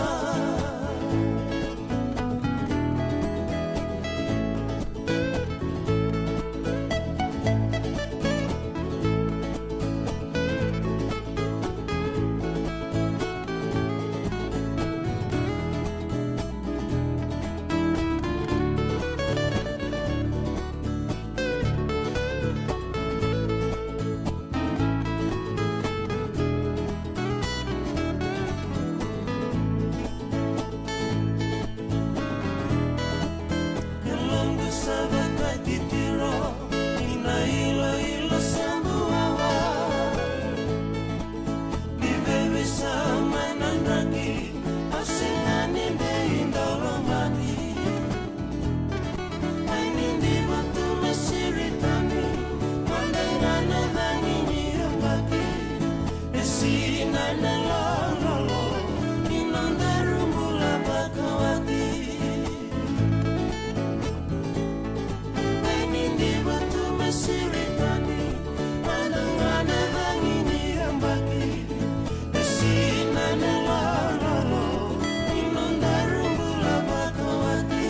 E loqu sa vakatitiro, ni na iloilo sa buawa. Ni veiveisau mai na draki, au sega ni dei dau lomani. Mai ni diva tu me siri tani, mada ga na cagi ni yabaki. E sinai na lololo ni nodaru bula vakawati. Mai ni diva tu me siri tani, mada ga na cagi ni yabaki. E sinai na lololo ni nodaru bula vakawati.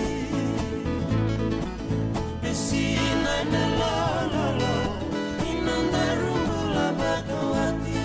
E sinai na lololo ni nodaru bula vakawati.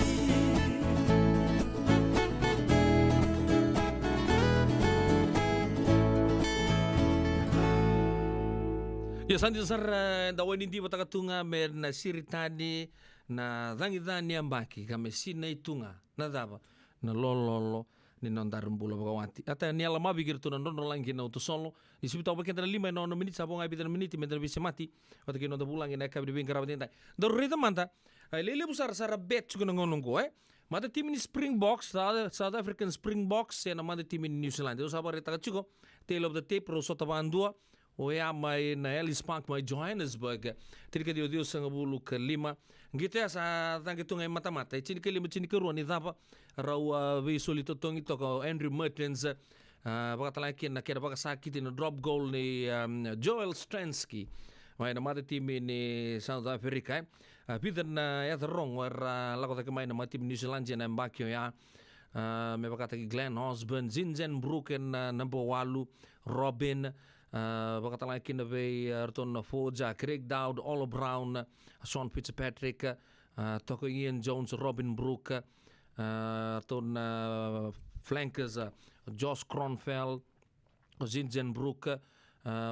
Ia sa dina sara, e, da wai ni divataka tu ga me na siri tani na cagi ca ni yabaki, ka me sinai tu ga na cava, na lololo ni nodaru bula vakawati. Ata ni yala mavi kei iratou na drodrolagi kei na uto solo. Ni sivitaka vei keda na lima ena ono miniti, sa vo ga e vica na miniti me da na veisemati vata kei na noda vulagi ena yakavi ni veiqaravi edaidai. Daru raica mada, e, lelevu sara, sa ra bet tiko na gauna oqo, e. Mada timi ni Springboks, South, South African Springboks, ena mada timi ni New Zealand. Au sa vakaraitaka tiko, tail of the tape, rau sota vakadua. Oya mai na Ellis Park mai Johannesburg, tinikaciwa ciwasagavulu ka lima. Qito ya sa caqe tu ga e matamata, e tinikalima tinikarua ni cava, rau, a, veisoli totogi toka o Andrew Mehrtens, a, vakatalega kina na kena vakasakiti na drop goal nei, um, Joel Stransky mai na mada timi ni South Africa, e. A, vica na yaca rogo era lako cake mai na mada timi ni New Zealand ena yabaki oya. A, me vakataki Glenn Osborne, Zinzan Brook ena, a, naba walu, Robin, a, vakatalega kina vei, a, ratou na forwards, a, Craig Dowd, Ola Brown, a, Sean Fitzpatrick, a, toka Ian Jones, Robin Brook, a, ratou na flankers, a, Josh Kronfeld, o Zinzan Brook, a,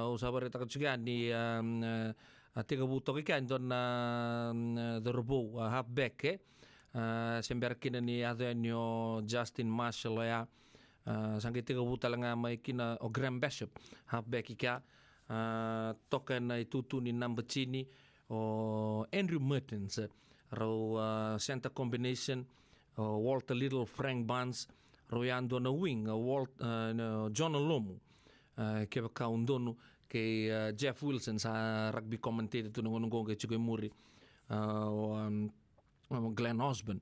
au sa vakaraitaka tiko yani, a, a, a tekivu toka kina e dua na, a, cauravou, a, halfback, e. A, se bera kina ni yaco yani o Justin Marshall oya. A, sa qai tekivu tale ga mai kina o Graham Bishop, halfback i kea. A, toka ena itutu ni naba tini o Andrew Mehrtens, rau, a, center combination, o Walter Little, Frank Barnes, rau yadua na wing, o Walt-, a, na Jonah Lomu, a, kevaka au donu, kei, a, Jeff Wilson, sa rugby commentator tu na gauna oqo qai tiko e muri, a, o, um, o Glenn Osborne.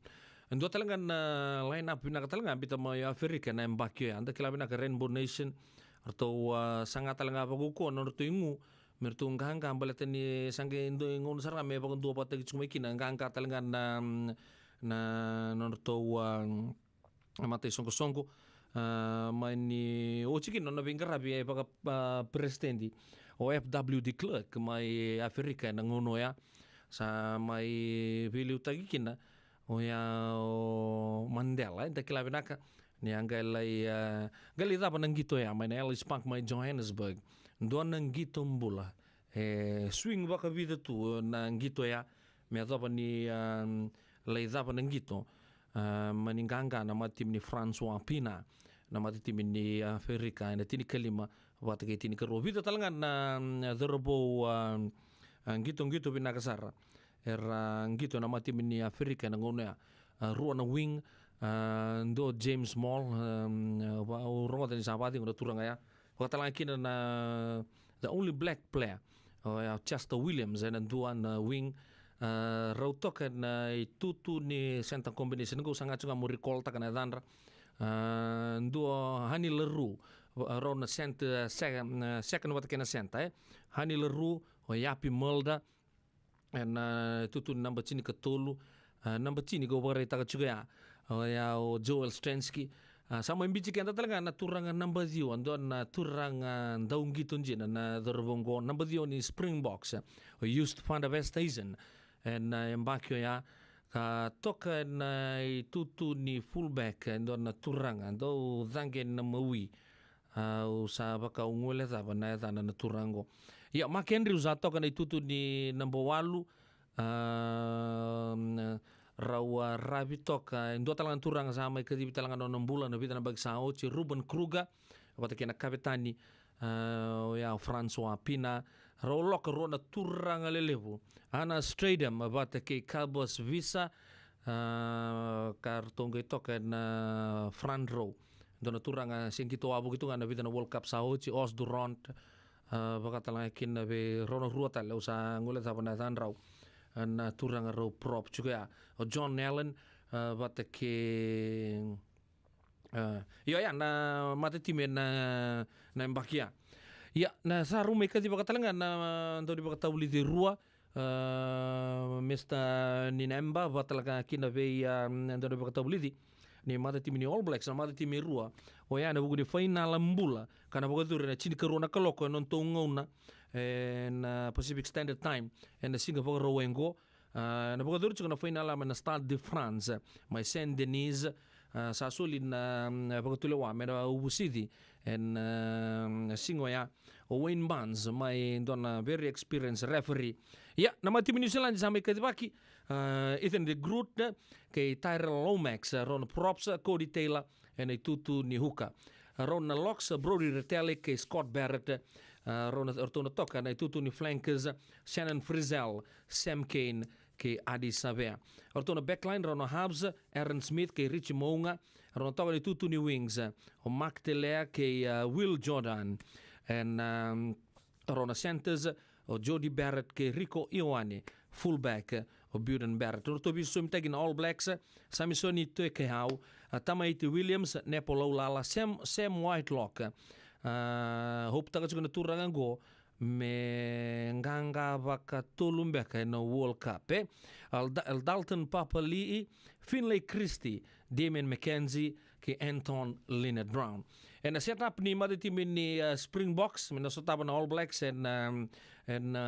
E dua tale ga na line-up vinaka tale ga biuta mai Aferika ena yabaki oya. Eda kila vinaka Rainbow Nation, ratou, a, saga tale ga vakaukauwa na nodratou igu me ratou qaqa, baleta ni sa qai dua na gauna sara ga me vakaduavatataki tiko mai kina, qaqa tale ga na, na, na nodratou, a, mataisoqosoqo, a, mai ni Oti kina na veiqaravi e vaka, a, peresitedi o F W de Klerk mai Aferika ena gauna oya. Sa mai veiliutaki kina oya o Mandela, e da kila vinaka ni a qai lai, a, qai lai cava na qito oya mai na Ellis Park mai Johannesburg. Dua na qito bula. E swing vakavica tu na qito oya me yacova ni, a, lai cava na qito, a, mani qaqa na matatimi ni Francois Pienaar, na matatimi ni, a, Aferika ena tinikalima vata kei tinikarua. Vica tale ga na, mm, cauravou, a, a, qitoqito vinaka sara era qito ena matatimi ni Aferika ena gauna oya. A, rua na wing, a, dua o James Small, a, mm, a, va-, au rogoca ni sa vakacegu na turaga ya. Vakatalega kina na the only black player, oya o Chester Williams ena dua na wing. A, rau toka ena itutu ni center combination qo, sa ga tiko ga mo recall-taka na yacadra. A, dua o Hani Larue, a, rau na center, second, a, second vata kei na center, e. Hani Larue, o Yapi Mulder, ena, a, itutu ni naba tinikatolu. A, naba tini qo vakaraitaka tiko ya, oya o Joel Stransky. A, sa mai biuti keda tale ga na turaga naba ciwa, dua na turaga dauqito dina na cauravou qo, naba ciwa ni Springboks, o Joost van der Westhuizen. Ena, a, yabaki oya ka toka ena, a, itutu ni fullback, e dua na turaga dau caqe na mawi. Au sa vaka au guilecava na yacana na turaga qo. Ia, Mark Andrews sa toka na itutu ni naba walu. A, rau a ravi toka e dua tale ga na turaga sa mai kacivi tale ga na nona bula na vica na yabaki sa oti, Ruben Kruger vata kei na kavetani, a, oya o Francois Pienaar. Rau loka rua na turaga lelevu, Anna Strydom vata kei Cobus Wiese, a, ka ratou qai toka ena front row. Dua na turaga se qito wavoki tu ga na vica na World Cup sa oti, Os du Rond, a, vakatalega kina vei rau na rua tale, au sa guilecava na yacadrau, a, na turaga rau prop tiko ya. O John Allen, a, vata kei, a, io ya, na matatimi na, na yabaki ya. Ia, na sa rau mai kaci vakatalega na daunivakatavulici e rua, a, Mister Ninemba, vakatalega kina vei, a, daunivakatavulici ni matatimi ni All Blacks, na matatimi e rua. Oya ena vuku ni fainala bula ka na vakayacori ena tinikarua na kaloko ena nodatou gauna, ena Pacific Standard Time, ena siga Vakarauwai qo. A, na vakayacori tiko na fainala mai na Stade de France mai Saint Denis. A, sa soli na, mm, vakatulewa me na uvusici ena, mm, siga oya o Wayne Barnes, mai dua na very experienced referee. Ia, na matatimi New Zealand sa mai kacivaki, a, Ethan de Groot kei Tyrell Lomax, a, rau na props, a, Codie Taylor ena itutu ni hooker. A, rau na locks, a, Brodie Retallick kei Scott Barrett, a, rau na, ratou na toka ena itutu ni flankers, Shannon Frizzell, Sam Cane kei Ardie Savea. Ratou na backline, rau na halves, Aaron Smith kei Richie Mo'unga. Rau na toka ena itutu ni wings, o Mark Telea kei, a, Will Jordan. Ena, um, rau na centers, o Jordie Barrett kei Rieko Ioane. Fullback, o Beauden Barrett. Ratou veisosomitaki na All Blacks, Samisoni Toekeau, a, Tamaiti Williams, Nepo Laulala, Sam, Sam Whitelock. A, hopetaka tiko na turaga qo me qaqa vakatolu beka ena World Cup, e. Al-, Aldalton Papali'i, Finlay Christie, Damian McKenzie kei Anton Lienert-Brown. Ena set up ni matatimi ni, a, Springboks me na sotava na All Blacks ena, um, ena,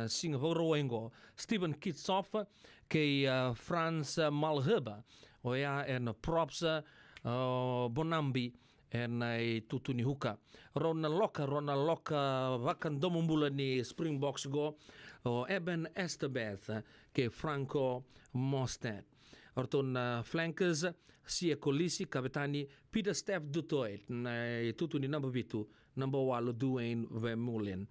a, siga Vakarauwai qo, Steven Kitshoff kei, a, Frans, a, Malherbe, oya ena props, a, o Bonambi ena itutu ni hooker. Rau na locks, rau na locks vakadomobula ni Springboks qo, o Eben Etzebeth kei Franco Mostert. Ratou na flankers, Siya Kolisi, kavetani, Pieter-Steph du Toit, na itutu ni naba vitu, naba walu, Duane Vermeulen.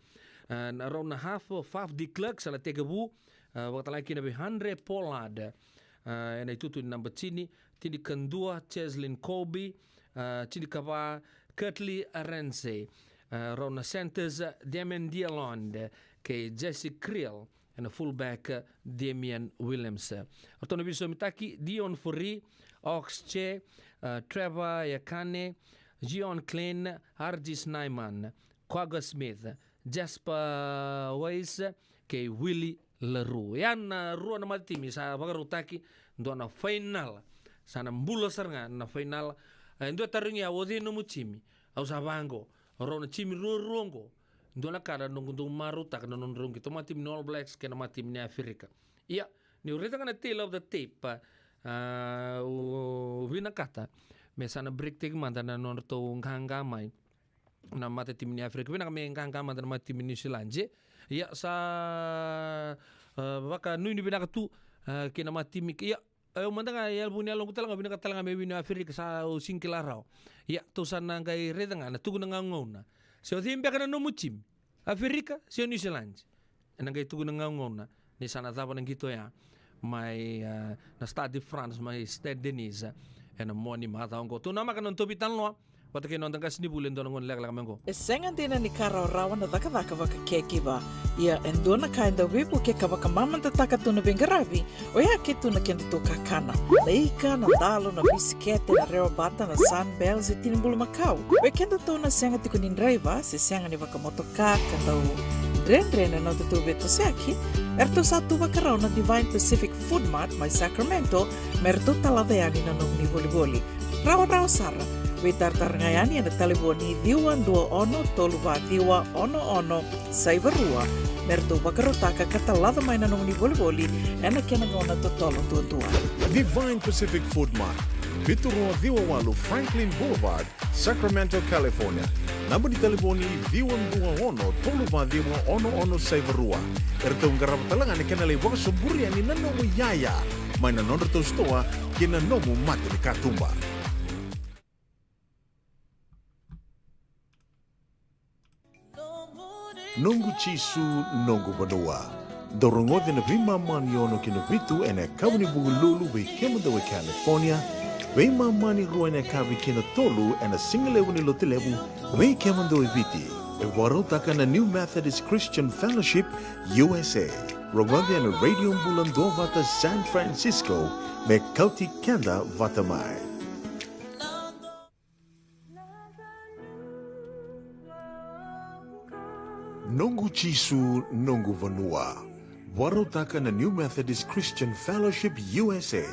A, na rau na half, Faf de Klerk sa na tekivu, a, vakatalega kina vei Handré Pollard, a, ena itutu ni naba tini, tinikadua, Cheslin Kolbe, a, tinikava, Kurt-Lee Arendse, a, rau na centers, Damian Dearlond kei Jesse Kriel, ena fullback, Damian Williams. Ratou na veisosomitaki, Deon Fourie, Ox Che, a, Trevor Iakaine, Jeon Kleyn, Arji Snyman, Kwagga Smith, Jasper Wiese kei Willie le Roux. Ya na rua na matatimi sa vakarautaki, dua na fainala. Sa na bula sara ga na fainala. E dua e tarogi au, o cei nomu timi? Au sa vaqo, rau na timi ruarua oqo. Dua na ka na noqu dau marautaka na nodrau qito, matimi ni All Blacks kei na matimi ni Aferika. Ia, niu raica ga na tail of the tape, a, au vinakata me sa na break teki mada na nodratou qaqa mai na matatimi ni Aferika. Vinaka me qaqa mada na matatimi ni New Zealand, e? Ia, sa, a, vakanuinui vinaka tu, a, kei na matatimi, ia, e, au mada ga, e, yalovu ni yaloqu tale ga, vinaka tale ga me wini o Aferika, sa au sega ni kila rawa. Ia, tou sa na qai raica ga na tukuna gauna. Se o cei beka na nomu timi, Aferika se o New Zealand? Ena qai tukuna gauna ni sa na cava na qito ya mai, e, na Stade de France, mai Saint-Denis, ena Moniti macawa oqo. Tou namaka na noda tou veitalanoa vata kei na noda qasenivuli e dua na gauna lekaleka mai oqo. E sega dina ni ka rawarawa na cakacaka vaka caregiver. Ia, e dua na ka e dau veivukei ka vakamamadataka tu na veiqaravi, oya ke tu na kedatou kakana. Na ika, na dalo, na bisikete, na rewa bata, na Sunbell se tini bulumakau. O kedatou na sega tiko ni draiva se sega ni vakamotoka ka dau dredre na nodatou veitosoyaki, eratou sa tu vakarau na Divine Pacific Food Mart mai Sacramento me ratou talaca yani na nomuni volivoli. Rawarawa sara, veitaratara ga yani ena talevoni ciwa dua ono tolu va ciwa ono ono saiva rua, me ratou vakarautaka ka talaca mai na nomuni volivoli ena kena gauna totolo duadua. Divine Pacific Food Mart, vitu rua ciwa walu Franklin Boulevard, Sacramento, California. Naba ni talevoni ciwa dua ono tolu va ciwa ono ono saiva rua. Eratou qarava tale ga na kena lai vakasoburi yani na nomu iyaya mai na nodratou sitoa kei na nomu mata ni katuba. Noqu Jisu, noqu vanua. Dou rogoca na veimama ni ono ki na vitu ena yakavi ni Vukelulu vei kemudou e California, veimama ni rua ena yakavi ki na tolu ena sigalevu ni Lotulevu vei kemudou e Viti. E vakarautaka na New Methodist Christian Fellowship U S A. Rogoca ena Radio Bula Duavata San Francisco me kauti keda vata mai. Noqu Jisu, noqu vanua. Vakarautaka na New Methodist Christian Fellowship U S A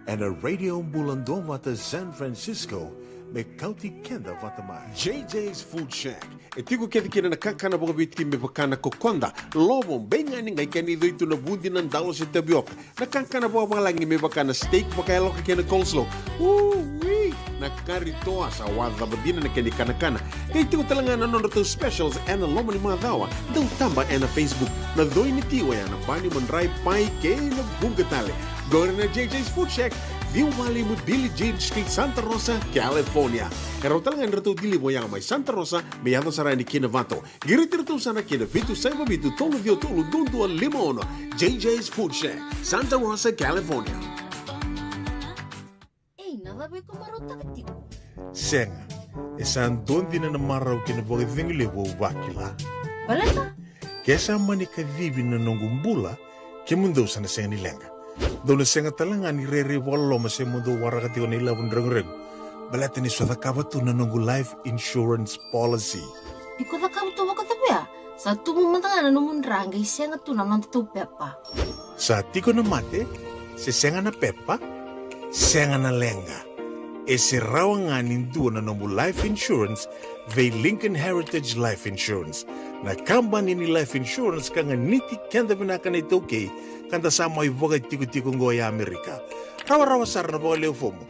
ena Radio Bula Duavata San Francisco me kauti keda vata mai. J J's Food Shack. E tiko kece kina na kakana vakaviti me vaka na kokoda, lovo, beigani, qai kena icoi tu na vudi, na dalo se tavioka. Na kakana vakavalagi me vaka na steak vakayaloka kei na coleslaw. Ui! Na kari toa, sa wacava dina na kena ikanakana. Qai tiko tale ga na nodratou specials ena loma ni macawa. Dau taba ena Facebook. Na coi ni ti oya na bani, madrai, pai kei na vuqa tale. Qori na J J's Food Shack, ciwa walu lima Billie Jean Street, Santa Rosa, California. E rawa tale ga ni ratou deliver oya mai Santa Rosa me yaco sara yani ki Novato. Qiriti iratou sara ki na vitu saiva vitu tolu ciwa tolu dua dua lima ono. J J's Food Shack, Santa Rosa, California. Ei, na cava iko marautaka tiko? Sega, e sa dua dina na marau kei na vakacegu levu au vakila. Baleta? Ke sa mani kacivi na noqu bula, kemudou sa na sega ni leqa. Dou na sega tale ga ni rairai vakaloloma se mo dou waraka tiko na ilavo ni reguregu. Baleta ni sa cakava tu na noqu life insurance policy. Iko cakava tu vakacava ya? Sa tubu mada ga na nomu dra qai sega tu na nodatou pepa. Sa tiko na mate, se sega na pepa, sega na leqa. E se rawa ga ni dua na nomu life insurance vei Lincoln Heritage Life Insurance. Na kabani ni life insurance ka ganiti keda vinaka na iTaukei, ka da sa mai vakatikotiko oqo e Amerika. Rawarawa sara na vakalewe fomu.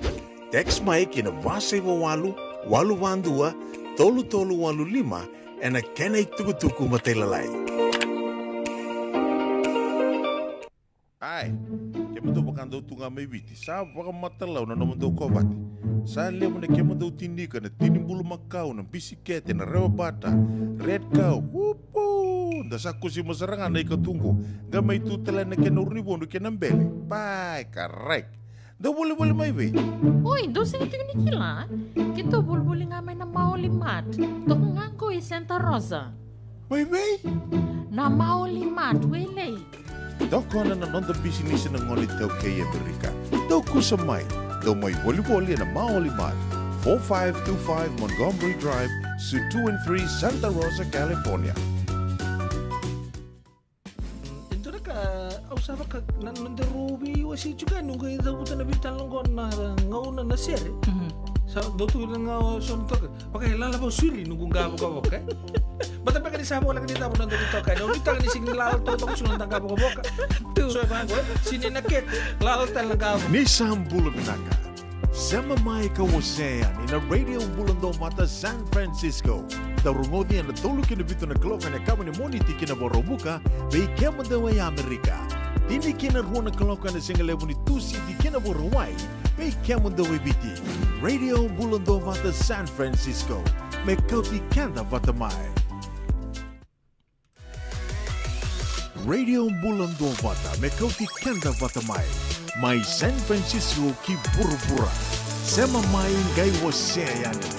Text mai ki na va saiva walu, walu va dua, tolu tolu walu lima, ena kena itukutuku matailalai. Ai, kemudou vaka dou tu ga mai Viti, sa vakamatalau na nomudou kovate. Sa levu na kemudou tini ika, na tini bulumakau, na bisikete, na rewa bata, red cow, upu! Da sa kusima sara ga na ika tu qo, qai mai tu tale na kena uru ni vodo kei na bele. Pai, karai. Dou volivoli mai vei? Oi, dou sega tiko ni kila? Keitou volivoli ga mai na Maoli Mart. Toka ga qo i Santa Rosa. Mai vei? Na Maoli Mart, Wailei. Tokona na noda bisinisi na gone iTaukei e Amerika. Dou kusa mai, dou mai volivoli ena Maoli Mart, four five two five Montgomery Drive, Suite two and three, Santa Rosa, California. E dua na ka au sa vaka na nodaru veiwasei tiko yani, au qai cavuta na veitalanoa qo na gauna na sere. Mhm. Sa dau tu na ga o Soni toka. Vaka e lala vau suri noqu qavokavoka, e? Bata beka ni sa voleka ni cava na dau ni toka, e? Au nuitaka ni sega ni lala toka, toka suri na qavokavoka. Tu. So e vaqo, e? Sini na kete, lala tale na qavo. Ni sa bula vinaka. Sema mai ka wasea yani na Radio Bula Duavata San Francisco. Dau rogoci ena tolu ki na vitu na kaloko ena yakavi ni Moniti ki na Vakaraubuka, vei kemudou e Amerika. Tini ki na rua na kaloko ena sigalevu ni Tusiti ki na Vakarauwai, vei kemudou e Viti. Radio Bula Duavata San Francisco, me kauti keda vata mai. Radio Bula Duavata, me kauti keda vata mai. Mai San Francisco ki vuravura. Sema mai qai wasea yani.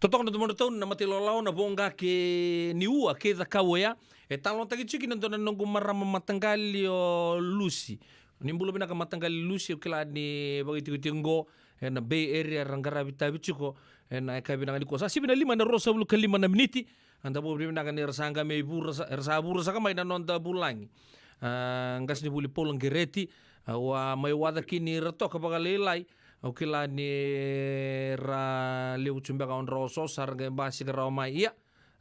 Totoka na domodratou na mata i lawalawa, na voqa kei Niua kei Cakaua ya. E talanoataki tiko kina e dua na noqu marama, mataqali o Lusi. Ni bula vinaka mataqali Lusi, au kila ni vakaitikotiko qo ena Bay Area era qaravi tavi tiko ena yakavi vinaka nikua. Sa sivi na lima ena ruasagavulu ka lima na miniti. Eda vakavinavinaka ni ra sa qai mai vura sa, ra sa vura saka mai na noda vulagi. A, qasenivuli Paula Qereti, au a mai waca kina ira toka vakalailai. Au kila ni ra levu tu beka, o dra oso sa ra qai basika rawa mai. Ia,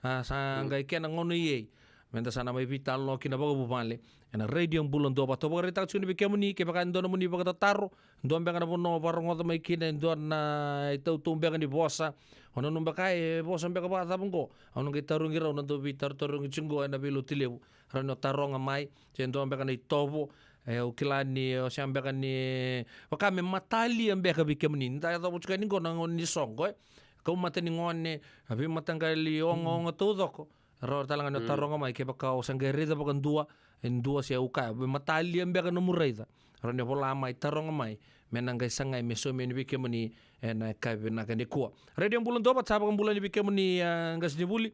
a, sa qai kena gauna i ei meda sa na mai veitalanoa kina vakavuvale ena Radio Bula Duavata. Au vakaraitaka tiko ni vei kemuni, kevaka e dua nomuni vakatataro, dua beka na vanua o vakarogoca mai kina e dua na itautau beka ni vosa, o nanuma beka e vosa beka vakacava qo, au na qai tarogi rau na dau veitarotarogi tiko qo ena veilotu levu. Rawa ni o taroga mai, se dua beka na itovo, e, au kila ni o sega beka ni vaka me matalia beka vei kemuni. Ni da yacova tiko yani qo na gauna ni soqo, e. Kau mata ni gone, a veimataqali ogaoga taucoko. Rawa tale ga ni o taroga mai, kevaka o sa qai raica vakadua, e dua se au kaya, me matalia beka nomu raica. Rawa ni o vola mai, taroga mai, me na qai sagai me saumi yani vei kemuni ena yakavi vinaka nikua. Radio Bula Duavata, sa vakabula yani vei kemuni, a, qasenivuli.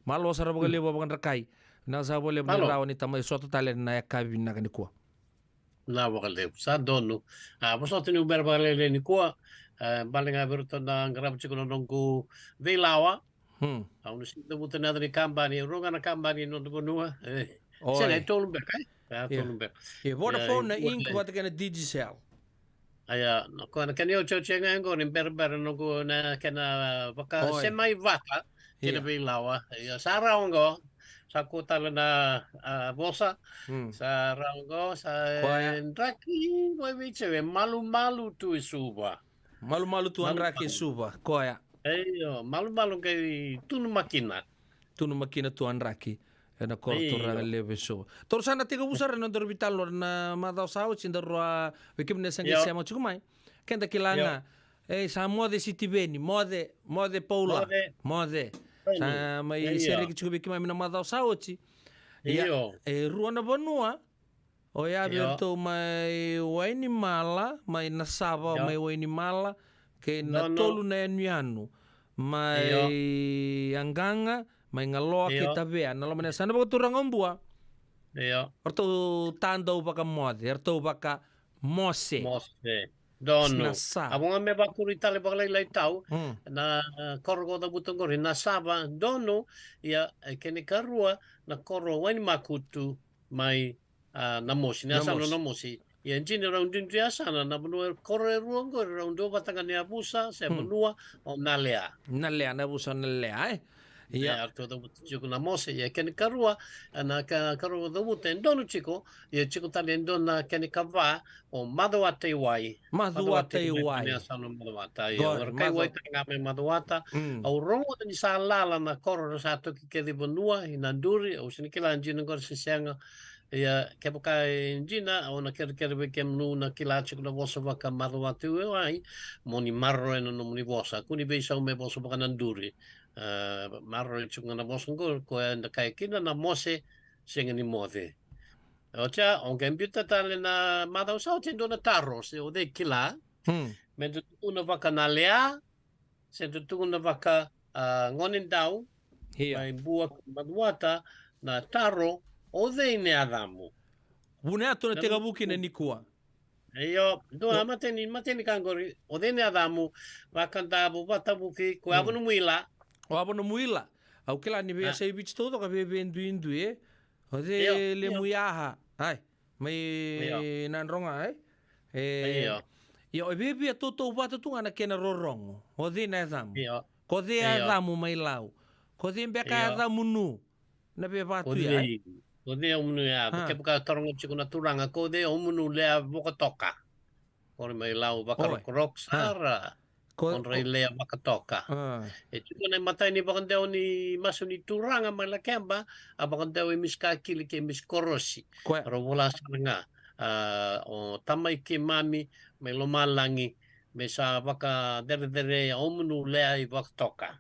Malo sara vakalevu a vakadrakai. Na sa vakalevu ni rawa ni ta mai sota tale ena yakavi vinaka nikua. Na vakalevu, sa donu. A, vosota ni bera vakalailai nikua. A, bale ga vei iratou na qarava tiko na noqu veilawa. Hmm. Au na sega ni cavuta na yaca ni kabani, e rua ga na kabani e noda vanua. E, sega, e tolu beka, e? E, tolu beka. E Vodafone, na Inc vata kei na Digicel. Ia, na, ko na kena iotioti ga qo ni berabera noqu na kena vakasemai vata kei na veilawa. Ia, sa rawa qo, sa kua tale na, a, vosa. Hmm. Sa rawa qo, sa, koya, e draki, koya vei tsewe, malumalu tu e Suva. Malumalu tu a draki e Suva, koya. Io, malumalu qai tunu makina. Tunu makina tu a draki ena koro turaga levu e Suva. Daru sa na tekivu sara na nodaru veitalanoa na macawa sa oti, daru a, vei kemuni na sa qai sema tiko mai. Keda kila ga. E, sa Moce Sitiveni, Moce, Moce Paula. Moce. Sa mai sereki tiko vei keimami na macawa sa oti. Ia, e rua na vanua. O ya vei iratou mai Wainimala, mai Nasava, mai Wainimala, kei na tolu na yanuyanu, mai Aqaqa, mai Qaloa kei Tavea, na loma ni yasana vakaturaga o Bua. Io. Eratou tadau vakaMoce, eratou vakaMose. Mose. Donu. Nasava. A, vo ga me vakuri tale vakalailai tau, na, e, koro ko cavuta qori, Nasava, donu, ia, e kena ikarua, na koro Wainimakutu, mai a, Namosi, na yasana o Namosi. Ia, e dina rau duidui yasana, na vanua e koro e rua qori, rau duavata ga na yavusa se vanua, o Nalea. Nalea, na yavusa o Nalea, e? Ia. Ia, eratou cavuta tiko Namose, ia kena ikarua, a, na ka, karua cavuta, e donu tiko, ia tiko tale e dua na kena ikava, o Macuataiwai. Macuataiwai. Na yasana o Macuata, ia, qori, era kai wai tale ga mai Macuata. Mm. Au rogoca ni sa lala na koro, ra sa toki kece i vanua, i Naduri, au sega ni kila dina qori se sega, Ia, kevaka e dina, au na kerekere vei kemuni na kila tiko na vosa vakaMacuataiwai, mo ni maroroya na nomuni vosa. Kua ni veisau me vosa vakaNaduri. E, maroroi tiko ga na vosa qo, koya eda kaya kina Namose, sega ni Moce. Oti ya, o qai biuta tale na macawa sa oti e dua na taro, se o cei kila. Hmm. Me da tukuna vakaNalea, se da tukuna vaka, a, Gonedau, ia, mai Bua, Macuata, na taro, o cei na yacamu? Vuna ya tou na tekivu kina nikua. Io, dua, mateni, mateni ka qori, o cei na yacamu, vaka Davo, vaka Tavuki, ko Avo nomu ila. O Avo nomu ila. Au kila ni veiyasai Viti taucoko, vei, veiduidui, e? O cei Lemuyaha. Ai. Mai Nadroga, e? E, io, e viavia tautauvata tu ga na kena rorogo. O cei na yacamu? Io. Ko cei a yacamu mai Lau? Ko cei beka a yacamu Nu? Na veivatu ya, e? Ko cei a yacamu Nu ya? Kevaka taroga tiko na turaga, ko cei a yacamu Nu Lea Vakatoka? Qori mai Lau vakarokoroko sara. Ko, ko Drai Lea Vakatoka. E tiko na imatai ni vakadewa ni masu ni turaga mai Lakeba, a vakadewa i Misikakili kei Misikorosi. Rau vola sara ga, a, o tamai keimami mai lomalagi, me sa vakacerecerea o yacamu Nu Lea i Vakatoka.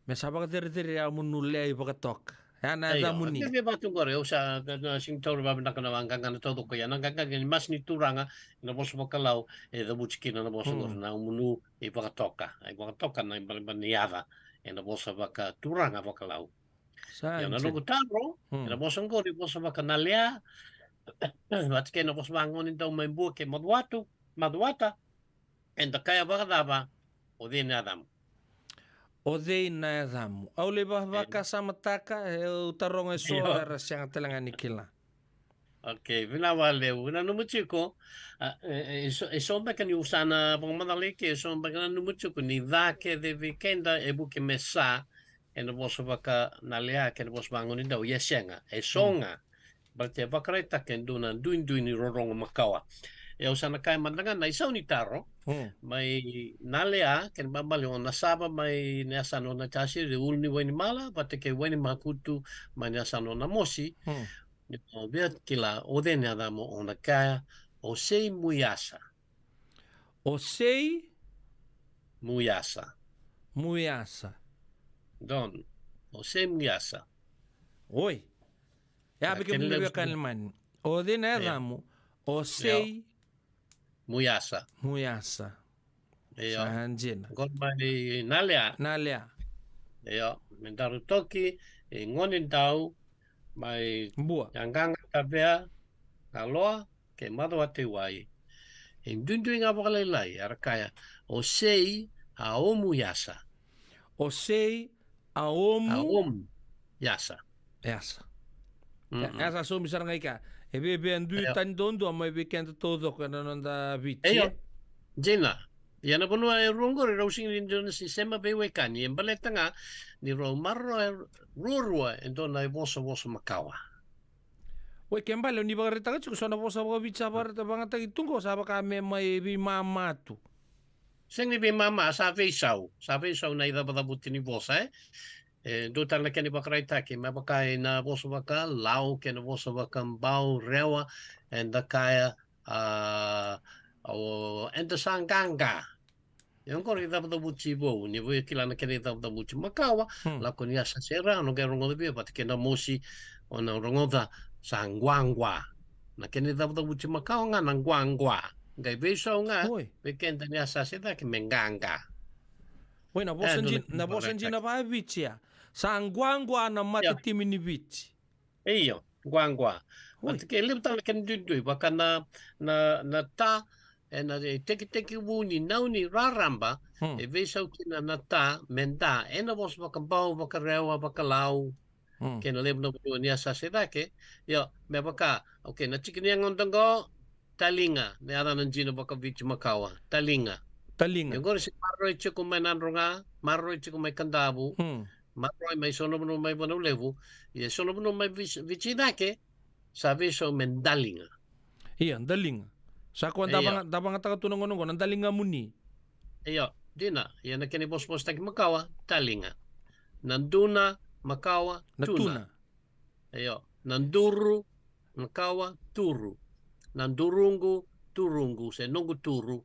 Me sa vakacerecerea o yacamu Nu Lea i Vakatoka. Ya na yacamuni. Via vatu qori, au sa na sigi tauri vavinaka na vaqaqana taucoko. Ia na qaqaqa ni masu ni turaga ena vosa vakalau e cavuti kina na vosa qori na umunu, e vakatoka, e vakatoka na ibalebale ni yaca ena vosa vakaturaga vakalau. Ia na noqu taro ena vosa qori, vosa vakanalea, vata kei na vosa vagone dau mai Bua kei Macuata, Macuata, eda kaya vakacava? O cei na yacamu? O cei na yacamu? Au lai vakasamataka, e, au taroga e so era sega tale ga ni kila. Okay, vinaka vakalevu. Nanuma tiko, a, e, e, e so, e so beka ni usa na vakamacala i ke, e so beka nanuma tiko ni ca kece vei keda e vuki me sa ena vosa vakanalea kei na vosa vagone dau, ia sega, e so ga. Baleta e vakaraitaka e dua na duidui ni rorogo makawa. E, au sa na kaya mada ga na isau ni taro mai Nalea, kena ibalebale o Nasava mai na yasana o Naitasiri, Uluniwainimala vata kei Wainimakutu mai na yasana o Namosi. Ni o via kila o cei na yacamu, o na kaya, o Sei Muiasa. O Sei Muiasa. Muiasa. Don, o Sei Muiasa. Oi. Ya, vei kemuni na veiwekani lomani. O cei na yacamu? O Sei Muiasa. Muiasa. Io. Sa dina. Qori mai Nalea. Nalea. Io, me daru toki i gone dau mai Bua, Yaqaqa, Tavea, Naloa kei Macuata i Wai. E duidui ga vakalailai era kaya, o Sei a omu yasa. O Sei a omu. A omu yasa. Yasa. Ya, yasa somi sara ga i kea. E via, via dui tani duadua mai vei keda taucoko ena noda Viti. Io. Dina. Ia na vanua e rua qori rau sega ni dua na sisema veiwekani, e baleta ga ni rau maroroya ruarua e dua na ivosavosa makawa. Oi, ke bale ni vakaraitaka tiko so na vosa vakaviti sa vakaraitaka, vakayagataki tu qo sa vaka me mai veimama tu. Sega ni veimama, sa veisau, sa veisau na icavacavuti ni vosa, e. E dua tale na kena ivakaraitaki me vaka ena vosa vakalau kei na vosa vakabau, rewa, eda kaya, a, o, eda sa qaqa. Ia oqori icavucavuti vou, ni via kila na kena icavucavuti makawa, lako ni a sa sere, o na qai rogoca vei, vata kei Namosi, o na rogoca sa quaqua. Na kena icavucavuti makawa ga na quaqua. Qai veisau ga vei keda ni a sa se cake me qaqa. Oi, na vosa dina, na vosa dina vakaviti ya. Sa quaqua na matatimi ni Viti. Io, quaqua. Vata kei levu tale na kena duidui, vaka na, na, na ta, ena itekitekivu ni nau ni raraba, e veisau kina na ta me da ena vosa vakabau, vakarewa, vakalau, kei na levu na vanua ni a sa se cake. Io, me vaka, okay, na tiki ni yagoda qo, taliga, na yacana dina vakaviti makawa, taliga. Taliga. Ia oqori se maroroi tiko mai Nadroga, maroroi tiko mai Kadavu, maroroi mai so na vanua mai Vanua Levu, ia so na vanua mai Viti, Viti cake, sa veisau me daliga. Ia, daliga. Sa koya da vakayagataka tu na gauna oqo, na daligamuni. Io, dina. Ia na kena ivosavosataki makawa, taliga. Na duna makawa, na tuna. Io, na duru makawa, turu. Na duruqu, turuqu, se noqu turu,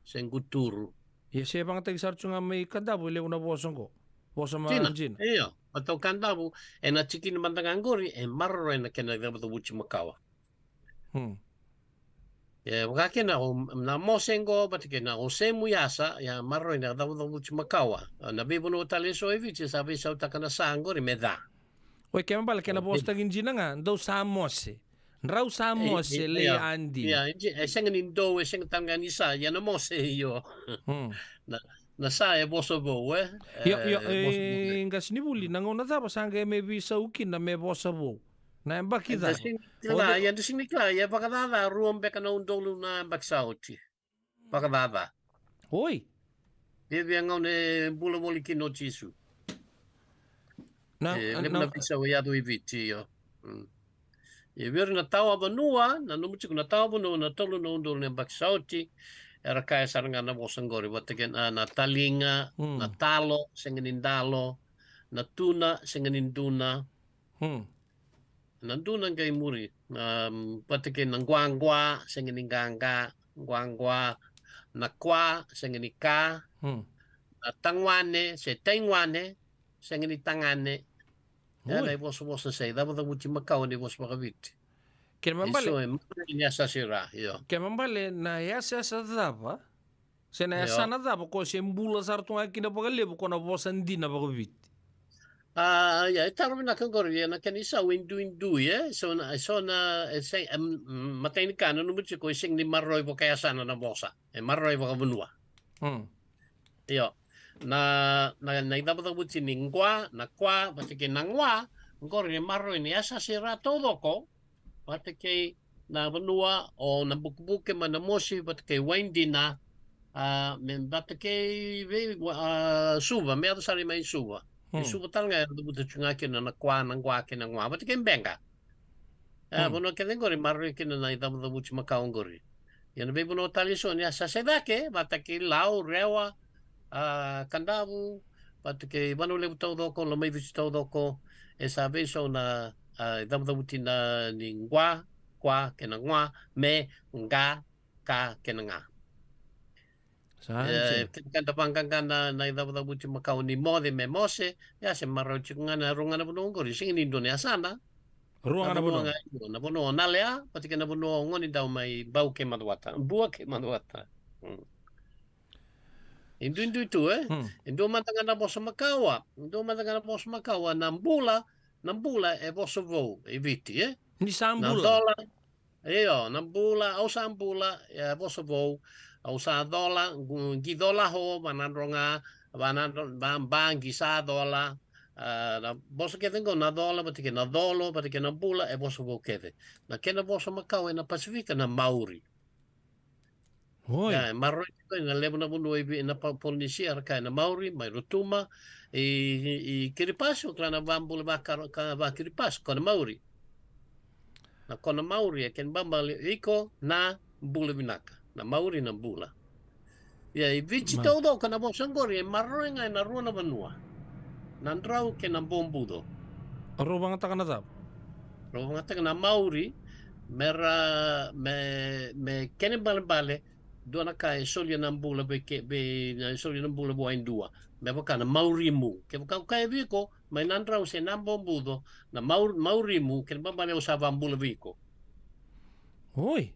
se qu turu. Ia se vakayagataki sara tu ga mai Kadavu e levu na vosa oqo. Vosa ma dina. Io, matau Kadavu, ena tikina mada ga oqori e maroroi na kena icavucavuti makawa. E vaka kina o Namose qo vata kei na o Semu Yasa, ia maroroi na icavucavuti makawa. Na veivanua tale eso e Viti sa veisautaka na sa oqori me ca. Oi, kena ibalebale kena vosataki dina ga, dou sa mose. Drau sa mose, lei adi. Ia, e sega ni dou, e sega tale ga ni sa, ia na mose, io. Na, na sa e vosa vou, e? Io, io, e, qasenivuli, na gauna cava sa qai me veisau kina me vosa vou? Na yabaki cava? Ia, da sega ni kila, ia vakacaca, rua beka na udolu na yabaki sa oti. Vakacaca. Oi. Viavia gauna e bula voli kina o Jisu. Na, e, levu na veisau e yaco i Viti, io. Ia vei ira na tawa vanua, nanuma tiko na tawa vanua, na tolu na udolu na yabaki sa oti, era kaya sara ga na vosa oqori, vata kei na, na taliga, na talo, sega ni dalo, na tuna, sega ni duna. Na duna qai muri, na, vata kei na quaqua, sega ni qaqa, quaqua, na kwa, sega ni ka, na taguane, se taiguane, sega ni tagane. Ena ivosavosa sa icavucavuti makawa ni vosa vakaviti. Kena ibalebale, e marawa ni yasayasa i ra, io. Kena ibalebale na yasayasa cava se na yasana cava ko se bula sara tu ga kina vakalevu ko na vosa dina vakaviti? A, ia, e taro vinaka oqori, ia na kena isau e duidui, e so na, e so na, e se, em, mm, matai ni ka na numera tiko e sega ni maroroi vakayasana na vosa, e maroroi vakavanua. Io. Na, na, na icavucavuti ni gua, na kwa vata kei na gwa, oqori e maroroi ni yasayasa i ra taucoko vata kei na vanua o Nabukebuke mai Namosi vata kei Waidina, a, me vata kei vei, a, Suva, me yaco sara i mai Suva. I Suva tale ga era cavuta tu ga kina na kwa, na gwa kei na gwa vata kei Beqa. E, vanua kece oqori maroroi kina na icavucavuti makawa oqori. Ia na veivanua tale e so ni yasayasa i cake vata kei Lau, Rewa, a, Kadavu, vata kei Vanua Levu taucoko, Lomaiviti taucoko, e sa veisau na, a, icavucavuti na ni gwa, kwa kei na gwa, me, ga, ka kei na ga. Sa, e, kevaka da vaqaqa na, na icavucavuti makawa ni moce me mose, ia se maroroi tiko ga na rua ga na vanua oqori, sega ni dua na yasana. Rua ga na vanua. Na vanua o Nalea vata kei na vanua o Gonedau mai Bau kei Macuata, Bua kei Macuata. E duidui tu, e? E dua mada ga na vosa makawa, e dua mada ga na vosa makawa na bula, na bula e vosa vou e Viti, e? Ni sa bula. Na cola, io, na bula, au sa bula, e vosa vou, au sa cola, qi cola ho, vanadro ga, vanadro, vaba, qi sa cola, a, na vosa kece oqo na cola vata kei na colo vata kei na bula e vosa vou kece. Na kena vosa makawa ena Pasifika na Maori. Oi. Ia, e maroroi tiko ena levu na vanua i Viti, na Polinesia, era kaya na Maori mai Rotuma, i, i Kiripasi, o kila na vabula vaka, ka va Kiripasi, ko na Maori. Na ko na Maori, e kena ibalebale iko na bula vinaka. Na Maori na bula. Ia, i Viti taucoko na vosa oqori e maroroi ga ena rua na vanua. Na drau kei na bobuco. Rau vagataka na cava? Rau vagataka na Maori, me ra, me, me kena ibalebale, dua na ka e solia na bula vei ke, vei, na solia na bula vua e dua. Me vaka na Maori mu. Kevaka au kaya vei iko, mai na drau se na bobuco, na Mau-, Maori mu, kena ibalebale au sa vabula vei iko. Oi.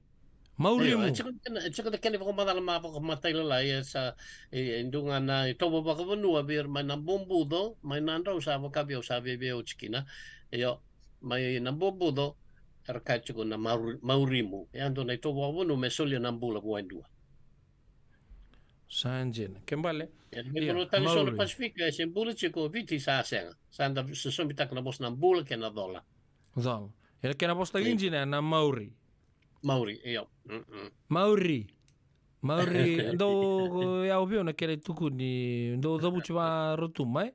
Maori mu. Io, e tiko na kena, e tiko na kena ivakamacala ma vakamatailalai, e sa, e, e dua ga na itovo vakavanua vei ira mai na bobuco, mai na drau sa vaka vei au sa viavia oti kina. Io, mai na bobuco, era kaya tiko na Maori, Maori mu. E a dua na itovo vakavanua me solia na bula vua e dua. Sa dina. Kena ibalebale. Ia, na veivanua tale e so na Pasifika, e se bula tiko Viti sa sega. Sa da sosomitaka na vosa na bula kei na cola. Cola. Ia na kena vosa tale e dina na Maori. Maori, io. Maori. Maori, dou yawa vei au na kena itukuni, dou cavuti va Rotuma, e?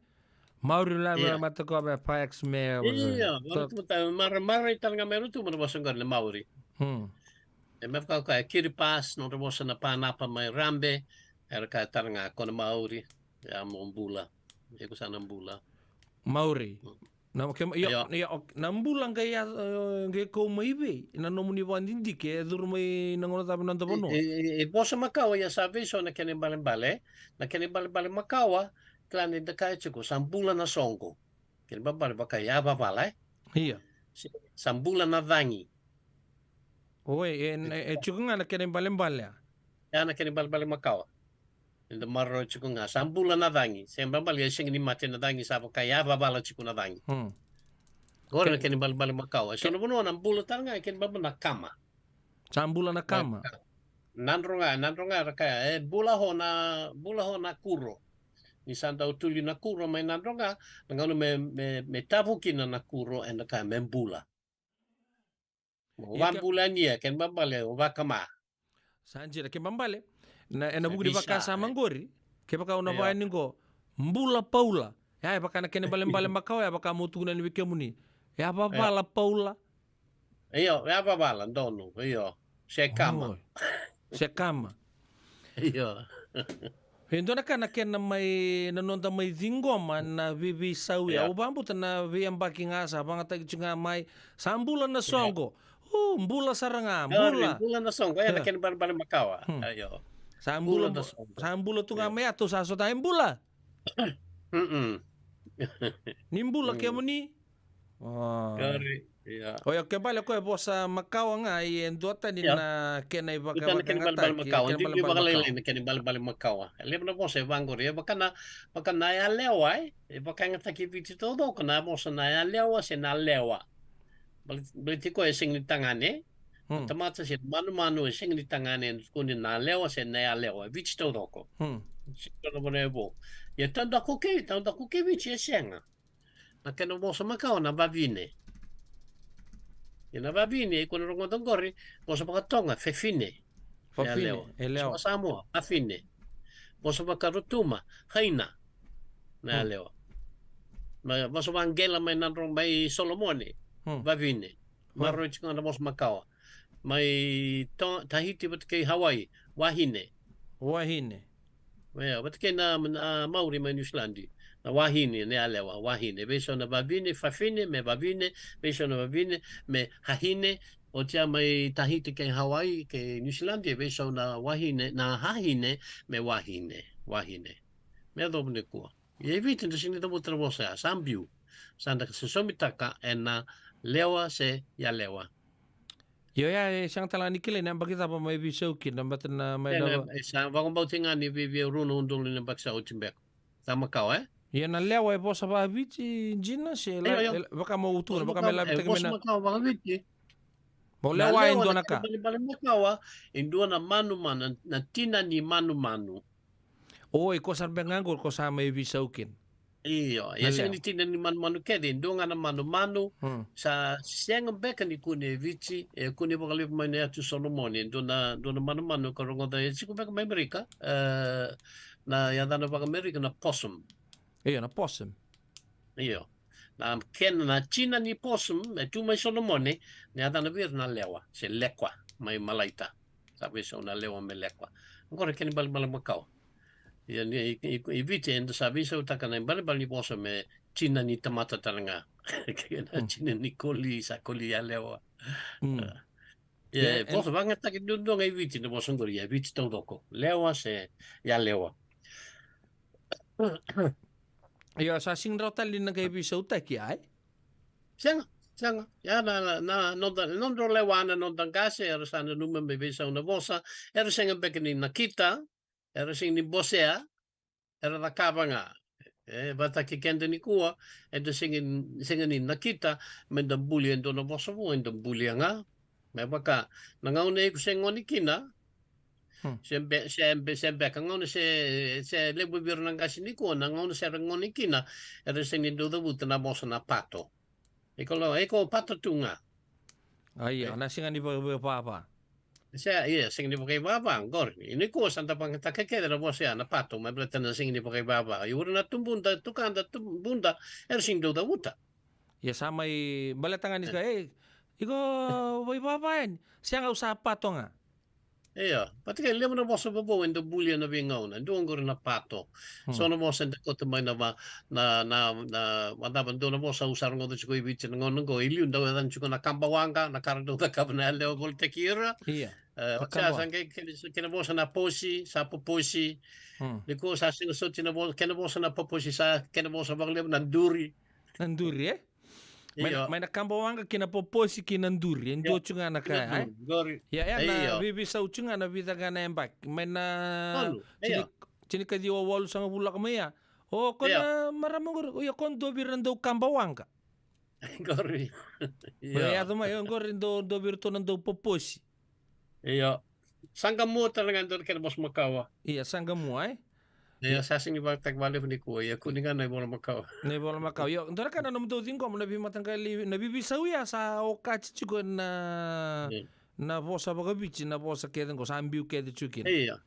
Maori la, ia, mata ko me pax me. Ia, Rotuma, mara, mara i tale ga mai Rotuma na vosa oqori na Maori. E me vaka o kaya Kiribati, nodra vosa na Panapa mai Rabe, era kaya tale ga ko na Maori, ia mo bula. Iko sa na bula. Maori. Na, ke, io, io, na bula qai, e, qai kau mai vei na nomuni vakadidike, e curu mai na gauna cava na noda vanua? E, e, e vosa makawa, ia sa vei so na kena ibalebale, na kena ibalebale makawa, kila ni da kaya tiko, sa bula na soqo. Kena ibalebale vaka i yavavala, e? Ia. Sa bula na cagi. Oi, e, e, e tiko ga na kena ibalebale, a? Ia na kena ibalebale makawa. Eda maroroya tiko ga, sa bula na cagi. Se ibalebale e sega ni mate na cagi, sa vaka i yavavala tiko na cagi. Qori na kena ibalebale makawa. E so na vanua na bula tale ga, e kena ibalebale na kama. Sa bula na kama. Nadro ga, nadro ga era kaya, e bula ho na, bula ho na kuro. Ni sa dau tuli na kuro mai nadro ga, na gauna me, me, me tavu kina na kuro, ena kaya me bula. Mo vabula ni, e kena ibalebale o vakama. Sa dina, kena ibalebale. Na, ena vuku ni vakasama qori, kevaka au na vaya ni qo, bula Paula. Ia, e vaka na kena ibalebale makawa, e vaka mo tukuna yani vei kemuni. Yavavala Paula. Io, yavavala, donu, io. Se kama. Oi. Se kama. Io. E dua na ka na kena mai, na noda mai ciqoma na veiveisau, ia, au vakabauta na veiyabaki ga sa vagataki tiko ga mai, sa bula na soqo. U, bula sara ga, bula. Bula na soqo, ia na kena ibalebale makawa. Io. Sa bula, sa bula tu ga mai, ia tou sa sota, e bula. Ni bula kemuni. Qori, ia. O ya, ke bale ko e vosa makawa ga, ia e dua tani na kena ivaka, ivaka na kena ibalebale makawa. Dui, dui vakalailai na kena ibalebale makawa. E levu na vosa e vaqori. E vaka na, vaka na yalewa, e. E vakayagataki e Viti taucoko na vosa na yalewa se na lewa. Bale, baleti koya e sega ni tagane. Hmm. Na tamata se manumanu e sega ni tagane, e tukuni na lewa se na yalewa. E Viti taucoko. Hmm. Sega na vanua e vo. Ia taudaku kei, taudaku kei Viti e sega. Na kena vosa makawa na vavine. Ia na vavine, iko na rogoca qori, vosa vakaToga, fefine. Fafine, e lewa. Vosa vakaSamoa, fafine. Vosa vakaRotuma, haina. Na yalewa. Na vosa vakaQela mai Nadro, mai Solomone, vavine. Maroroi tiko ga na vosa makawa. Mai To-, Tahiti vata kei Hawaii, wahine. Wahine. Ia, vata kei na, na Maori mai Niusiladi. Na wahine, na yalewa, wahine. Veisau na vavine, fafine, me vavine, veisau na vavine, me hahine. Oti ya mai Tahiti kei Hawaii, kei Niusiladi, e veisau na wahine, na hahine, me wahine, wahine. Me yacova nikua. Ia e Viti da sega ni cavuta na vosa ya, sa biu. Sa da sosomitaka ena lewa se yalewa. Io ya, e sega tale ga ni kilai na yabaki cava mai veisau kina, baleta na mai na, e sa vakabauti ga ni vei, vei rua na udolu na yabaki sa oti beka. Sa makawa, e? Ia na lewa e vosa vakaviti dina se la, e vaka mo tukuna, vaka me lavitaki mai na vosa makawa vakaviti. Mo lewa e dua na ka. Balebale makawa, e dua na manumanu, na, na tina ni manumanu. Oi, ko sa beka ga qori ko sa mai veisau kina. Io, ia sega ni tina ni manumanu kece, e dua ga na manumanu. Hmm. Sa sega beka ni kune e Viti, e kune vakalevu mai na yatu Solomone, e dua na, dua na manumanu ka rogoca, e tiko beka mai Amerika, e, na yacana vakaAmerika na possum. Io, na possum. Io. Na kena, na tina ni possum, e tu mai Solomone, na yacana vei ira na lewa, se lekwa, mai Malaita. Sa veisau na lewa me lekwa. Oqori kena ibalebale makawa. Ia ni, i, i, i Viti eda sa veisautaka na ibalebale ni vosa me tina ni tamata tale ga. Kei na tina ni koli, sa koli yalewa. Mm. A. Ia, e, e vosa vakayagataki duadua ga i Viti na vosa oqori, ia Viti taucoko. Lewa se yalewa. Ia, sa sega ni rawa tale ni na qai veisautaki, ai? Sega, sega. Ia na, na, na noda, nodrau lewa na noda qase, era sa nanuma me veisau na vosa, era sega beka ni nakita, era sega ni bosea, era cakava ga. E, vata kei keda nikua, eda sega, sega ni nakita, me da buli e dua na vosa vou, eda bulia ga. Me vaka, na gauna iko se gone kina, hmm, se be-, se be-, se beka gauna se, se levu vei ira na qase nikua, na gauna se ra gone kina, era sega ni dau cavuta na vosa na pato. Iko lo, iko pato tu ga. A, ia, e, na sega ni vakaivava. Se, ia, sega ni vakaivava, qori. Nikua sa da vakayagataka kece na vosa ya na pato, me baleta na sega ni vakaivava. I ura na tubuda, tukada, tubuda, era sega ni dau cavuta. Ia sa mai baleta ga ni, e, sa, ei, iko vakaivava yani. Sega, au sa pato ga. Ia, vata kei levu na vosa vovou eda bulia na veigauna. Dua qori na pato. Hmm. So na vosa eda kauta mai na va-, na, na, na, vadava, dua na vosa au sa rogoca tiko i Viti na gauna qo, i liu dau yacana tiko na kabawaqa, na ka ra dau cakava na yalewa volitaki ira. Ia. E, na oti ya kabawaqa. Sa qai kena, kena vosa na posi, sa poposi. Hmm. Nikua sa sega soti na vo-, kena vosa na poposi, sa kena vosa vakalevu na duri. Na duri, e? Mai na, io, mai na kabawaqa ki na poposi ki na duri, e dua, io, tu ga na ka, e? Duri, qori. Ia, ia, na, io, veiveisau tu ga na vica ga na yabaki. Mai na, tolu, tini-, io, tinikaciwa walusagavulu lako mai ya. O, ko, io, na marama qori, ia ko dua vei ira na dau kabawaqa. Qori. Io. Ia, yaco mai, o, qori dau, dua vei iratou na dau poposi. Io. Saqa mua tale ga e dua na kena vosa makawa. Ia, saqa mua, e? Io, ia, sa sega ni vakayagataki vakalevu nikua, ia kune ga na ivola makawa. Na ivola makawa. Io, dua na ka na nomudou ciqoma na veimataqali, na veiveisau ya sa okati tiko na, io, na vosa vakaviti, na vosa kece qo sa biu kece tiko kina. Io.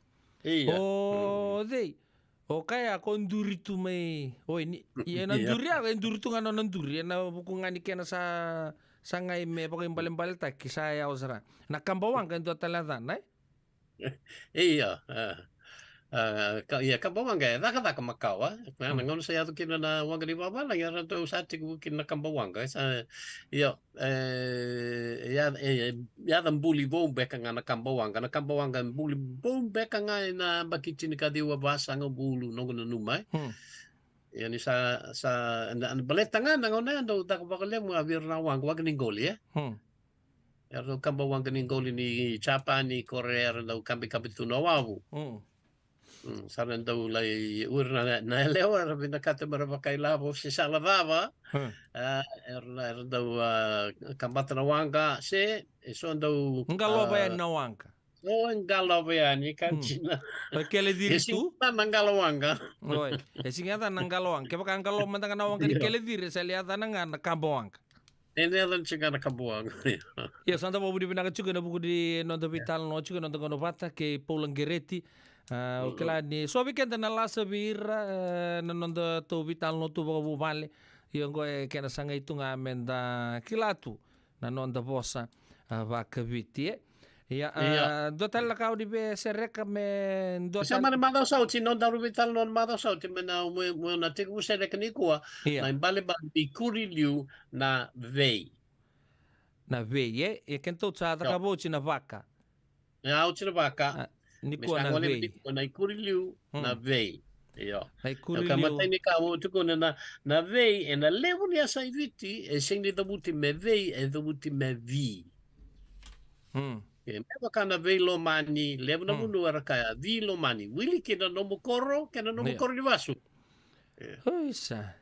Io. O, mm, cei? O kaya ko duri tu mai, oi, ni, ia na, io, duri ya, e duri tu ga na nona duri, ena vuku ga ni kena sa, sa qai me vakaibalebaletaki, sa yawa sara. Na kabawaqa e dua tale na yacana, e? Ia, a, a, ka-, ia, kabawaqa e cakacaka makawa, e? Na, na, mm, gauna sa yaco kina na waqa ni vavalagi, eratou sa tekivu kina na kabawaqa, e sa, ia, e, ia, e, e, yaca buli vou beka ga na kabawaqa, na kabawaqa buli vou beka ga ena yabaki tinikaciwa vasagavulu, noqu nanuma, e? Hmm. Ia ni sa, sa, na, na baleta ga na gauna ya dau caka vakalevu ga vei ira na waqa, waqa ni qoli, e? Hmm. Era dau kaba waqa ni qoli ni Japani, Korea, era dau kabikabi tu na wavu. Hmm. Mm, sa ra dau lai uri na, na yalewa, era vinakata me ra vakailavo se sala cava. Hmm. A, era, era dau, a, kabata na waqa, se, e so dau, Qalova a, yani na waqa. So e qalova yani, ka Hmm. dina. O kele E ciri sigi tu? ta na qalo waqa. Oi, e sigi ta na qalo waqa. Kevaka qalo mada ga na waqa ni Io. kele ciri, e sa li yaca na ga na kaba waqa. E na yaca ni sigi na kaba waqa. Ia, sa da vakavinavinaka tiko ena vuku ni noda veitalanoa tiko, noda gauna vata kei Paula Qereti. A, o Mm-mm. kila ni so vei keda na lasa vei ira, e, na noda tou veitalanoa tu vakavuvale. Ia oqo e kena sagai tu ga me da kila tu na noda vosa, a, vakaviti, e. Ia, a, Ia. dua tale na ka o ni via sereka me dua Sa tale mani macawa sa oti, nodaru veitalanoa na macawa sa oti, me na, me, me na tekivu sereka nikua, Ia. na ibalebale ni kuri liu na vei. Na vei, e? E kena tou sa Io. cakava oti na vaka. E, a oti na vaka. A, Me nikua sa na gole vei. nikua na ikuri liu, Hmm. na vei. Io. Na ikuri Au ka liu. matai ni ka au tukuna na, na vei, e na levu ni yasa i Viti, e sega ni cavuti me vei, e cavuti me vi. Hmm. E, me vaka na vei lomani, levu na Hmm. vanua era kaya, vi lomani. Wili ki na nomu koro, ke na nomu Io. koro ni vasu. E. Oi sa.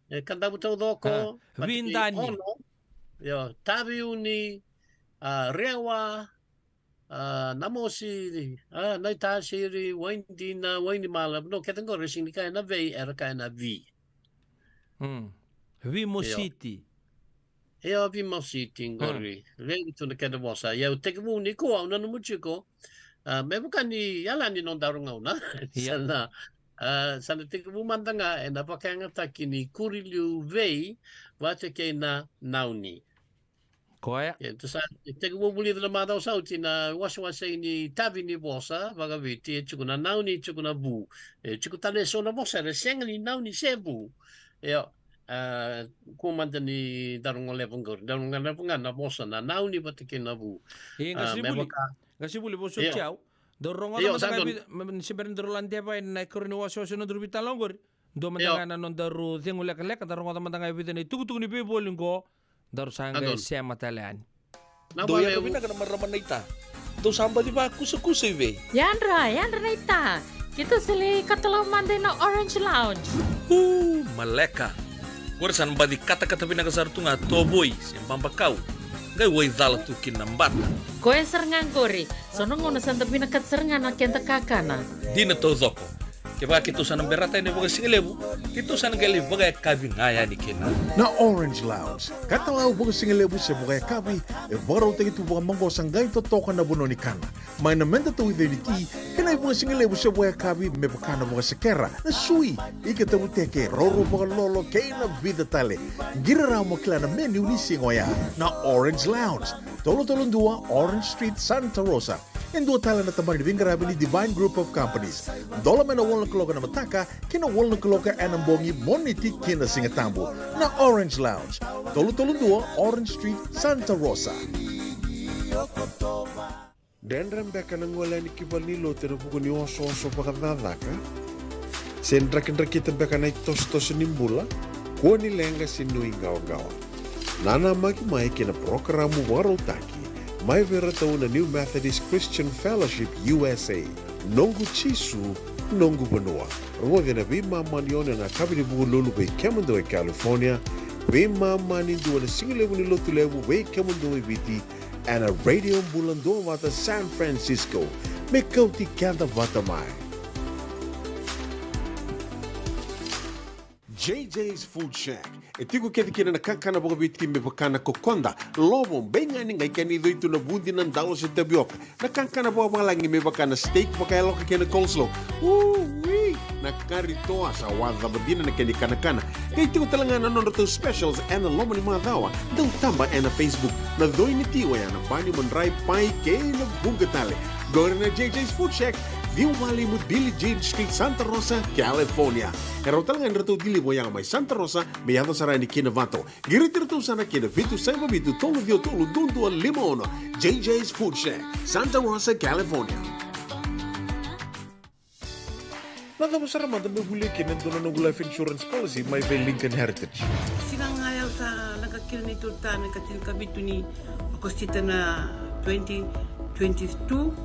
E, Kadavu taucoko, A, Patiki Vidani. ono. Io, Taveuni, a, Rewa, a, Namosi, a, Naitasiri, Wainidina, Wainimala, no, kece qori, e sega ni kaya na vei, era kaya na vi. Mm. Io. Vimositi. Io, Vimositi, Mm. qori. Levu tu na kena vosa. Ia, au tekivu nikua, au nanuma tiko. A, me vaka ni yala ni nodaru gauna. Ia. Sa na, a, sa na tekivu mada ga, e na vakayagataki ni kuri liu vei, vata kei na nauni. Koya. Ia, tou sa tekivu vulica na macawa sa oti na wasewase ni tavi ni vosa vakaviti, e tiko na nauni, e tiko na vu. E tiko tale e so na vosa era sega ni nauni se vu. Io, a, kua mada ni daru goleva qori, daru goleva ga na vosa na nauni vata kei na vu. E, A, me qasenivuli, vaka qasenivuli, vosoti Io. au. Daru rogoca Io, mada sa ga donu. vi-, me, me, se bera ni daru ladeva ena ikarua ni wasewase na nodaru veitalanoa qori. Dua mada Io. ga na nodaru cegu lekaleka, da rogoca mada ga e vica na itukutuku ni veivoli qo, daru sa Sa qai donu. sema tale yani. Na Dou yadra vakalevu. vinaka na marama naita. Dou sa baci vakusakusa i vei? Yadra, yadra naita. Keitou sa lai katalau mada ina Orange Lounge. Uu, maleka. Qori sa na baci katakata vinaka sara tu ga tovoi se babakau. Qai waicala tu kina na bata. Koya sara ga qori. So na gauna sa da vinakata sara ga na keda kakana. Dina taucoko. Kevaka keitou sa na berata yani vakasigalevu, keitou sa na qai lai vakayakavi ga yani kina. Na Orange Lounge, katalau vakasigalevu se vakayakavi, e vakarautaki tu vakamaqosa qai totoka na vanua ni kana. Mai na meda tauica ni ti, kei na ivakasigalevu se vakayakavi me vaka na vakasekera, na sui, ika tavuteke, roro vakalolo, kei na vica tale. Qiri rawa mo kila na menu ni siga oya. Na Orange Lounge, tolu tolu dua Orange Street, Santa Rosa. E dua tale na tabana ni veiqaravi ni Divine Group of Companies. Dola mai na walu na kaloko ena mataka ki na walu na kaloko ena bogi, Moniti ki na Sigatabu. Na Orange Lounge, tolu tolu dua Orange Street, Santa Rosa. Dredre beka na gole yani ki valenilotu ena vuku ni osooso vakacakacaka? Se drakidrakita beka na itosotoso ni bula? Kua ni leqa se nuiqawaqawa. Nanamaki mai ki na parokaramu vakarautaki mai vei iratou na New Methodist Christian Fellowship U S A, Noqu Jisu, Noqu Vanua. Rogoci ena veimama ni ono ena yakavi ni Vukelulu vei kemudou e California, veimama ni dua na sigalevu ni Lotulevu vei kemudou e Viti, ena Radio Bula Duavata San Francisco. Me kauti keda vata mai. J J's Food Shack. E tiko kece kina na kakana vakaviti me vaka na kokoda, lovo, beigani, qai kena icoi tu na vudi, na dalo se tavioka. Na kakana vakavalagi me vaka na steak vakayaloka kei na coleslaw. Ui! Na kari toa, sa wacava dina na kena ikanakana. Qai tiko tale ga na nodratou specials ena loma ni macawa. Dau taba ena Facebook. Na coi ni ti oya na bani, madrai, pai kei na vuqa tale. Qori na J J's Food Shack, ciwa walu lima Billie Jean Street, Santa Rosa, California. E rawa tale ga ni ratou deliver oya mai Santa Rosa me yaco sara yani ki Novato. Qiriti iratou sara ki na vitu saiva vitu tolu ciwa tolu dua dua lima ono. J J's Food Shack, Santa Rosa, California. Yacova sara mada me volia kina e dua na noqu life insurance policy mai vei Lincoln Heritage. Siga ga ya au sa leqa kina neitou ta na ikatinikadua ni Okosita na twenty twenty-two.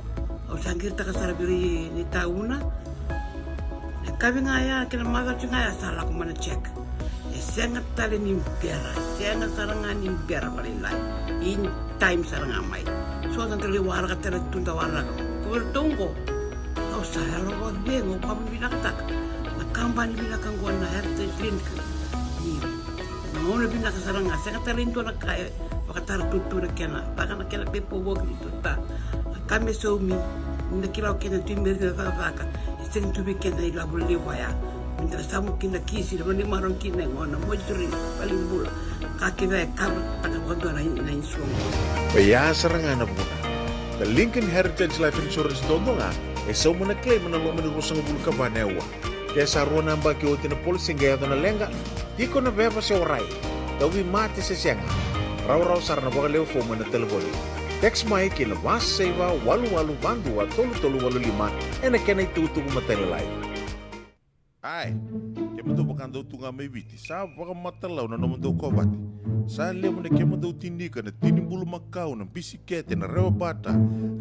Au sa qiritaka sara vei ira ni tauna. Na yakavi ga ya kei na macawa ga ya sa lako mai na check. E sega tale ni bera, e sega sara ga ni bera vakalailai. In time sara ga mai. So da qai waraka tale tu da waraka. Ko vei ratou qo. Au sa yalo vakacegu, au vakavinavinakataka na kabani vinaka qo na Heritage Link. Ni na gauna vinaka sara ga, sega tale ni dua na ka e vakatara tutu na kena, vaka na kena paperwork ni tuta. Na ka me saumi, ni na kila o kena tu i meri na cakacaka, e sega tu vei kena ilavo levu ya. Ni da na samu kina kisi, na vanimaro kina e gona, moituri, valenibula. Ka kece e cover taka vakadua na, na insurance. Oya sara ga na vuna. Na Lincoln Heritage Life Insurance dodo ga, e sauma na claim ena loma ni ruasagavulu ka va na aua. Ke sa rua na yabaki oti na policy qai yaco na leqa, tiko na veva se warai, tauvimate se sega, rawarawa sara na vakalewe fomu ena telefoni. Text mai ki na va saiva walu walu va dua tolu tolu walu lima ena kena itukutuku matailalai. Ai, kemudou vakadau tu ga mai Viti, sa vakamatalau na nomudou kovate. Sa levu na kemudou tinika, na tini bulumakau, na bisikete, na rewabata,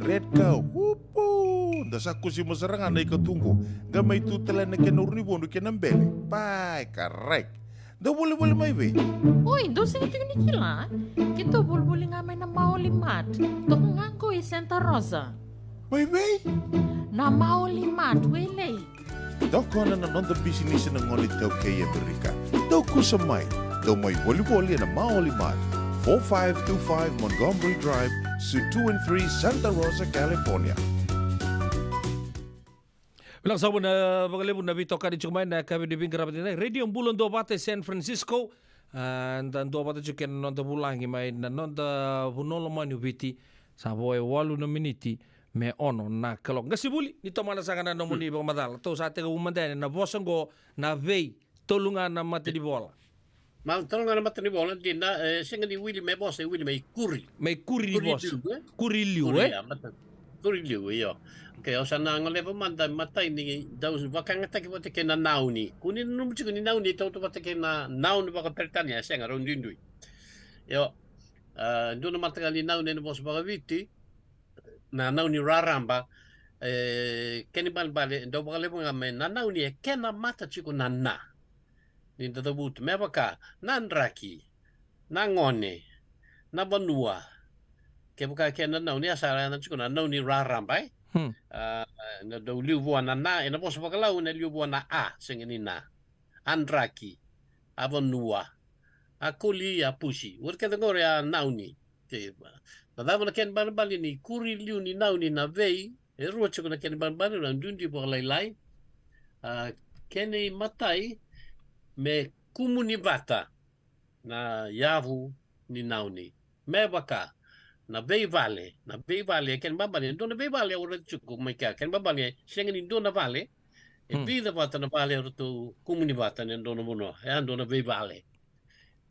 red cow, upu! Da sa kusima sara ga na ikatuqu, qai mai tu tale na kena urunivodu kei na bele. Pai, karai. Dou volivoli mai vei? Oi, dou sega tiko ni kila? Keitou volivoli ga mai na Maoli Mart. Toka ga qo i Santa Rosa. Mai vei? Na Maoli Mart, Wailei. Tokona na noda bisinisi na gone iTaukei e Amerika. Dou kusa mai. Dou mai volivoli ena Maoli Mart, four five two five Montgomery Drive, Suite two and three, Santa Rosa, California. Vinaka saka vakalevu na veitokani tiko mai na yakavi ni veiqaravi ni Radio Bula Duavata e San Francisco. A, da duavata tiko kei na noda vulagi mai na noda vanua lomani o Viti. Sa vo e walu na miniti me ono na kaloko. Qasenivuli, ni tomana saka na nomuni vakamacala. Tou sa tekivu mada yani na vosa qo, na vei, tolu ga na matanivola. Ma tolu ga na matanivola, dina, e sega ni wili me vosa, e wili me ikuri. Me ikuri ni vosa. Ikuri liu, e? Ikuri liu, e? Ikuri liu, io. Okei, au sa na goleva mada matai ni dau vakayagataki vata kei na nauni. Kua ni nanuma tiko ni nauni e tautauvata kei na nauni vakaperitania, e sega, rau duidui. Io, a, dua na mataqali nauni ena vosa vakaviti, na nauni raraba, e, kena ibalebale, dau vakalevu ga me na nauni e kena mata tiko na na. Ni da cavuta, me vaka, na draki, na gone, na vanua. Kevaka kena nauni, a sa na tiko na nauni raraba, e? Hmm. A, na dau liu vua na na, ena vosa vakalau, ena liu vua na a, sega ni na. A draki, a vanua, a koli, a pusi. Ori kece qori a nauni. Okei, na cava na kena ibalebale ni kuri liu ni nauni na vei, e rua tiko na kena ibalebale, na duidui vakalailai. A, kena imatai, me kumuni vata na yavu ni nauni. Me vaka, na veivale, na veivale, e kena ibalebale, e dua na veivale au raica tiko mai kea, kena ibalebale, e sega ni dua na vale, e, hmm, vica vata na vale eratou kumuni vata ena dua na vanua, e a dua na veivale.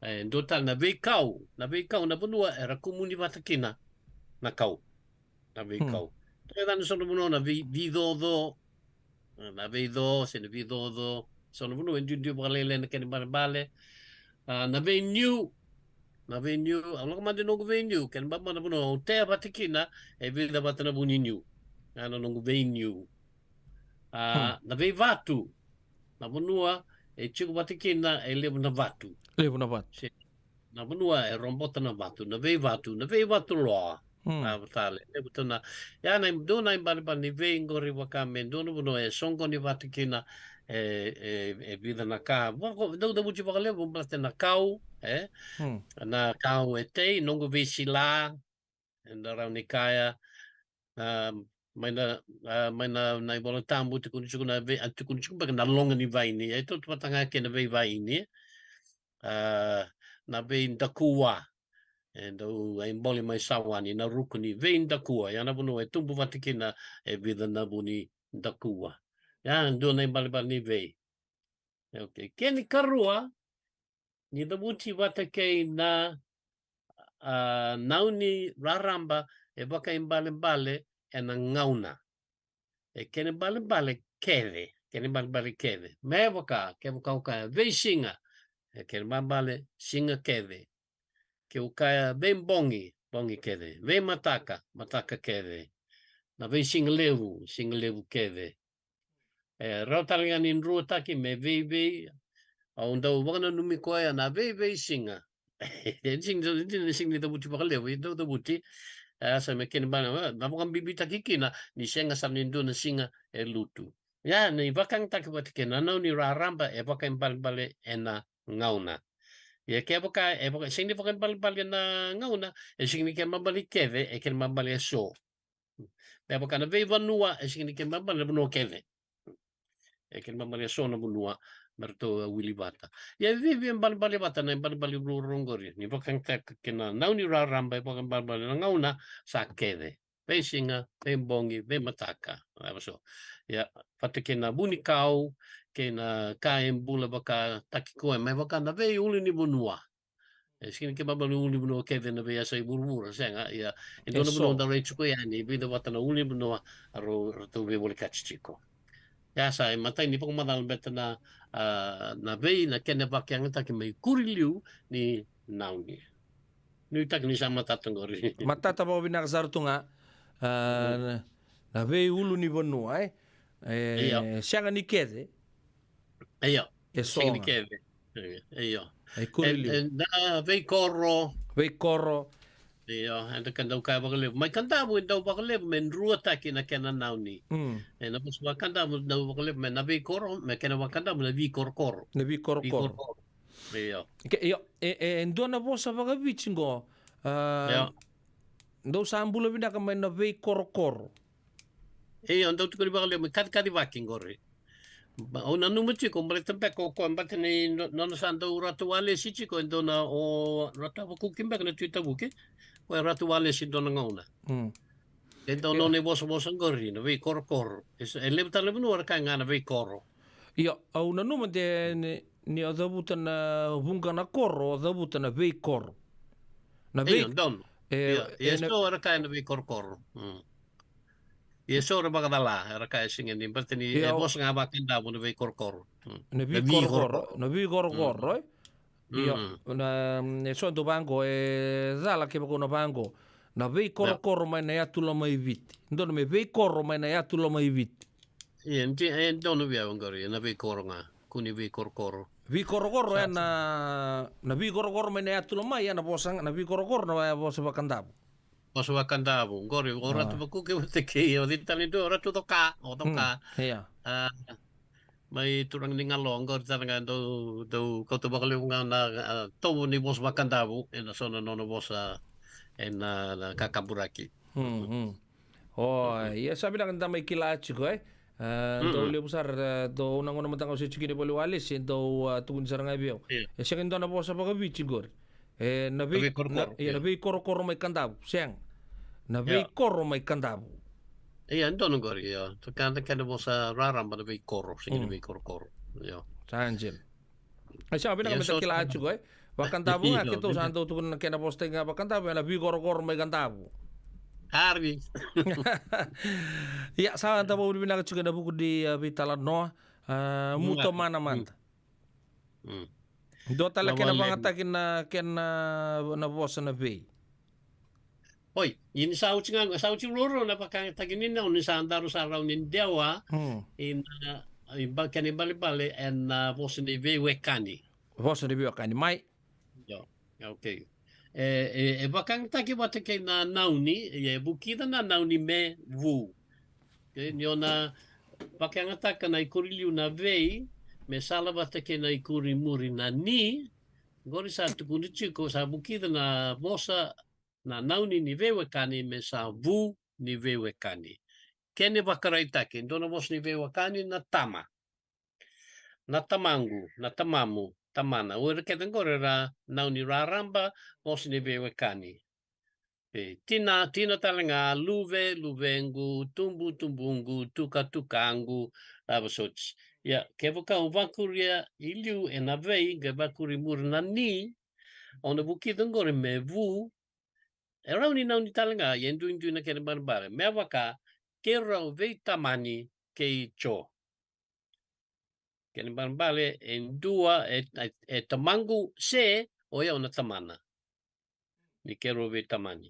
E dua tale na veikau, na veikau na vanua era kumuni vata kina na kau. Na veikau. Hmm. Toka e so na vanua na vei, vicoco, na veico, se na vicoco. So na vanua e duidui vakalailai na kena ibalebale. A, na veiniu, na veiniu, au lako mada i noqu veiniu, kena ibalebale na vanua au tea vata kina, e vica vata na vu ni niu. A, na noqu veiniu. A, hmm, na veivatu, na vanua e tiko vata kina, e levu na vatu. Levu na vatu. Se, na vanua e robota na vatu, na veivatu, na veivatu loa. Hmm. A, tale, levu tu na, ia na dua na ibalebale ni vei qori vaka me dua na vanua e soqoni vata kina, e, e, e vica na ka. Vaka, dau cavuti vakalevu baleta na kau, e? Hmm. Na kau e tei, noqu veisila, eda rawa ni kaya, a, mai na, a, mai na, na iVola Tabu, tukuni tiko na vei, a, tukuni tiko beka na loga ni vaini, e tautauvata ga kei na veivaini, a, na veidakua, e dau, e bole mai Sawani, na ruku ni veidakua, ia na vanua e tubu vata kina e vica na vu ni dakua. Ia, dua na ibalebale ni vei. Okei, kena ikarua, ni cavuti vata kei na, a, nauni raraba e vakaibalebale ena gauna. E kena ibalebale kece. kena ibalebale kece. Me vaka, kevaka o kaya veisiga, e kena ibalebale siga kece. Ke o kaya veibogi, bogi kece. Veimataka, mataka kece. Na veisiga levu, siga levu kece. E rawa tale ga ni druataki me veivei. Au dau vakananumi koya na veivei siga. E sega ni, sega ni cavuti vakalevu, e dau cavuti. E sa me kena ibalebale, na vakabibitaki kina ni sega sara ni dua na siga e lutu. Ia, ni vakayagataki vata kei na nau ni raraba, e vakaibalebale ena gauna. Ia kevaka e vaka, sega ni vakaibalebale ena gauna, e sega ni kena ibalebale kece, e kena ibalebale eso. Me vaka na veivanua, e sega ni kena ibalebale na vanua kece. E kena ibalebale eso na vanua me ratou a wili vata. Ia e viavia balebale vata na ibalebale vuravura oqori. Ni vakayagataka kei na nau ni raraba, e vakaibalebale na gauna sa kece. Veisiga, veibogi, veimataka. Ava so. Ia, vata kei na vunikau, kei na ka e bula vakataki koya, me vaka na veiulunivanua. E sega ni kena ibalebale ulunivanua kece na veiyasai vuravura, sega, ia. E dua na vanua dau rai tiko yani, e vica vata na ulunivanua, a rau, ratou veivolekati tiko. Ia sa, e matai ni vakamacala beta na, a, na vei, na kena vakayagataki mai kuriliu ni nauni. Nuitaki ni sa matata qori. Matata vakavinaka sara tu ga, a, na, na veiulunivanua, e? E, sega ni kece. Io. E so ga. Sega ni kece. Io. E kuriliu. E, e na veikoro. Veikoro. Io, eda ka dau kaya vakalevu. Mai Kadavu e dau vakalevu me druataki na kena nauni. Mm. E na vosa vakadavu dau vakalevu me na veikoro, me kena vakadavu na vikorokoro. Na vikorokoro. Vikorokoro. Io. Ke, io, e, e dua na vosa vakaviti qo. A, io. Dau sa bula vinaka mai na veikorokoro. Io, dau tukuni vakalevu me kacikacivaki qori. Ba, au nanuma tiko, baleta beka o koya, beka ni no-, nona sa dau Ratu Walesi tiko, e dua na o Ratu Avakuki beka na Tui Tavuki. Koya Ratu Walesi dua na gauna. Mm. E dau nona ivosavosa qori, na veikorokoro. E sa, e levu tale na vanua era kaya ga na veikoro. Io, au nanuma de ni, ni o cavuta na vuqa na koro, o cavuta na veikoro. Na vei-, io, donu. E, io, e, e na so era kaya na veikorokoro. Mm. Ia so era vakacala, era kaya sega ni, baleta ni, io, e vosa ga vakadavu na veikorokoro. Mm. Na vikorokoro, na vikorokoro, e? Io, na, e so dau vaqo, e cala kevaka o na vaqo. Na veikorokoro mai na yatu loma i Viti. Donu me veikoro mai na yatu loma i Viti. Ia, e donu vei au qori, na veikoro ga. Kua ni veikorokoro. Vikorokoro, e na, na vikorokoro mai na yatu loma, e na vosa, na vikorokoro na vosa vakadavu. Vosa vakadavu, qori, o Ratu Vakuki vata kei, o cei tale dua, o Ratu Coka, o Coka. Ia. A, mai turaga ni Galo, qori tale ga dau, dau kauta vakalevu ga na, a, tovo ni vosa vakadavu, e na so na nona vosa, e na, na kakaburaki. Mm, mm. O, ia sa vinaka ni da mai kila tiko, e? A, dau levu sara, e, dau na gauna mada ga au se tiko kina i vale o Walesi, e dau, a, tukuni sara ga vei au. Ia. E sega ni dua na vosa vakaviti qori. E, na vei-, na veikorokoro, na, ia, na veikorokoro mai Kadavu, sega. Na veikoro mai Kadavu. Ia, donu qori, ia. Tukana kena vosa raraba na veikoro, sega ni veikorokoro. Ia. Sa dina. E sa vinaka me da kila tiko, e? Vakadavu ga, keitou sa dau tukuna na kena vosa tale ga vakadavu, e na vikorokoro mai Kadavu. Ari. Ia, sa da vakavinavinaka tiko ena vuku ni, a, veitalanoa, a, muta mana mada. Mm. Dua tale kena vakayagataki na kena na vosa na vei. Oi, ia ni sa oti ga, sa oti ruarua na vakayagataki ni nau ni sa daru sa rawa ni dewa, mm, ina, i ba-, kena ibalebale ena vosa ni veiwekani. Vosa ni veiwekani, mai. Io, okay. E, e, e vakayagataki vata kei na nauni, ia e vukica na nauni me vu. Okay, ni o na vakayagataka na ikuri liu na vei, me sala vata kei na ikuri muri na ni, qori sa tukuni tiko, sa vukica na vosa, na nauni ni veiwekani me sa vu ni veiwekani. Kena ivakaraitaki, dua na vosa ni veiwekani na tama. Na tamaqu, na tamamu, tamana. O ira kece qori era nauni raraba, vosa ni veiwekani. E, tina, tina tale ga, luve, luvequ, tubu, tubuqu, tuka, tukaqu, a, vosoti. Ia, kevaka o vakuria i liu ena vei, qai vakuri muri na ni, o na vukica qori me vu, e rawa ni nauni tale ga, ia e duidui na kena ibalebale. Me vaka, keirau veitamani kei Jo. Kena ibalebale e dua, e, e, e tamaqu se o yau na tamana. Ni keirau veitamani.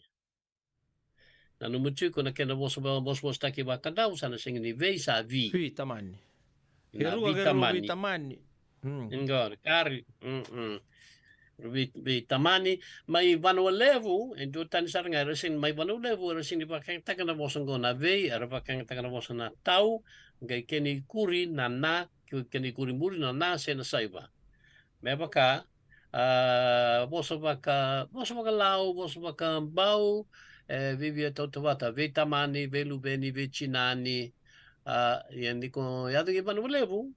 Na nomu tiko na kena vosa, vosavosataki vakadavu sa na sega ni vei, sa vi. Veitamani. Na e rua keirau veitamani. Veitamani. Mm. Qori, qori. Mm, mm. Vei, veitamani. Mai Vanua Levu, e duatani sara ga era sega ni, mai Vanua Levu era sega ni vakayagataka na vosa qo na vei, era vakayagataka na vosa na tau, qai kena ikuri na na, kena ikuri muri na na se na saiva. Me vaka, a, vosa vaka, vosa vakalau, vosa vakabau, e, vivia tautauvata, veitamani, veiluveni, veitinani, a, ia ni ko yaco ki Vanua Levu,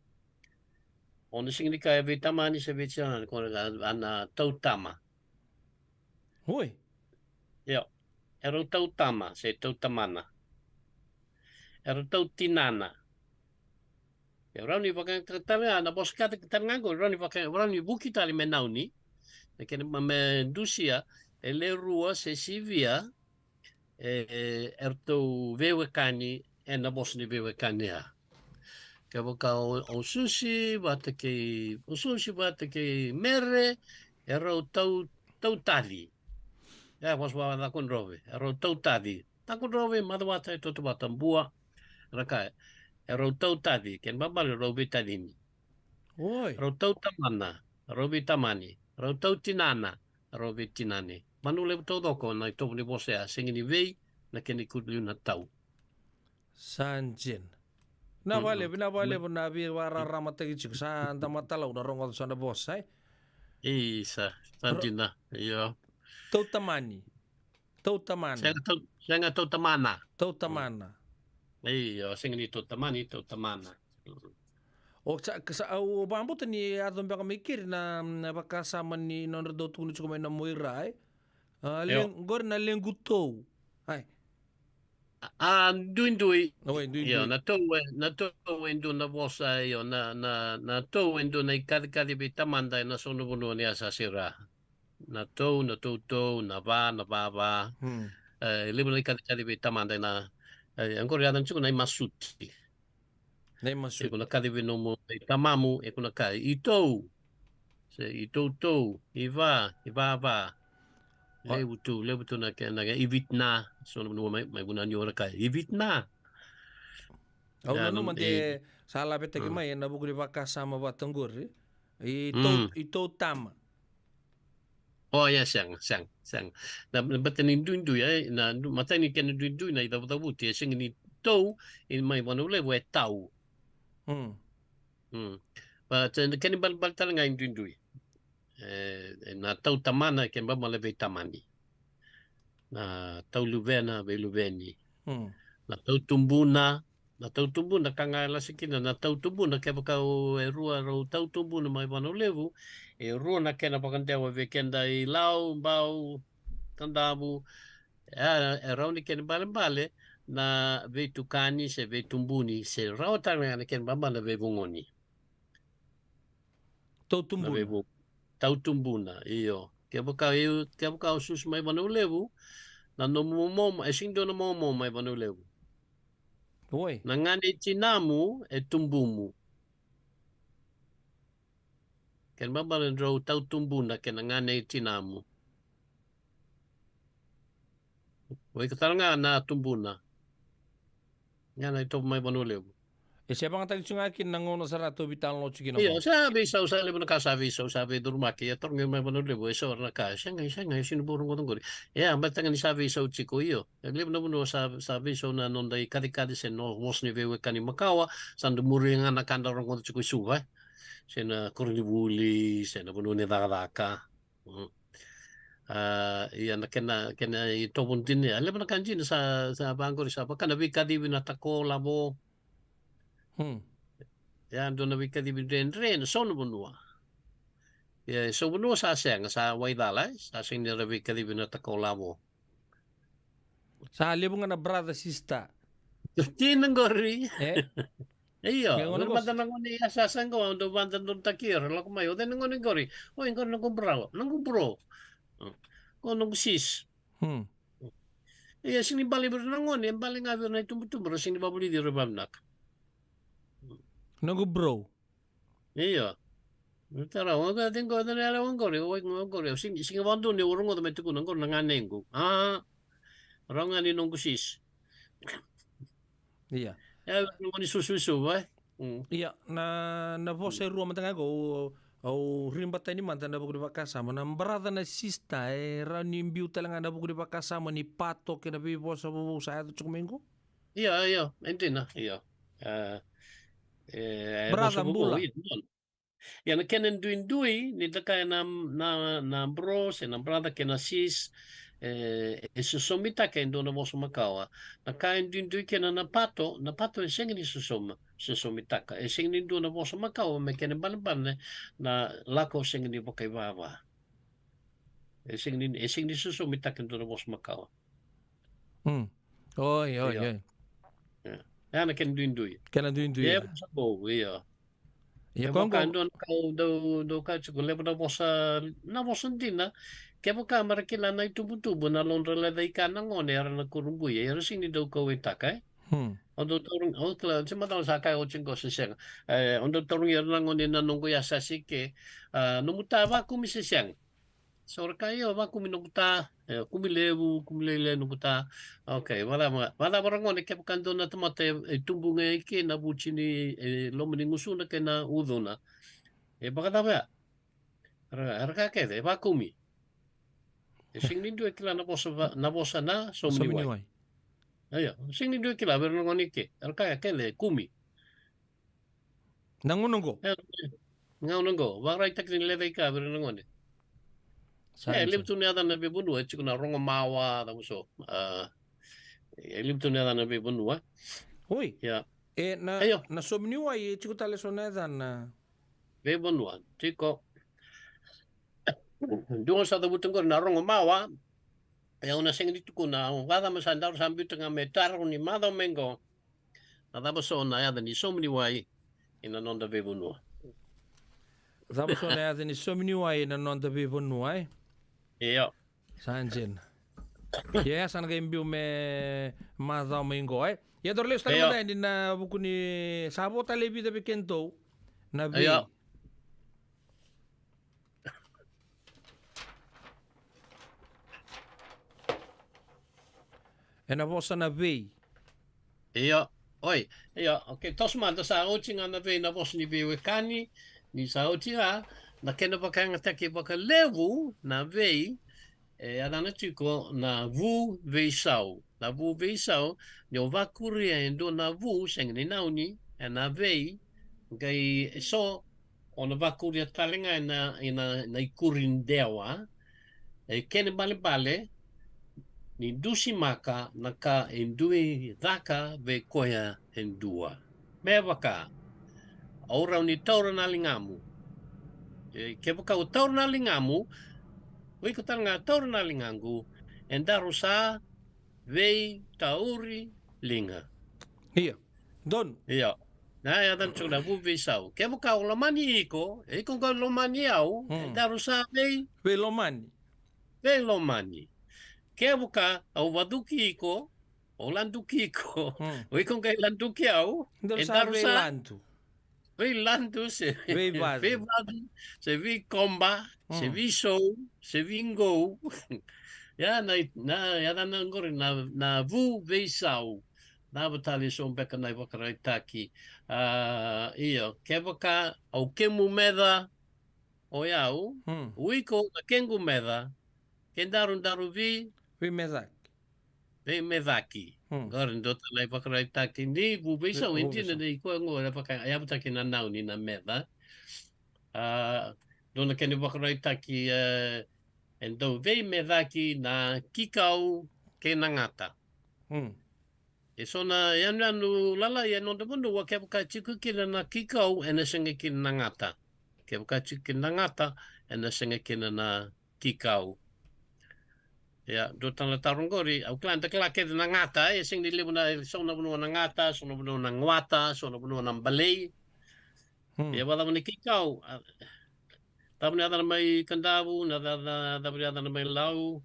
o na sega ni kaya veitamani se veitinani, ko na, a, na tautama. Oi. Io, e rau tautama se tautamana. E rau tautinana. E rau ni vaka tale ga na vosa ka tale ga qo, rau ni vaka, rau ni vuki tale me nauni. Na kena ma me dusia, e le rua se sivia, e, e, eratou veiwekani, e na vosa ni veiwekani ya. Kevaka o, o Susi vata kei, o Susi vata kei Mere, e rau tau, tautaci. E vosa vaka Cakudrove, e rau tautaci. Cakudrove, Macuata, e tautauvata, Bua. Ra kaya, e rau tautaci, kena ibalebale rau veitacini. Oi. Rau tautamana, rau veitamani, rau tautinana, rau veitinani. Vanua Levu taucoko na itovo ni vosa ya, sega ni vei, na kena ikuri liu na tau. Sa dina. Na vale, na vale, na veivakararamataki tiko, sa da matalau na rogoca so na vosa, e? Isa, sa dina, io. Tautamani. Tautamana. Sega tau, sega tautamana. Tautamana. Io, sega ni tautamani, tautamana. O sa, sa, au vakabauta ni yaco beka mai keri na, na vakasama ni nodra dau tukuni tiko mai na Moira, e? A, io. Qori na lequ tou. Ai. A, a, duidui. Oi, duidui. Io, na tou e, na tou e dua na vosa, io, na, na, na tou e dua na ikacikaci vei tamada ena so na vanua ni yasayasa i ra. Na tou, na toutou, na va, na vava. Hmm. E levu na ikacikaci vei tamada ena, e, qori yaco tiko na imasuti. Na imasuti. Iko na kaci vei nomu, vei tamamu, iko na kaci, i tou. Se i toutou, i va, i vava. Levu tu, levu tu na ke, na ke, i vitna. So na vanua mai, mai vuna ni ora ka, i vitna. Au nanuma de sa lavetaki mai ena vuku ni vakasama vata qori. I tou, i tou tama. O, ia, sega, sega, sega. Na, na bata ni duidui, e, na du-, matai ni kena duidui na icavucavuti, e sega ni tou, e mai Vanua Levu e tau. Mm. Mm. But, e, kena ibalebale tale ga e duidui. E, e na tautamana, kena ibalebale veitamani. Na tauluvena, veiluveni. Mm. Na tautubuna, na tautubuna, ka ga e lasa kina na tautubuna, kevaka o e rua rau tautubuna mai Vanua Levu, e rua na kena vakadewa vei keda i Lau, Bau, Tadavu, e, e rawa ni kena ibalebale na veitukani se veitubuni, se rawa tale ga na kena ibalebale na veivugoni. Tautubuna. Na veivu-, tautubuna, io. Kevaka, io, kevaka o susu mai Vanua Levu, na nomu momo, e sega ni dua na momo mai Vanua Levu. Oi. Na gane i tinamu e tubumu. Kena ibalebale drau tautubuna kei na gane i tinamu. O iko tale ga na tubuna. Ga na itovo mai Vanua Levu. E se vagataki tu ga kina na gauna sara tou veitalanoa tiko kina. Io, sa veisau, sa levu na ka sa veisau, sa veicurumaki, e toro ga mai Vanua Levu, e so na ka, sega, sega, e sega ni bau rogoca qori. E a, baleta ga ni sa veisau tiko, io. E levu na vanua sa, sa veisau na noda ikacikaci se na vosa ni veiwekani makawa, sa da muria ga na ka da rogoca tiko i Suva, e. Se na koronivuli, se na vanua ni cakacaka. Mm. A, ia na kena, kena itovo dina, a levu na ka dina sa, sa vaqori sa vaka na veikacivi na tako lavo. Hmm. Ia, dua na veikacivi dredre na so na vanua. Ia, so vanua sa sega, sa waicala, e, sa sega ni ra veikacivi na tako lavo. Sa levu ga na brother sister. Dina qori. E? Io, o ira mada na gone i yasayasa qo, au dau vakadodonutaki ira, lako mai, o cei na gone qori? Oi, qori noqu bro, noqu bro. Mm. Qo noqu sis. Hmm. Ia, sega ni bale vei ira na gone, e bale ga vei ira na itubutubu, ra sega ni vakavulici ira vavinaka. Noqu bro. Io. Tara, o ga tiko na yalewa qori, o ga qori. Sigi, sigi vadu ni o rogoca me tukuna qori na ganequ. A, rau ga ni noqu sis. Ia. E, rogo ni sususu, vai. Mm. Ia, na, na vosa e rua mada ga qo, au, au riba tani mada na vuku ni vakasama. Na brother na sister, e rawa ni biu tale ga na vuku ni vakasama ni pato kei na veivosa vovou sa yaco tiko mai qo? Ia, ia, e dina, ia. E, e, brother vosa vovou, bula. Ia, ia, na kena duidui, ni da kaya na, na, na bro, se na brother kei na sis, e, e sosomitaka e dua na vosa makawa. Na ka e duidui kina na pato, na pato e sega ni sosoma, sosomitaka. E sega ni dua na vosa makawa, me kena balebale na lako sega ni vakaivava. E sega ni, e sega ni sosomitaka e dua na vosa makawa. Mm. Oi, oi, io, oi. Ia. Ia, na kena duidui. Kena duidui, ia, ia. Vosa vou, ia. Ia, kevaka qo dua na ka dau, dau ka tiko, levu na vosa, na vosa dina. Kevaka mera kila na itubutubu, na lodra lecaika na gone, era na kurabui, era sega ni dau kauwaitaka, e? Hmm. O dau tarogi, o kila, se macala sa kaya oti qo se sega. E, o dau tarogi ira na gone na noqu yasayasa ke, a, nomu ta vakumi se sega. So ra kaya, io, vakumi noqu ta, e, kumi levu, kumi lailai noqu ta. Okay, vacava, vacava ra gone, kevaka dua na tamata e, e tubu ga i ke na vuci ni, e, loma ni gusuna kei na ucuna. E vakacava ya? Ra, ra kaya kece, e vakumi. E sega ni dua e kila na vosa va-, na vosa na saumi ni wai. Saumi ni wai. Io, sega ni dua e kila vei ira na gone i ke. Ra kaya kece, kumi. Na gauna qo? E, gauna qo. Vakaraitaki ni lecaika vei ira na gone. Sa, e, sa levu tu na yacana veivanua, e tiko na rogomawa, cava so. A, e levu tu na yacana veivanua. Oi. Ia. E, na, io, na saumi ni wai, e tiko tale so na yacana veivanua. Tiko. Dua sa cavuta qori na rogomawa. E, au na sega ni tukuna, au vacama sa daru sa biuta ga me taro ni macawa mai qo. Na cava so na yaca ni saumi ni wai ina noda veivanua? Cava so na yaca ni saumi ni wai ina noda veivanua, e? Io. Sa dina. Ia, sa na qai biu me macawa mai qo, e? Ia, daru lesu tale, io, mada yani na vuku ni sa vo tale e vica vei kemudou na vei. Io. Ena vosa na vei. Io, oi, io, okay, toso mada, sa oti ga na vei na vosa ni veiwekani, ni sa oti ga, na kena vakayagataki vakalevu na vei, e yacana tiko na vu veisau. Na vu veisau, ni o vakuria e dua na vu, sega ni nauni, ena vei, qai so, o na vakuria tale ga ena, ena, na ikuri dewa, e kena balebale, ni dusimaka na ka e dui caka vei koya e dua. Me vaka, au rawa ni taura na ligamu. E, kevaka au taura na ligamu, o iko tale ga taura na ligaqu, e daru sa veitauri liga. Ia. Donu. Ia. Na yacana tiko na vu veisau. Kevaka au lomani iko, e iko qai lomani au, hmm, e daru sa vei, veilomani. Veilomani. Kevaka au vacuki iko, au laduki iko, hmm, o iko qai laduki au, daru e sa daru sa veiladu. Veiladu se veivacu. Veivacu, se veikoba, se, hmm, veisou, se veiqou. Ia na, na, ia na, na qori na, na vu veisau. Na vatali so beka na ivakaraitaki. A, io, kevaka au kemu meca o yau, hmm, o iko na kequ meca, ke daru daru vei, veimecaki. Veimecaki. Hmm. Qori dua tale na ivakaraitaki ni vu veisau, vu, e dina veisau. Ni koya qo e vaka, e yavutaki na nauni na meca. A, dua na kena ivakaraitaki, e, e dau veimecaki na kikau kei na gata. Hmm. E so na yanuyanu lalai e noda vanua, kevaka tiko kina na kikau, ena sega kina na gata. Kevaka tiko kina na gata, ena sega kina na kikau. Ia, dua tale na taro qori, au kila, da kila kece na gata, e sega ni levu na, e so na vanua na gata, so na vanua na guata, so na vanua na balei. Hmm. Ia, vacava na kikau, a, cava na yacana mai Kadavu, na ca-, ca-, cava na yacana mai Lau.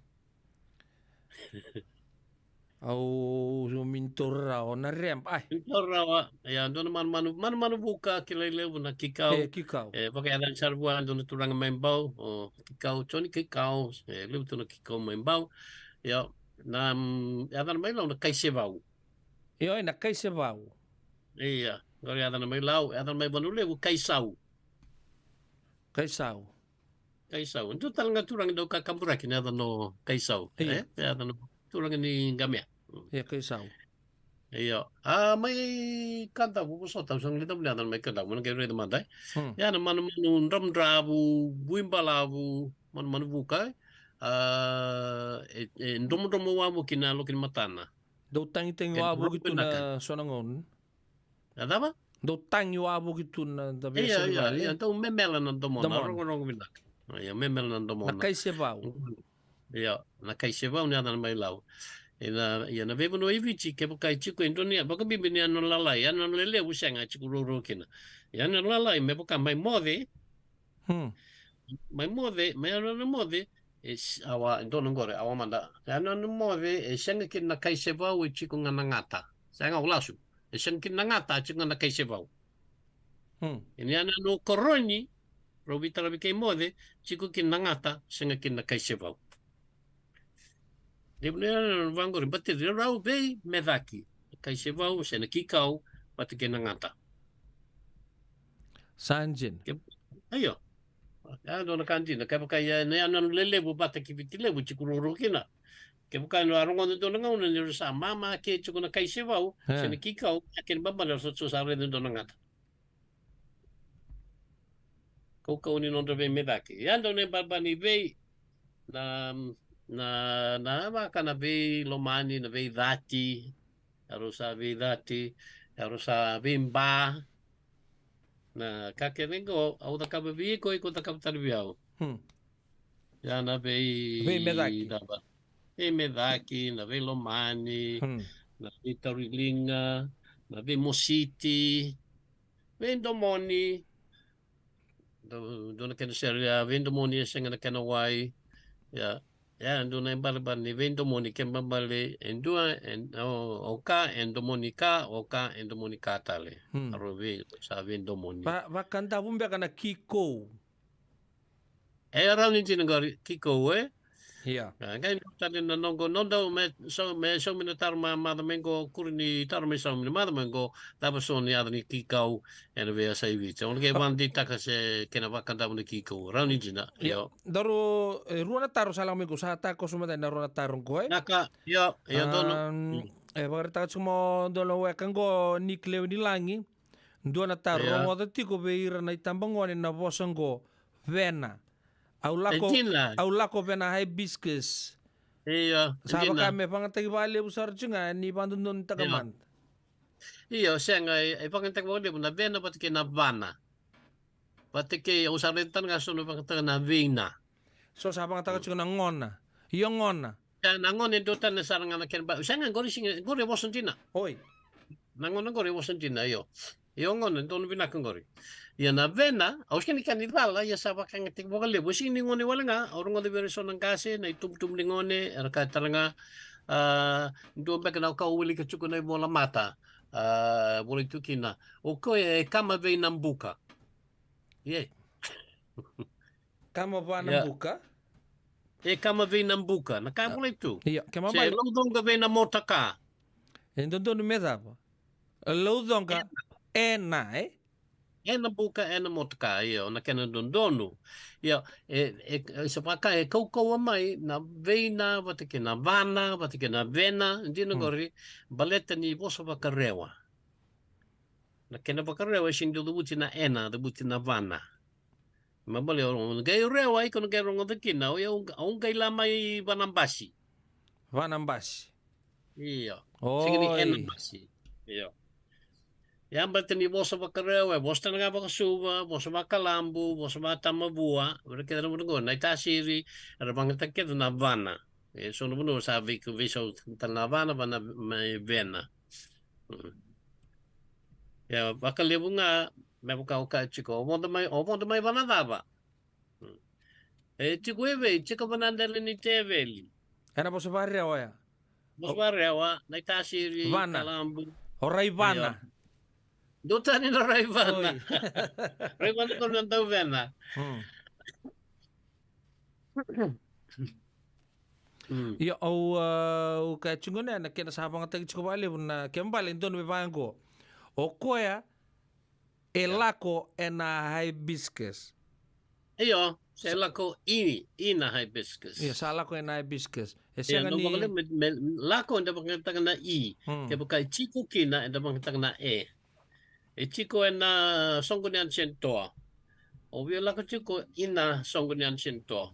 Au, au mini taura rawa na reba. Ai. Mini taura rawa. Ia, dua na manumanu, manumanu vuka, kilai levu na kikau. E, kikau. E, vakayacani sara vua, dua na turaga mai Bau, o Kikau, Joni Kikau, e, levu tu na kikau mai Bau. Ia, na, mm, yacana mai Lau na kaisevau. Io, e na kaisevau. Ia, qori yacana mai Lau, yacana mai Vanua Levu, kaisau. Kaisau. Kaisau. Dua tale ga turaga dau kakaburaki na yacana o Kaisau. Io. E? Yacana o turaga ni Qamea. Mm. Ia, Kaisau. Io. A, mai Kadavu, vosota, au sa qai cava ni yacana mai Kadavu, na qai raica mada, e? Hmm. Ia, na manumanu dravudravu, vuibalavu, manumanu vuka, e? A, e, e dromodromo wavoki na loki ni matana. Dau tagitagi wavoki tu na so na gauna. Na cava? Dau tagi wavoki tu na, da vei Ia, sa ni ia, vale. Ia, dau memela na domona, Domona. rogorogo vinaka. Ia, memela na domona. Na kaisevau. Ia, na kaisevau ni yacana mai Lau. Ina, ia, na veivanua i Viti, kevaka e tiko e dua ni, vakabibi ni yanuyanu lalai, yanuyanu lelevu sega, e tiko ruarua kina. Yanuyanu lalai, me vaka mai Moce, Hmm. Mai Moce, mai yanuyanu Moce, e s-, awa, e dua na qori, awa mada. Yanuyanu Moce, e sega kina na kaisevau, e tiko ga na gata. Sega, au lasu. E sega kina na gata, e tiko ga na kaisevau. Hmm. Ina yanuyanu Koroni, rau veitaravi kei Moce, tiko kina na gata, sega kina na kaisevau. Levu na yanuyanu vaqori, baleta ni rau veimecaki. Kaisevau, se na kikau, vata kei na gata. Sa dina. Ke-, io. A, dua na ka dina, kevaka ia na yanuyanu lelevu vata kei Viti Levu, tiko ruarua kina. Kevaka ni a rogoca dua na gauna ni ra sa mama ke tiko na kaisevau, E. se na kikau, a kena ibalebale sa, sa raica dua na gata. Kaukauwa ni nodra veimecaki. Ia dau na ibalebale ni vei, na, na, na vaka na veilomani, na veicati, ya rau sa veicati, ya rau sa veiba. Na ka kece qo, au cakava vei iko, iko cakava tale vei au. Hmm. Ia na vei-, Veimecaki. na va-, veimecaki, na veilomani, Hmm. na veitauriliga, na veimositi, veidomoni. Dua, dua na kena sere, ia, veidomoni e sega na kena wai. Ia, ia, dua na ibalebale ni veidomoni, kena ibalebale e dua, e, o, o ka e domoni ka, o ka e domoni ka tale. Hmm. A rau vei, sa veidomoni. Va-, vakadavu beka na kikou. E rawa ni dina qori, kikou, e? Ia. A, qai dua tale na noqu, noda me sau, me saumi na taro ma-, macawa mai qo, kuri ni taro me saumi na macawa mai qo, cava so na yaca ni kikau ena veiyasai Viti. Au na qai vakadeitaka se kena vakadavu na kikou. Rawa ni dina. Ia. Io. Daru, e, rua na taro sa lako mai qo, sa takoso mada na rua na taro qo, e? Na ka, io, io, donu. Am, Mm. e, vakaraitaka tiko mo dua na weka qo, Nick Lewe ni Lagi. Dua na taro, Ia. rogoca tiko vei ira na itabagone na vosa qo, vena. Au E lako, dina. au lako vena hibiscus. Io, Sa dina. vaka me vagataki vakalevu sara tiko ga ni vakadodonutaka Io. mada. Io, sega, e, e vagataki vakalevu na vena vata kei na vana. Vata kei, au sa raica tale ga so na vagataka na veina. So sa vagataka tiko na gona. Io gona. Ia, na gona e dua tale sara ga na kena ba-, sega, qori sega, qori e vosa dina. Oi. Na gona qori e vosa dina, io. Io gona, donu vinaka qori. Ia na vena, au sega ni kena icala, ia sa vakayagataki vakalevu. Au sega ni gone wale ga, au rogoca vei ira so na qase, na itubutubu ni gone, era kaya tale ga, a, dua beka na ka au wilika tiko na ivola mata, a, volai tu kina. O koya e kama vei na buka. Ia. Kama vana Ia. buka. E kama vei na buka, na ka e volai tu. Ia, kema Se mai. laucoqa vei na motaka. E dodonu me cava? Laucoqa ena, e? Ena buka, ena motaka, io, na kena dodonu. Io, e, e, e sa vaka e kaukauwa mai na veina, vata kei na vana, vata kei na vena, dina Mm. qori, baleta ni vosa vakarewa. Na kena vakarewa, e sega ni dau cavuti na ena, cavuti na vana. Ma bale, o na qai rewa, iko na qai rogoca kina, o yau, au qai la mai Vanabasi. Vanabasi. Io. Sega ni Oi. ena basi. Io. Ia baleta ni vosa vakarewa, e vosa tale ga vakasuva, vosa vakalabu, vosa vakatamavua, vei ira kece na vanua qo, na iTasiri, era vagataka kece na vana. E so na vanua sa vei, veisau tale na vana, vana mai vena. Mm. Ia, vakalevu ga, me vaka o kaya tiko, o vodo mai, o vodo mai vana cava? Mm. E tiko e vei, tiko vana dela ni teveli. Ena vosa vakarewa oya. Vosa Vakarewa, Naitasiri, Vana. Talabu. O Raivana. Io. Dua tani na Raivana. Oi. Raivana ko na Dauvena. Hmm. Mm. Io, au, ah, au kaya tiko gona na kena sa vagataki tiko vakalevu na kena bale e dua na veivaqo. O koya e lako ena hibiscus. Io, se lako i, i na hibiscus. Io, sa lako ena hibiscus. E sega ni vakalevu me, me lako eda vakayagataka na i. Mm. Kevaka e tiko kina eda vakayagataka na e. E tiko ena soqo ni Ancient Toa. O via lako tiko ina soqo ni Ancient Toa.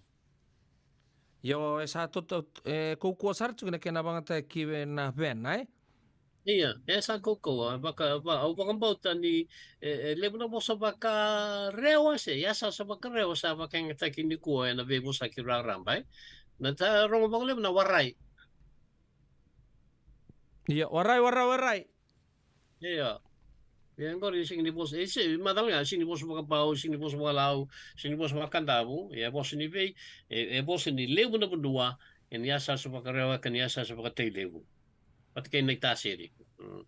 Io, e sa toto, e kaukauwa sara tiko na kena vagataki na vena, e? Ia, e sa kaukauwa, vaka, va, au vakabauta ni, e, e levu na vosa Vakarewa se, ia sa, sa Vakarewa sa vakayagataki nikua ena veivosaki raraba, e? Na ta rogo vakalevu na warai. Ia, warai, warai, warai. Ia. Ia, qori sega ni vosa, e se, macala ga, sega ni vosa Vakabau, sega ni vosa Vakalau, sega ni vosa Vakadavu, e vosa ni vei, e, e vosa ni levu na vanua, e ni yasayasa Vakarewa, ka ni yasayasa Vakatailevu. Vata kei Naitasiri. Mm.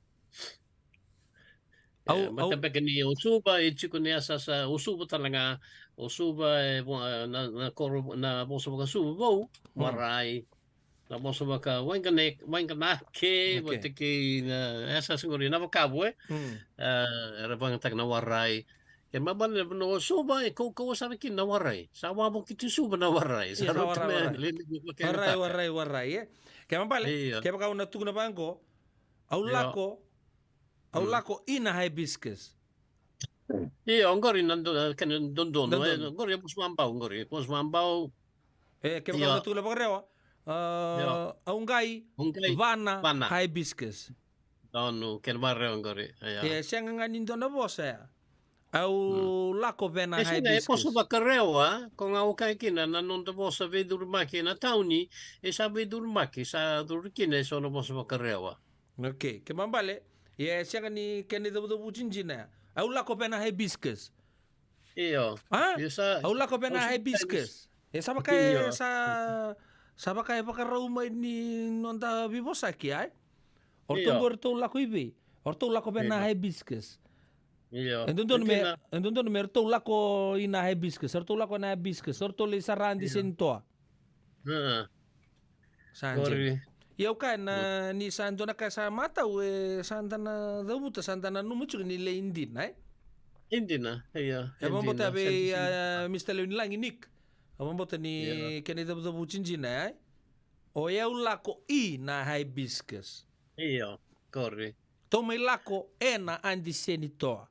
Au, e, au mata beka ni o Suva, e tiko ni yasayasa, o Suva tale ga, o Suva, e, vo-, na, na koro, na vosa Vakasuva vou, mm, warai. Na vosa vaka waiganake, waiganake, okay, vata kei na, e sa sega ni na vakavu, e? Mm. E, era vagataka na warai. Ke ma bale na vanua o Suva, e kaukauwa sara kina na warai. Sa wavokiti Suva na warai. Ia, sa rauta warai, me warai. Lele, lele, warai, warai, warai, e? Ke ma bale, ia, ke vaka au na tukuna vaqo, au, ia, lako, au, mm, lako ina hibiscus. Io, qori na do-, kena dodonu, e, dodonu. Qori e vosa Vabau, qori e vosa Vabau. E, kevaka, ia, au na tukuna Vakarewa, a, ia, au qai, au qai vana, vana hibiscus. Donu, kena Vakarewa qori, ia. E, sega ga ni dua na vosa ya. Au, mm, lako vena, e, sega, e hibiscus. Vosa Vakarewa, ko ga au kaya kina, na noda vosa veicurumaki ena tauni, e sa veicurumaki, sa curu kina e so na vosa Vakarewa. Okay, ke ma bale, ia e sega ni kena icavucavuti dina ya. Au lako vena hibiscus. Io. A? Io, sa, au lako vena hibiscus. E sa vaka e, io, sa, sa vaka e vakarau mai ni noda veivosaki, ai? O ratou, io, qo ratou lako i vei? O ratou lako vena, io, hibiscus. Io. E dodonu me, e dodonu me ratou lako ina hibiscus. O ratou lako ena hibiscus. O ratou lai sara Adi, io, Senitoa. A. Sa dina. Qori. Ia au kaya na, mm, ni sa dua na ka sa matau, e sa da na cavuta, sa da nanuma tiko ni lai dina, e? E dina, ia. E vakabauta, e dina, vei, sa dina, a, Mister Leonilagi Nick. E vakabauta ni, ia, kena icavucavuti dina, e? O yau lako ina hibiscus. Io, qori. Tou mai lako ena Adi, Senitoa.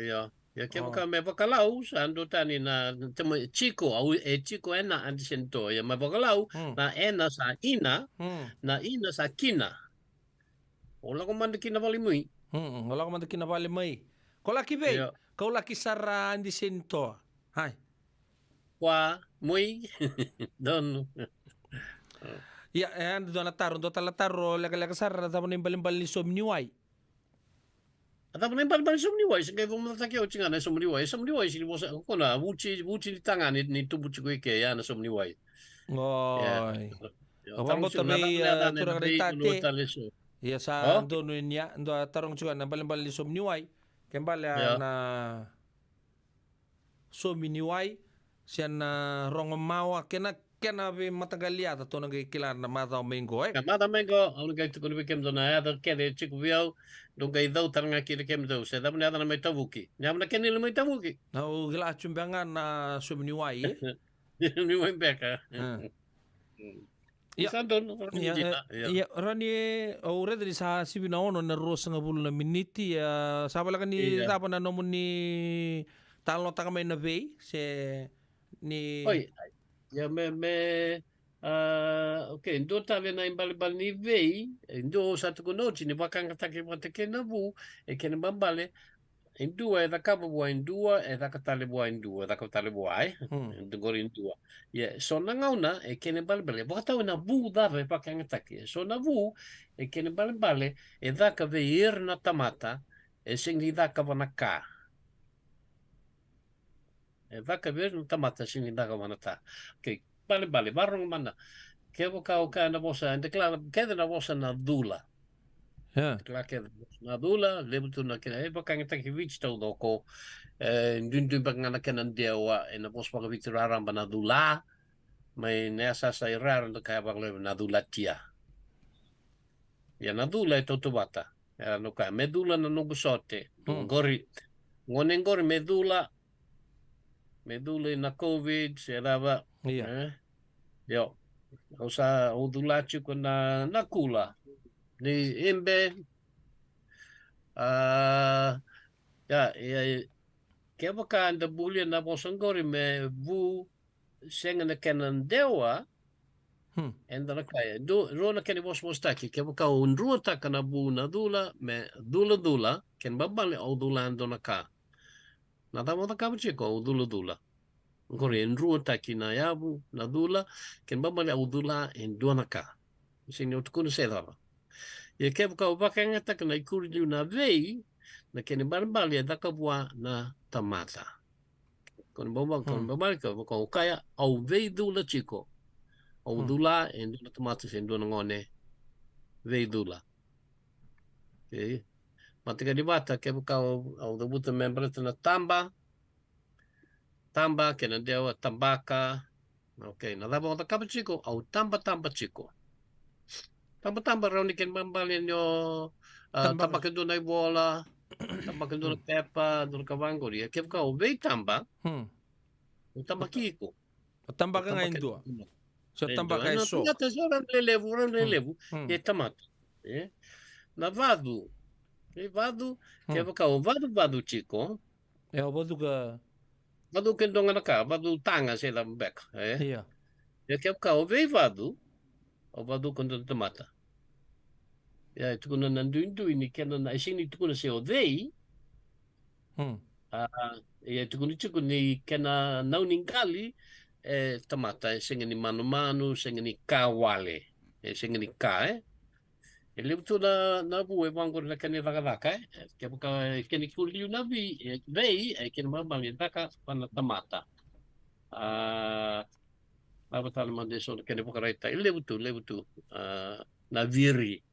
Io. Ia kevaka, o, me vakalau, sa dua tani na, tama, tiko, au, e tiko ena Adi, Senitoa. Ia me vakalau, mm, na ena sa ina, mm, na ina sa kina. O lako mada kina vale mai. Mm, o lako mada kina vale mai. Ko laki vei? Io. Kau laki sara Adi, Senitoa. Ai. Kua, mai. Donu. Ia, e, dua na taro, dua tale na taro lekaleka sara, cava na ibalebale ni saumi ni wai? A cava na ibalebale ni saumi ni wai? Se qai vakamacataki au tiko ga na saumi ni wai. Saumi ni wai, sega ni vosa, ko na vuti, vuti ni taga ni, ni tubu tiko i ke, ya na saumi ni wai. Oi. Ia. Ia, au vakabauta, taro tiko na, vei, na, na, a, na, turaga na, na, Tate. Ia sa, o, donu ni ya, dua taroga tiko na ibalebale ni saumi ni wai. Ke bale, ia, na saumi ni wai, se na rogo mawa, kena, kena veimataqali yaca tou na qai kila na macawa mai qo, e? Na macawa mai qo, au na qai tukuna vei kemudou na yaca kece e tiko vei au, dou qai cau tale ga kina kemudou, se cava na yaca na mai tavuki. Ni cava na kena ili mai tavuki. Na au kila tu beka ga na saumi ni wai, e? Ni wai beka. A. Mm. Ia. Sa donu, ia, dina, e, ia. Ia, rani, e, au raica ni sa sivi na ono na ruasagavulu na miniti, ia, sa voleka ni, ia, cava na nomuni talanoataka mai na vei, se ni. Oi, ia me, me, a, okay, dua tale na ibalebale ni vei, e dua au sa tukuna oti ni vakayagataki vata kei na vu, e kena ibalebale, e dua e cakava vua e dua, e caka tale vua e dua, e caka tale vua, e? Hmm. Qori e dua. Ia, so na gauna, e kena ibalebale, vakatau ena vu cava e vakayagataki. So na vu, e kena ibalebale, e caka vei ira na tamata, e sega ni caka vua na ka. E caka vei ira na tamata, sega ni caka vua na ta. Okay, balebale, vakarorogo mada. kevaka o kaya na vosa, eda kila kece na vosa na cula. Ia. Kila kece na vosa na cula, levu tu na kena, e vakayagataki Viti taucoko. E duidui beka ga na kena dewa, ena vosa vakaviti raraba na cula. Mai na yasayasa i ra era dau kaya vakalevu na culatia. Ia na cula e tautauvata. Era dau kaya, me cula na noqu sote. Hmm. Qori. Gone qori me cula. Me cula ina COVID, se cava. Ia. E? Io. Au sa, au cula tiko na, na kula. Ni ibe. A, ia, ia, kevaka eda bulia na vosa qori me vu, sega na kena dewa, Hmm. eda na kaya. Du-, rua na kena vosavosataki. Kevaka o druataka na vu na cula, me culacula, kena ibalebale au cula e dua na ka. Na cava o cakava tiko, au culacula. Qori e druataki na yavu, na cula, kena ibalebale au cula e dua na ka. Sega ni o tukuna se cava. Ia kevaka o vakayagataka na ikuri liu na vei, na kena ibalebale e caka vua na tamata. Kena ibalebale, kena Hmm. ibalebale, kevaka o kaya, au veicula tiko. Au Hmm. cula e dua na tamata se dua na gone. Veicula. Okay. Mataqali vata, kevaka au, au cavuta me baleta na taba. Taba, kena dewa, tabaka. Okay, na cava o cakava tiko, au tabataba tiko. Tabataba rawa ni kena ibalebale ni o, a, Tabaka. tabaka dua na ivola, tabaka dua na Hmm. pepa, dua na ka vaqori. Ia kevaka o veitaba, Hmm. o tabaki iko. O tabaka ga e dua. So e dua. Tabaka e so. Tamata, so rawa ni lelevu, rawa ni lelevu. Hmm. E tamata. E? Na vacu. E vacu, Hmm. kevaka o vacuvacu tiko. E o vacu ka. Vacu ke dua ga na ka, vacu taga se cava beka. E? Ia. Ia kevaka o veivacu, o vacu ko dua na tamata. Ia, e tukuna na duidui ni kena na, e sega ni tukuna se o cei. Hmm. A, ia, e tukuna tiko ni kena nau ni qali, e tamata, e sega ni manumanu, sega ni ka wale, e sega ni ka, e. E levu tu na, na vu e vaqori na kena icakacaka, e. Kevaka e kena ikuri liu na vei, e, vei, e kena ibalebale e caka vua na tamata. A, na vata na mada e so na kena ivakaraitaki, e levu tu, levu tu, a, na viri.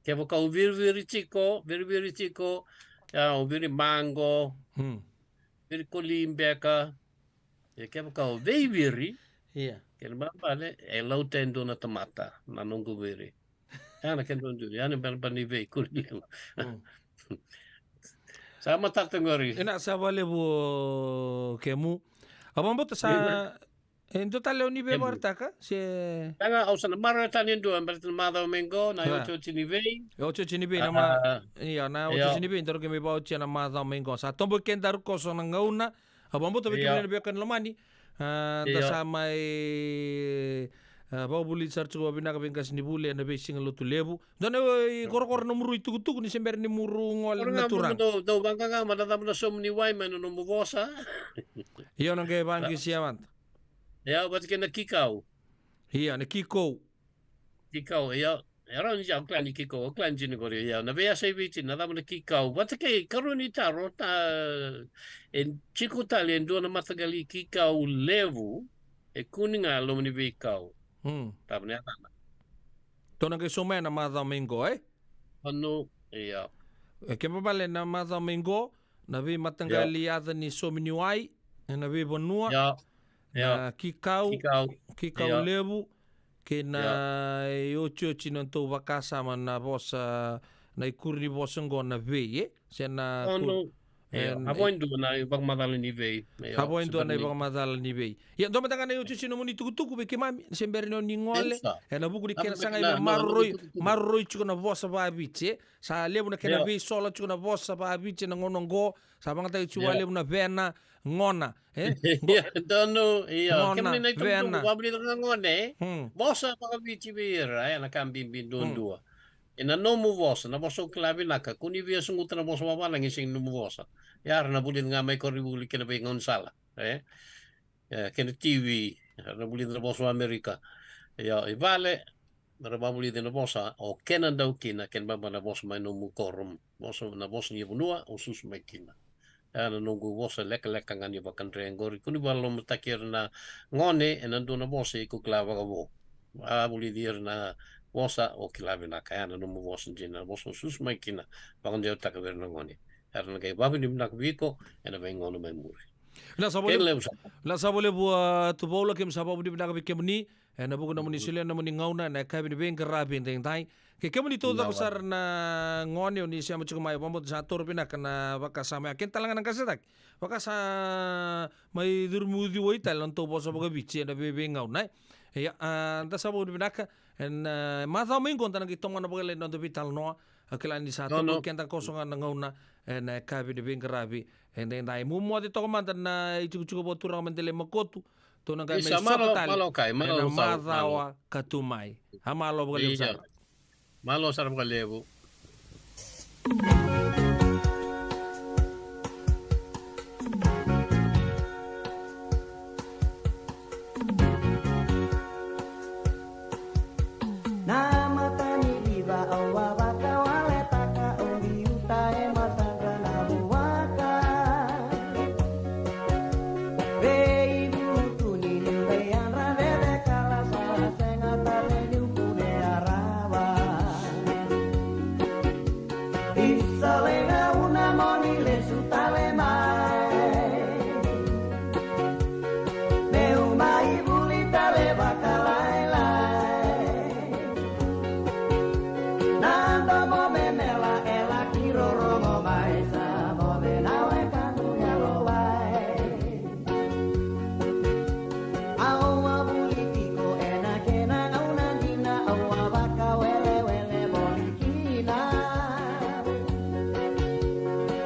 Kevaka o viriviri tiko, viriviri tiko, ia, o viri maqo, Hmm. viri koli beka. Ia kevaka o veiviri, Ia. kena ibalebale, e lauta e dua na tamata, na noqu viri. Ia na kena duidui, ia na ibalebale ni veikuri liu. Hmm. Sa matata qori. Ena sa vakalevu o kemu. A vakabauta sa Io. E dua tale o ni Kemu. veivakaraitaka, se Ia ga, au sa na maroroya tale e dua, baleta na macawa mai qo, na Ia. iotioti ni vei. E otioti ni vei na ma-, A, ia, na io. otioti ni vei, daru qai mai vakaotia na macawa mai qo. Sa tobo i kedaru koso na gauna, a vakabauta vei Io. kemuni na veiwekani lomani. A, da Io. sa mai, a, vakavulici sara tiko vakavinaka vei qasenivuli ena veisiga Lotulevu. Dua na, e, ikorokoro na nomu rui tukutuku ni se bera ni mu gole Ora na ga, turaga. dou, dou vaqaqa mada, cava na somu ni wai mai na nomu vosa. Io, na qai vaqisia mada. Ia, vata kei na kikau. Ia, na kikou. Kikau, ia. E rawa ni au kila ni kikou, au kila ni jini qori, ia. Na veiyasa i Viti, na cava na kikau. Vata kei karua ni taro, ta, e tiko tale e dua na mataqali kikau levu, e kune ga e loma ni veikau. Hmm. Cava na yacana. Tou na qai sauma ena macawa mai qo, e? Ono, ia. E kena ibalebale na macawa mai qo, na veimataqali Ia. yaca ni somu ni wai, ena veivanua, Ia. na Ia. kikau, Kikau. kikau Ia. levu, kei na Ia. iotioti na nodatou vakasama na vosa, na ikuri ni vosa qo na vei, e? Se na ku-, Ono, ia. e, A vo e dua na ivakamacala ni vei. Ia, A vo e se dua na bera ni ivakamacala ni vei. Ia, dua mada ga na iotioti nomuni tukutuku vei keimami, se bera ni o ni gole, Isa. ena vuku ni A kena vo sagai na, me na, na, maroroi, na tukutuku. maroroi tiko na vosa vakaViti, e? Sa levu na kena Ia. veisola tiko na vosa vakaViti ena gauna qo, sa vakayagataki tiko Ia. vakalevu na vena, gona, e? Ia, donu, ia. Gona, Kemuni na itukutuku, vena. vakavulica na gone, e? Hmm. Vosa vakaViti vei ira, e, na ka bibi duadua. Hmm. Ena nomu vosa, na vosa o kila vinaka, ko ni via suguta na vosa vavalagi e sega ni nomu vosa. Ia, ra na vulica ga mai koronivuli kei na veigaunisala, e? E, kei na T V, ra na vulica na vosa vakaAmerika. Ia, i vale, ra vakavulica na vosa o kena dau kina, kena ibalebale na vosa mai nomu koro, vosa, na vosa ni vanua o susu mai kina. Ia, na noqu vosa lekaleka ga ni vakadre qori, ko ni vakalolomataki ira na gone ena dua na vosa iko kila vakavo. A vulici ira na vosa, o kila vinaka ya na nomu vosa dina, na vosa o susu mai kina, vakadewataka vei ira na gone. Era na qai vakavinavinaka vei iko ena veigauna mai muri. Vinaka sa vakalevu. Kei levu sa. Vinaka sa vakalevu, a, Tuvaula, keimami sa vakavinavinaka vei kemuni ena vuku ni nomuni solia na nomuni gauna ena yakavi ni veiqaravi edaidai. Kei kemuni taucoko sara na gone o ni sema tiko mai, vakabauta sa toro vinaka na vakasama ya. Kena tale ga na qasetaki. Vaka sa mai curumi uciwai tale na nodatou vosa vakaviti ena veiveigauna, e. Ia, a, da sa vakavinavinaka, ena, a, macawa mai qo da na qai tomana vakalailai na noda veitalanoa, a, kila ni sa toka keda koso ga na gauna, ena yakavi ni veiqaravi, e, edaidai. Mo moce toka mada na itikotiko vakaturaga mai Delaimakaotu, tou na qai mai soka tale, ena macawa ka tu mai. A, malo vakalevu sara. Malo sara vakalevu. Na mata ni viva au a vakawaletaka, o biuta e matadra na vuaka. Veivutu ni niu veiyadra vevekala, sa sega tale niu kune a rawa. Isa leqa, una mo ni lesu tale mai. Meu mai vuli tale vakalailai. Na domo me mela e laki rorogo mai, sa moce na wekaqu yalowai. Au a vuli tiko ena kena gauna dina, au a vakawelewele voli kina.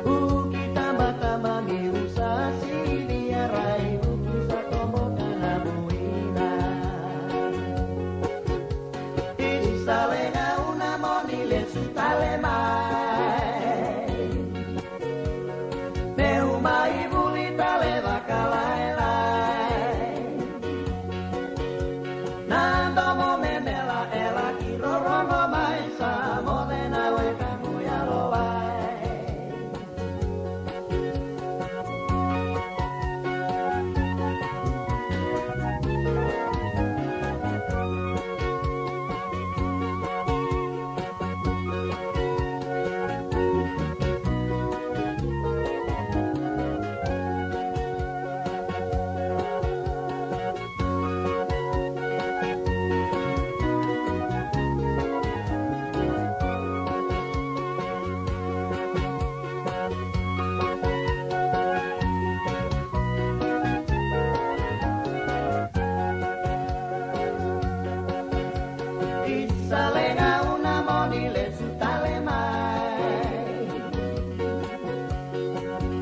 Vuki tabataba niu sa sivia, raivuki sa toboka na muina. Isa leqa, una mo ni lesu tale mai. Meu mai vuli tale vakalailai. Na domo me mela e laki rorogo mai, sa moce na wekaqu yalowai. Isa leqa, una mo ni lesu tale mai.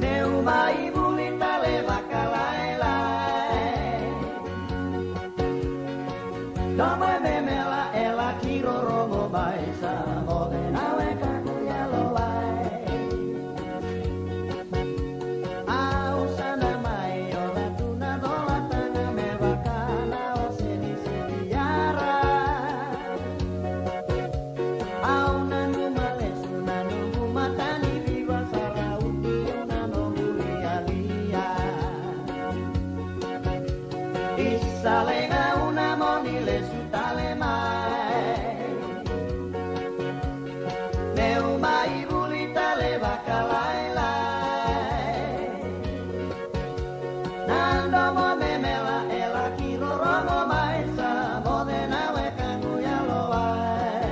Meu mai vuli tale vakalailai. Domo me mela e laki rorogo mai, sa moce na wekaqu yalowai. Au sa na mai oca tu na colataga me vaka na ose ni siviyara. Au nanuma lesu na noqu mata ni viva, sa rauti au na noqu lialia. Isa leqa, una mo ni lesu tale mai. Meu mai vuli tale vakalailai. Na domo me mela e laki rorogo mai, sa moce na wekaqu yalowai.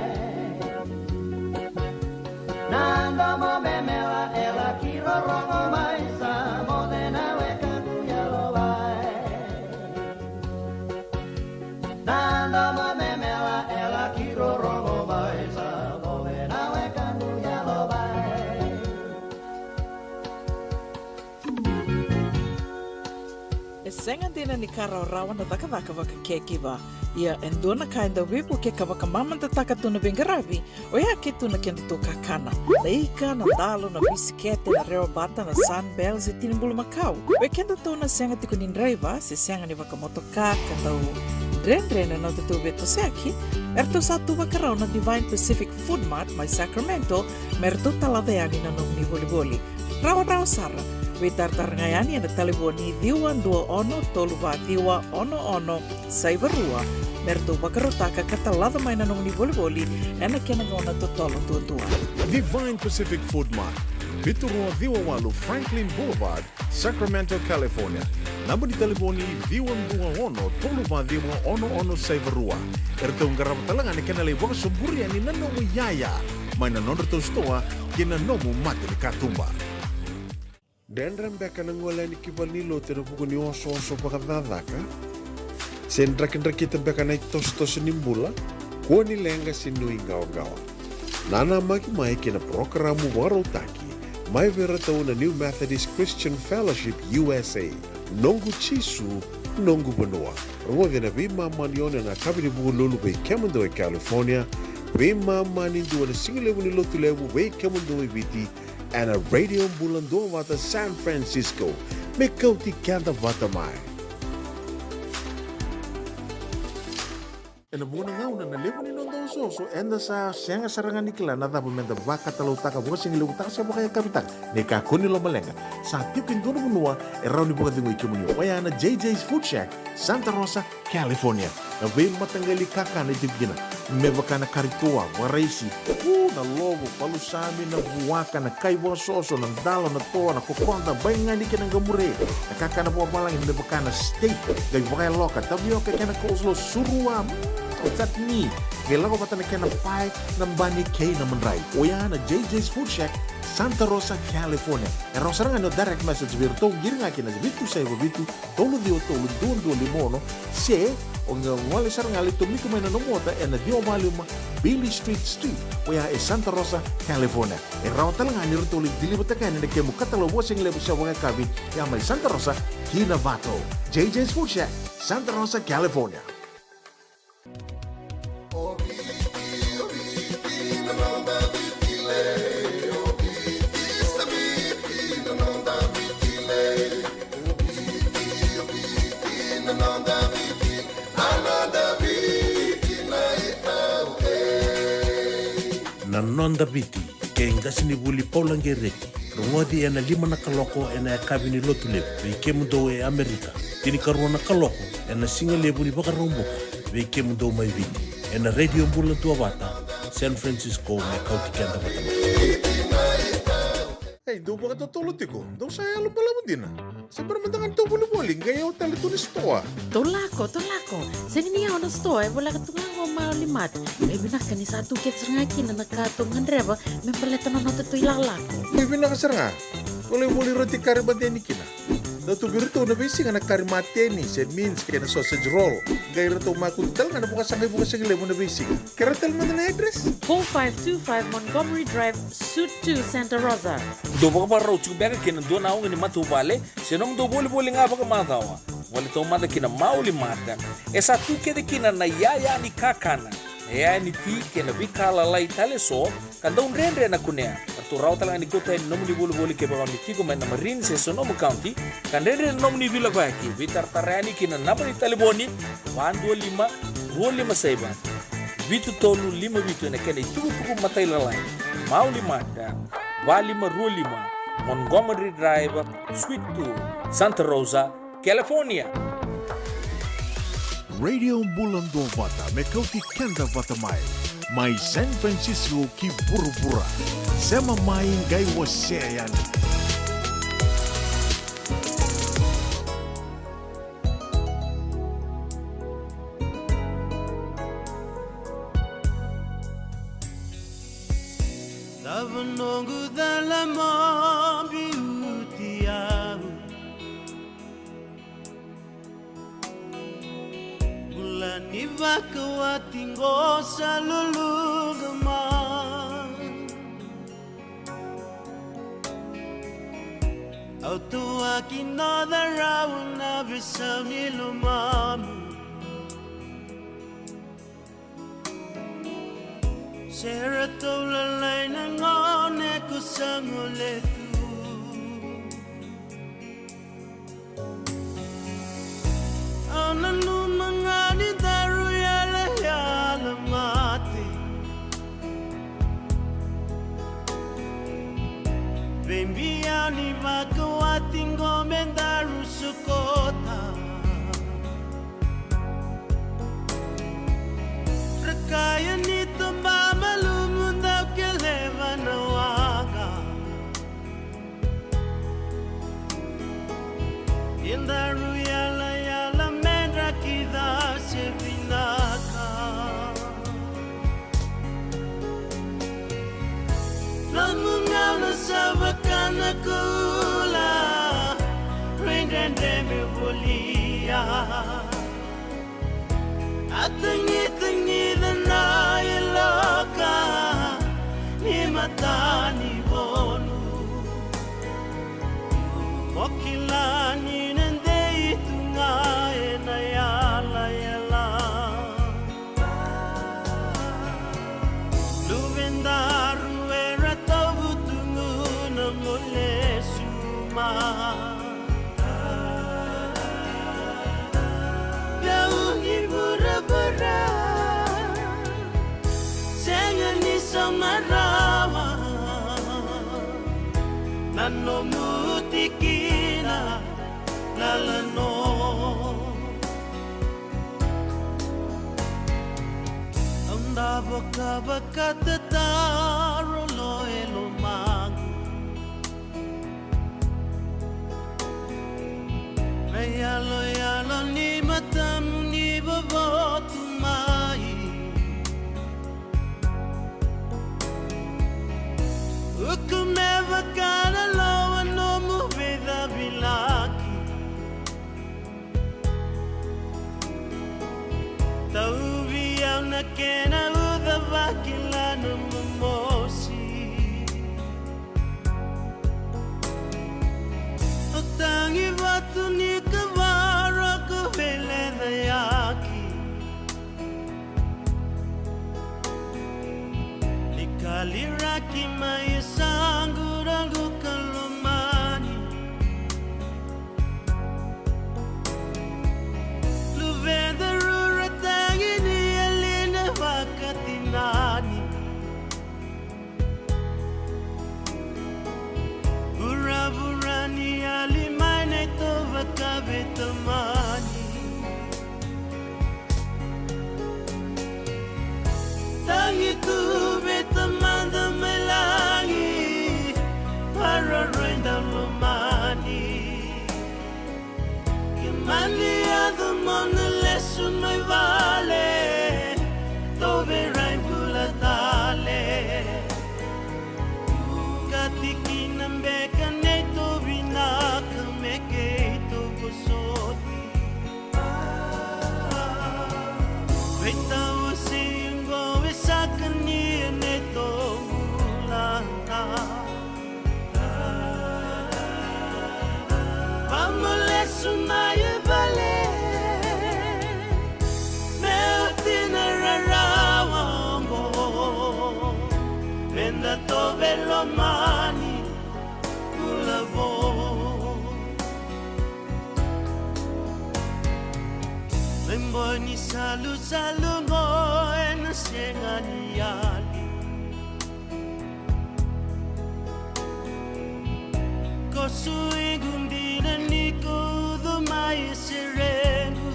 Na domo me mela e laki rorogo mai, sa moce na wekaqu yalowai. Na domo me mela e laki rorogo mai, sa moce na wekaqu yalowai. E sega dina ni ka rawarawa na cakacaka vaka caregiver. Ia e dua na ka e dau veivuke ka vakamamadataka tu na veiqaravi, oya ke tu na kedatou kakana. Na ika, na dalo, na bisikete, na rewabata, na Sunbell se tini bulumakau. Vei kedatou na sega tiko ni draiva se sega ni vakamotoka ka dau dredre na nodatou veitosoyaki, eratou sa tu vakarau na Divine Pacific Food Mart mai Sacramento me ratou talaca yani na nomuni volivoli. Rawarawa sara. Veitaratara ga yani ena talevoni ciwa dua ono tolu va ciwa ono ono saiva rua me ratou vakarautaka ka talaca mai na nomuni volivoli ena kena gauna totolo duadua. Divine Pacific Food Mart, vitu rua ciwa walu Franklin Boulevard, Sacramento, California. Naba ni talevoni ciwa dua ono tolu va ciwa ono ono saiva rua. Eratou qarava tale ga na kena lai vakasoburi yani na nomu iyaya mai na nodratou sitoa kei na nomu mata ni katuba. Dredre beka na gole yani ki valenilotu ena vuku ni osooso vakacakacaka? Se drakidrakita beka na itosotoso ni bula? Kua ni leqa se nuiqawaqawa. Nanamaki mai ki na parokaramu vakarautaki mai vei iratou na New Methodist Christian Fellowship U S A, Noqu Jisu, Noqu Vanua. Rogoci ena veimama ni ono ena yakavi ni Vukelulu vei kemudou e California, veimama ni dua ena sigalevu ni Lotulevu vei kemudou e Viti, ena Radio Bula Duavata San Francisco, me kauti keda vata mai. Ena vuqa na gauna na levu ni noda osooso eda sa sega sara ga ni kila na cava meda vakatalautaka, vakasigalevu taka se vakayakavi taka. Ni kakua ni lomaleqa, sa tiko e dua na vanua e rawa ni vakacegui kemuni, oya na J J's Food Shack, Santa Rosa, California. Na veimataqali kakana e tiko kina, me vaka na kari toa, vakaraisi, u, na lovo, palusami, na vuaka, na kai vakasoso, na dalo, na toa, na kokoda, baigani kei na qamure. Na kakana vakavalagi me vaka na steak, qai vakayaloka, tavioka kei na coleslaw, surua, mm, o chutney, qai lako vata na kena pae, na bani kei na madrai. Oya na J J's Food Shack, Santa Rosa, California. E rawa sara ga ni o direct message vei iratou, qiri ga kina vitu saiva vitu, tolu ciwa tolu dua dua lima ono, se o qai gole sara ga, lai tomika mai na nomu ota ena ciwa va lima Beale Street Suite, oya e Santa Rosa, California. E rawa tale ga ni ratou lai deliver-taka yani na kemu katalau vakasigalevu se vakayakavi, ya mai Santa Rosa ki Novato. J J's Food Shack, Santa Rosa, California. Na Noda Viti, kei qasenivuli Paula Qereti. Rogoci ena lima na kaloko ena yakavi ni Lotulevu vei kemudou e Amerika, tinikarua na kaloko ena sigalevu ni Vakaraubuka vei kemudou mai Viti, ena Radio Bula Duavata San Francisco, me kauti keda vata mai. Ei, dou vakatotolo tiko, dou sa yalo balavu dina. Se bera mada ga ni tou volivoli, qai yawa tale tu na sitoa. Tou lako, tou lako. Sega ni yawa na sitoa, e voleka tu ga qo Mauli Mart. E vinaka ni sa tu kece sara ga kina na ka tou gadreva me baleta na noda tou ilakolako. E vinaka sara ga. Volivoli roti kari mate ni kina. Dau tu vei iratou na veisiga na kari mate ni se mince kei na sausage roll. Qai ratou makutu tale ga na vakasaqai vakasigalevu na veisiga. Kerea tale mada na address. Four five two five Montgomery Drive, Suite two, Santa Rosa. Dou vakavakarau tiko beka kei na dua na oga ni matavuvale se nomudou volivoli ga vakamacawa? Voli taumada ki na Mauli Mart. E sa tu kece kina na iyaya ni kakana, na iyaya ni ti kei na veika lalai tale eso ka dau dredre na kunea. Ratou rawa tale ga ni kauta yani nomuni volivoli kevaka o ni tiko mai na Marin se Sonoma County ka dredre na nomuni veilakoyaki. Veitaratara yani ki na naba ni talevoni va dua lima, rua lima saiva, vitu tolu lima vitu ena kena itukutuku matailalai. Mauli Mart, va lima rua lima Montgomery Drive, Suite two, Santa Rosa, California. Radio Bula Duavata me kauti keda vata mai, mai San Francisco ki vuravura. Sema mai qai wasea yani. Cava noqu cala mo biuti au? Bula ni vakawati qo sa luluqa mai. Au tuaki noda rau na veisau ni lomamu. Se ratou lalai na gone ko sa gole tu. Au nanuma ga ni daru yalayala mate. Veibiau ni vakawati Tiqo me daru sukota. Ra kaya ni toba malumu dau keleva na waqa. Edaru yalayala me dra kida se vinaka. Nomu gauna sa vaka na kula, rui dredre me volia. A tagitagica na yaloka ni matanivonu. Mo kila ni na dei tu ga ena yalayala. Luvedaru era tauvutugu na mo lesu mai. Dau ni vuravura, sega ni sauma rawa na nomu tikina lala no. Au dau vakavakatataro lo e lomaqu. Na yaloyalo ni matamu ni vovotu mai. Uku me vaka na lowa nomu veicavilaki. Tauvi au na kena uca, vakila na momosi. O tagi vatu ni kavara ko veilecayaki. Ni kaliraki mai e saqu raqu ka lomani. Luvedaru ra tagi ni yali na vakatinani. Vuravura ni yali mai na ito vakaveitamani. Tagi tu vei Tamada mai lagi, maroroi dau lomani. Ke mani yaco mo na lesu mai vale, tou veirai bula tale. Ka tikina beka neitou vinaka me keitou vosoti. Veitawasei oqo e saka ni neitou bula. Vamo lesu mai e vale, me oti na rarawa oqo, me da tou veilomani bula vou. Me boi ni salusalu oqo ena sega ni yali. Ko suiqu dina ni ko ucu mai e serequ.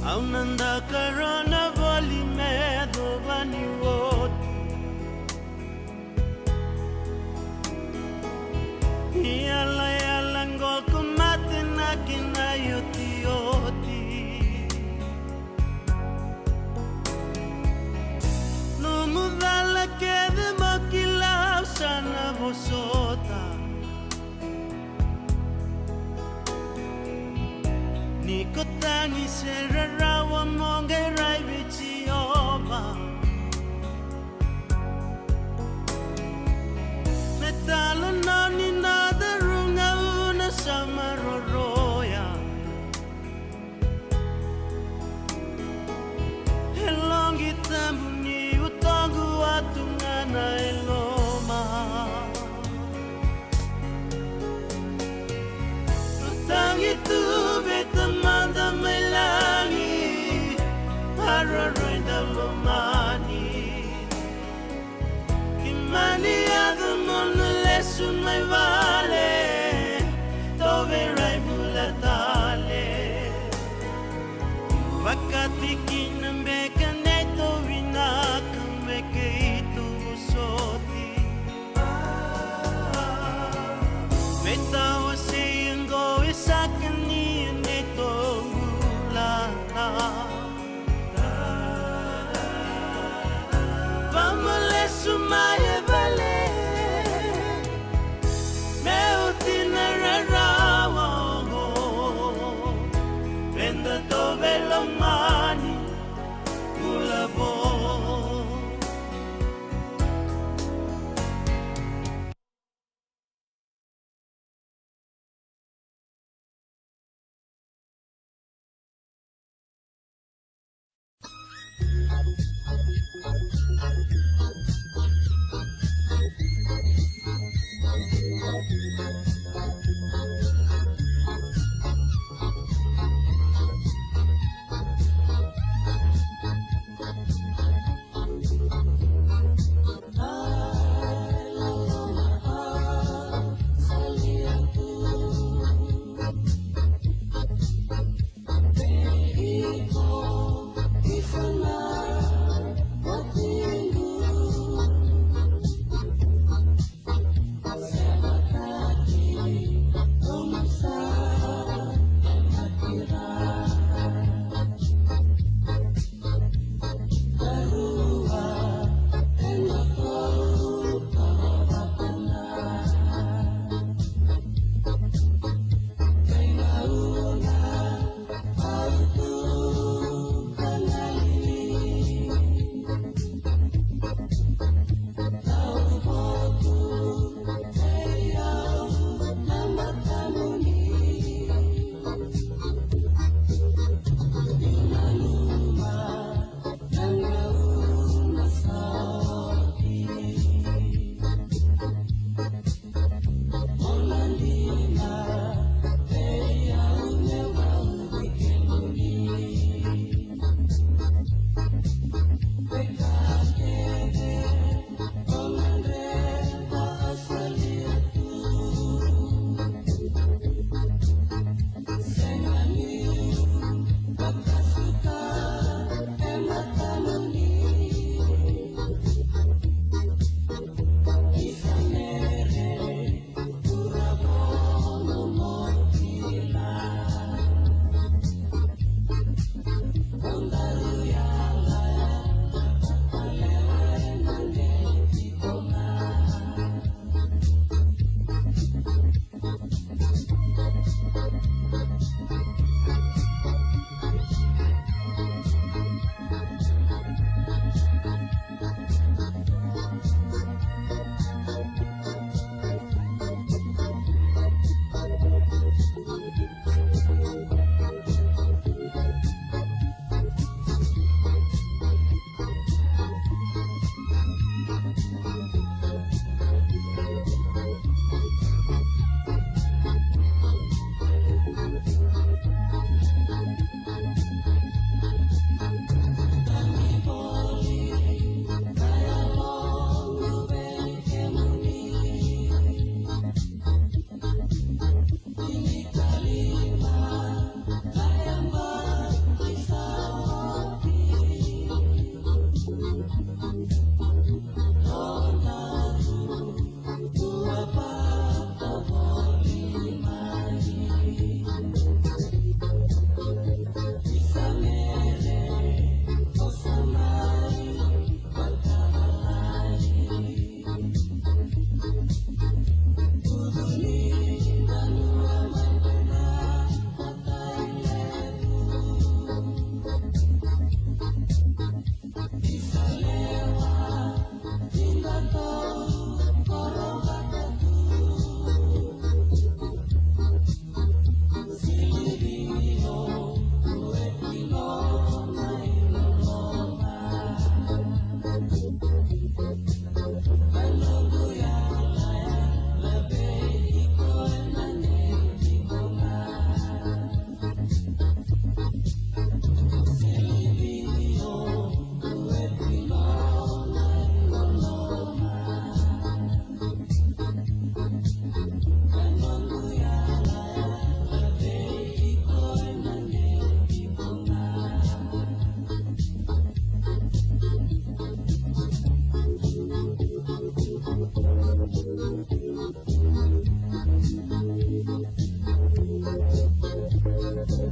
Au na dakarona voli me yacova ni oti. Ni yalayala oqo ko mate na kena iotioti. Nomu cala kece mo kila au sa na vosota. Ni ko tagi se rarawa mo qai rai vei Jiova. Me talanoa ni noda rua gauna sa maroroya. E loqi tabu ni utoqu a tu ga na e loma. Tagi tu vei Tamada mai lagi, maroroi dau lomani. Ke mani a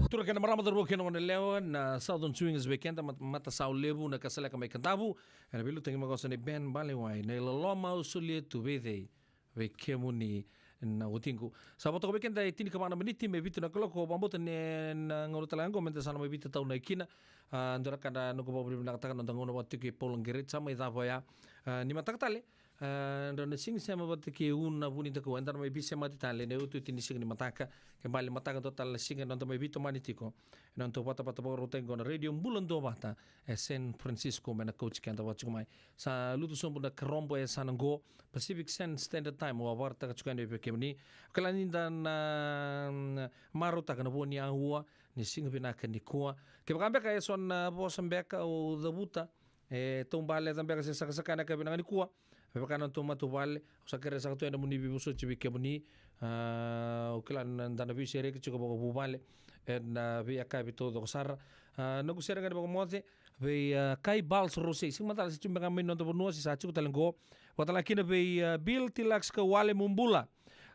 Turaga kei na marama, cauravou kei na goneyalewa, na Southern Swingers vei keda, mat-, matasau levu na Kasaleka mai Kadavu. Ena veiliutaki mai qo sa nei Ben Balewai, na iloloma au solia tu vei cei, vei kemuni na watiqu. Sa vo toka vei keda e tinikava na miniti me vitu na kaloko, vakabauta ni na gauna tale ga qo meda sa na mai veitataunaki kina. A, dua na ka na noqu vakavinavinakataka na noda gauna vata tiko kei Paula Gereti, sa mai cava oya. A, ni mataka tale, a, drau na siga sema vata kei Una Vunidakau, eda na mai veisemati tale ena iotioti ni siga ni mataka. Ke bale mataka dua tale na siga eda na mai veitomani tiko ena noda vatavata vakarautaki qo na Radio Bula Duavata e San Francisco, me na kauti keda vata tiko mai. Sa lutu sobu na karobo e sa na qo, Pacific Sun Standard Time, au a vakaraitaka tiko yani vei kemuni. Au kila ni da na, mm, marautaka na vo ni aua ni siga vinaka nikua. Kevaka beka e so na vosa beka au cavuta, e taubale ca beka se sakasaka ena yakavi vinaka nikua, me vaka na nodatou matavuvale, au sa kerea saka tu yani mo ni veivosoti vei kemuni. A, au kila ni da na veisereki tiko vakavuvale ena veiyakavi taucoko sara. A, noqu sere ga ni vakamoce vei, a, Kai Bals Rosei, sega ni macala se tiko beka mai na noda vanua se sa tiko tale qo. Vakatalega kina vei, a, Bill Tilax Kauwale, mo bula.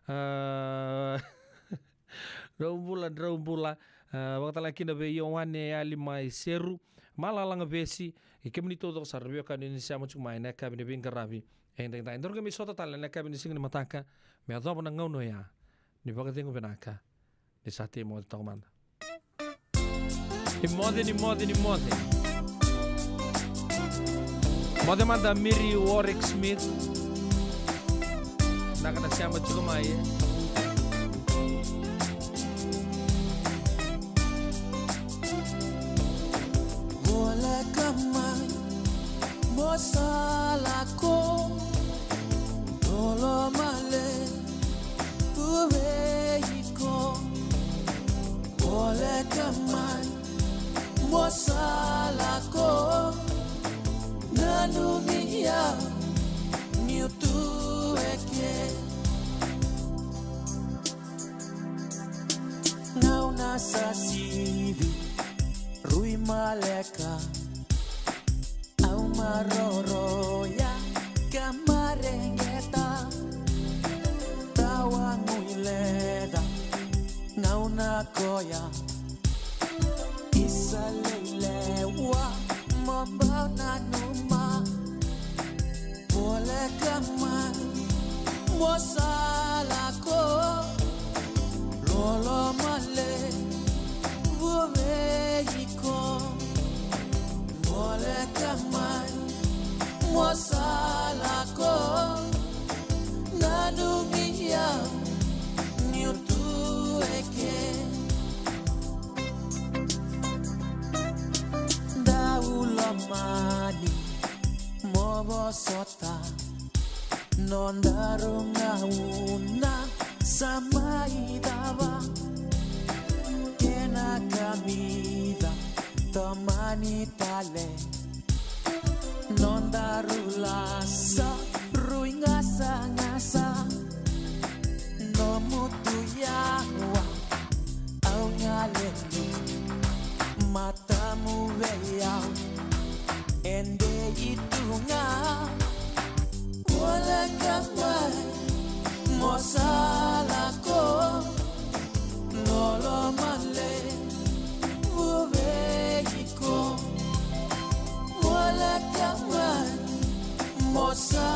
A, drau bula, drau bula. A, vakatalega kina vei Ioane Yali mai Seru, Malalaga Vesi, kei kemuni taucoko sara na veiwekani ni sema tiko mai ena yakavi ni veiqaravi edaidai. Daru qai mai sota tale ena yakavi ni siga ni mataka me yacova na gauna oya ni vakacegu vinaka ni sa tei moce toka mada. Ni moce, ni moce, ni moce. Moce mada Miri Warwick Smith. Na ka na sema tiko mai, e. Voleka mai mo sa lako, lolo male tu vei iko. Voleka mai mo sa lako, nanumi au niu tu eke. Gauna sa sivi, rui maleka, Nanuma, voleka mai mo sa lako. Loloma levu vei iko. Voleka mai mo sa lako. Nanumi au niu tu eke. Dau lomani mo vosota nodaru gauna sa mai cava. Kena kamica tomani tale. Nodaru lasa rui gasagasa. Nomu tu yawa au galeli. Matamu vei au e dei tu ga. Voleka mai mo sa lako. Loloma levu vei iko. Voleka mai mo sa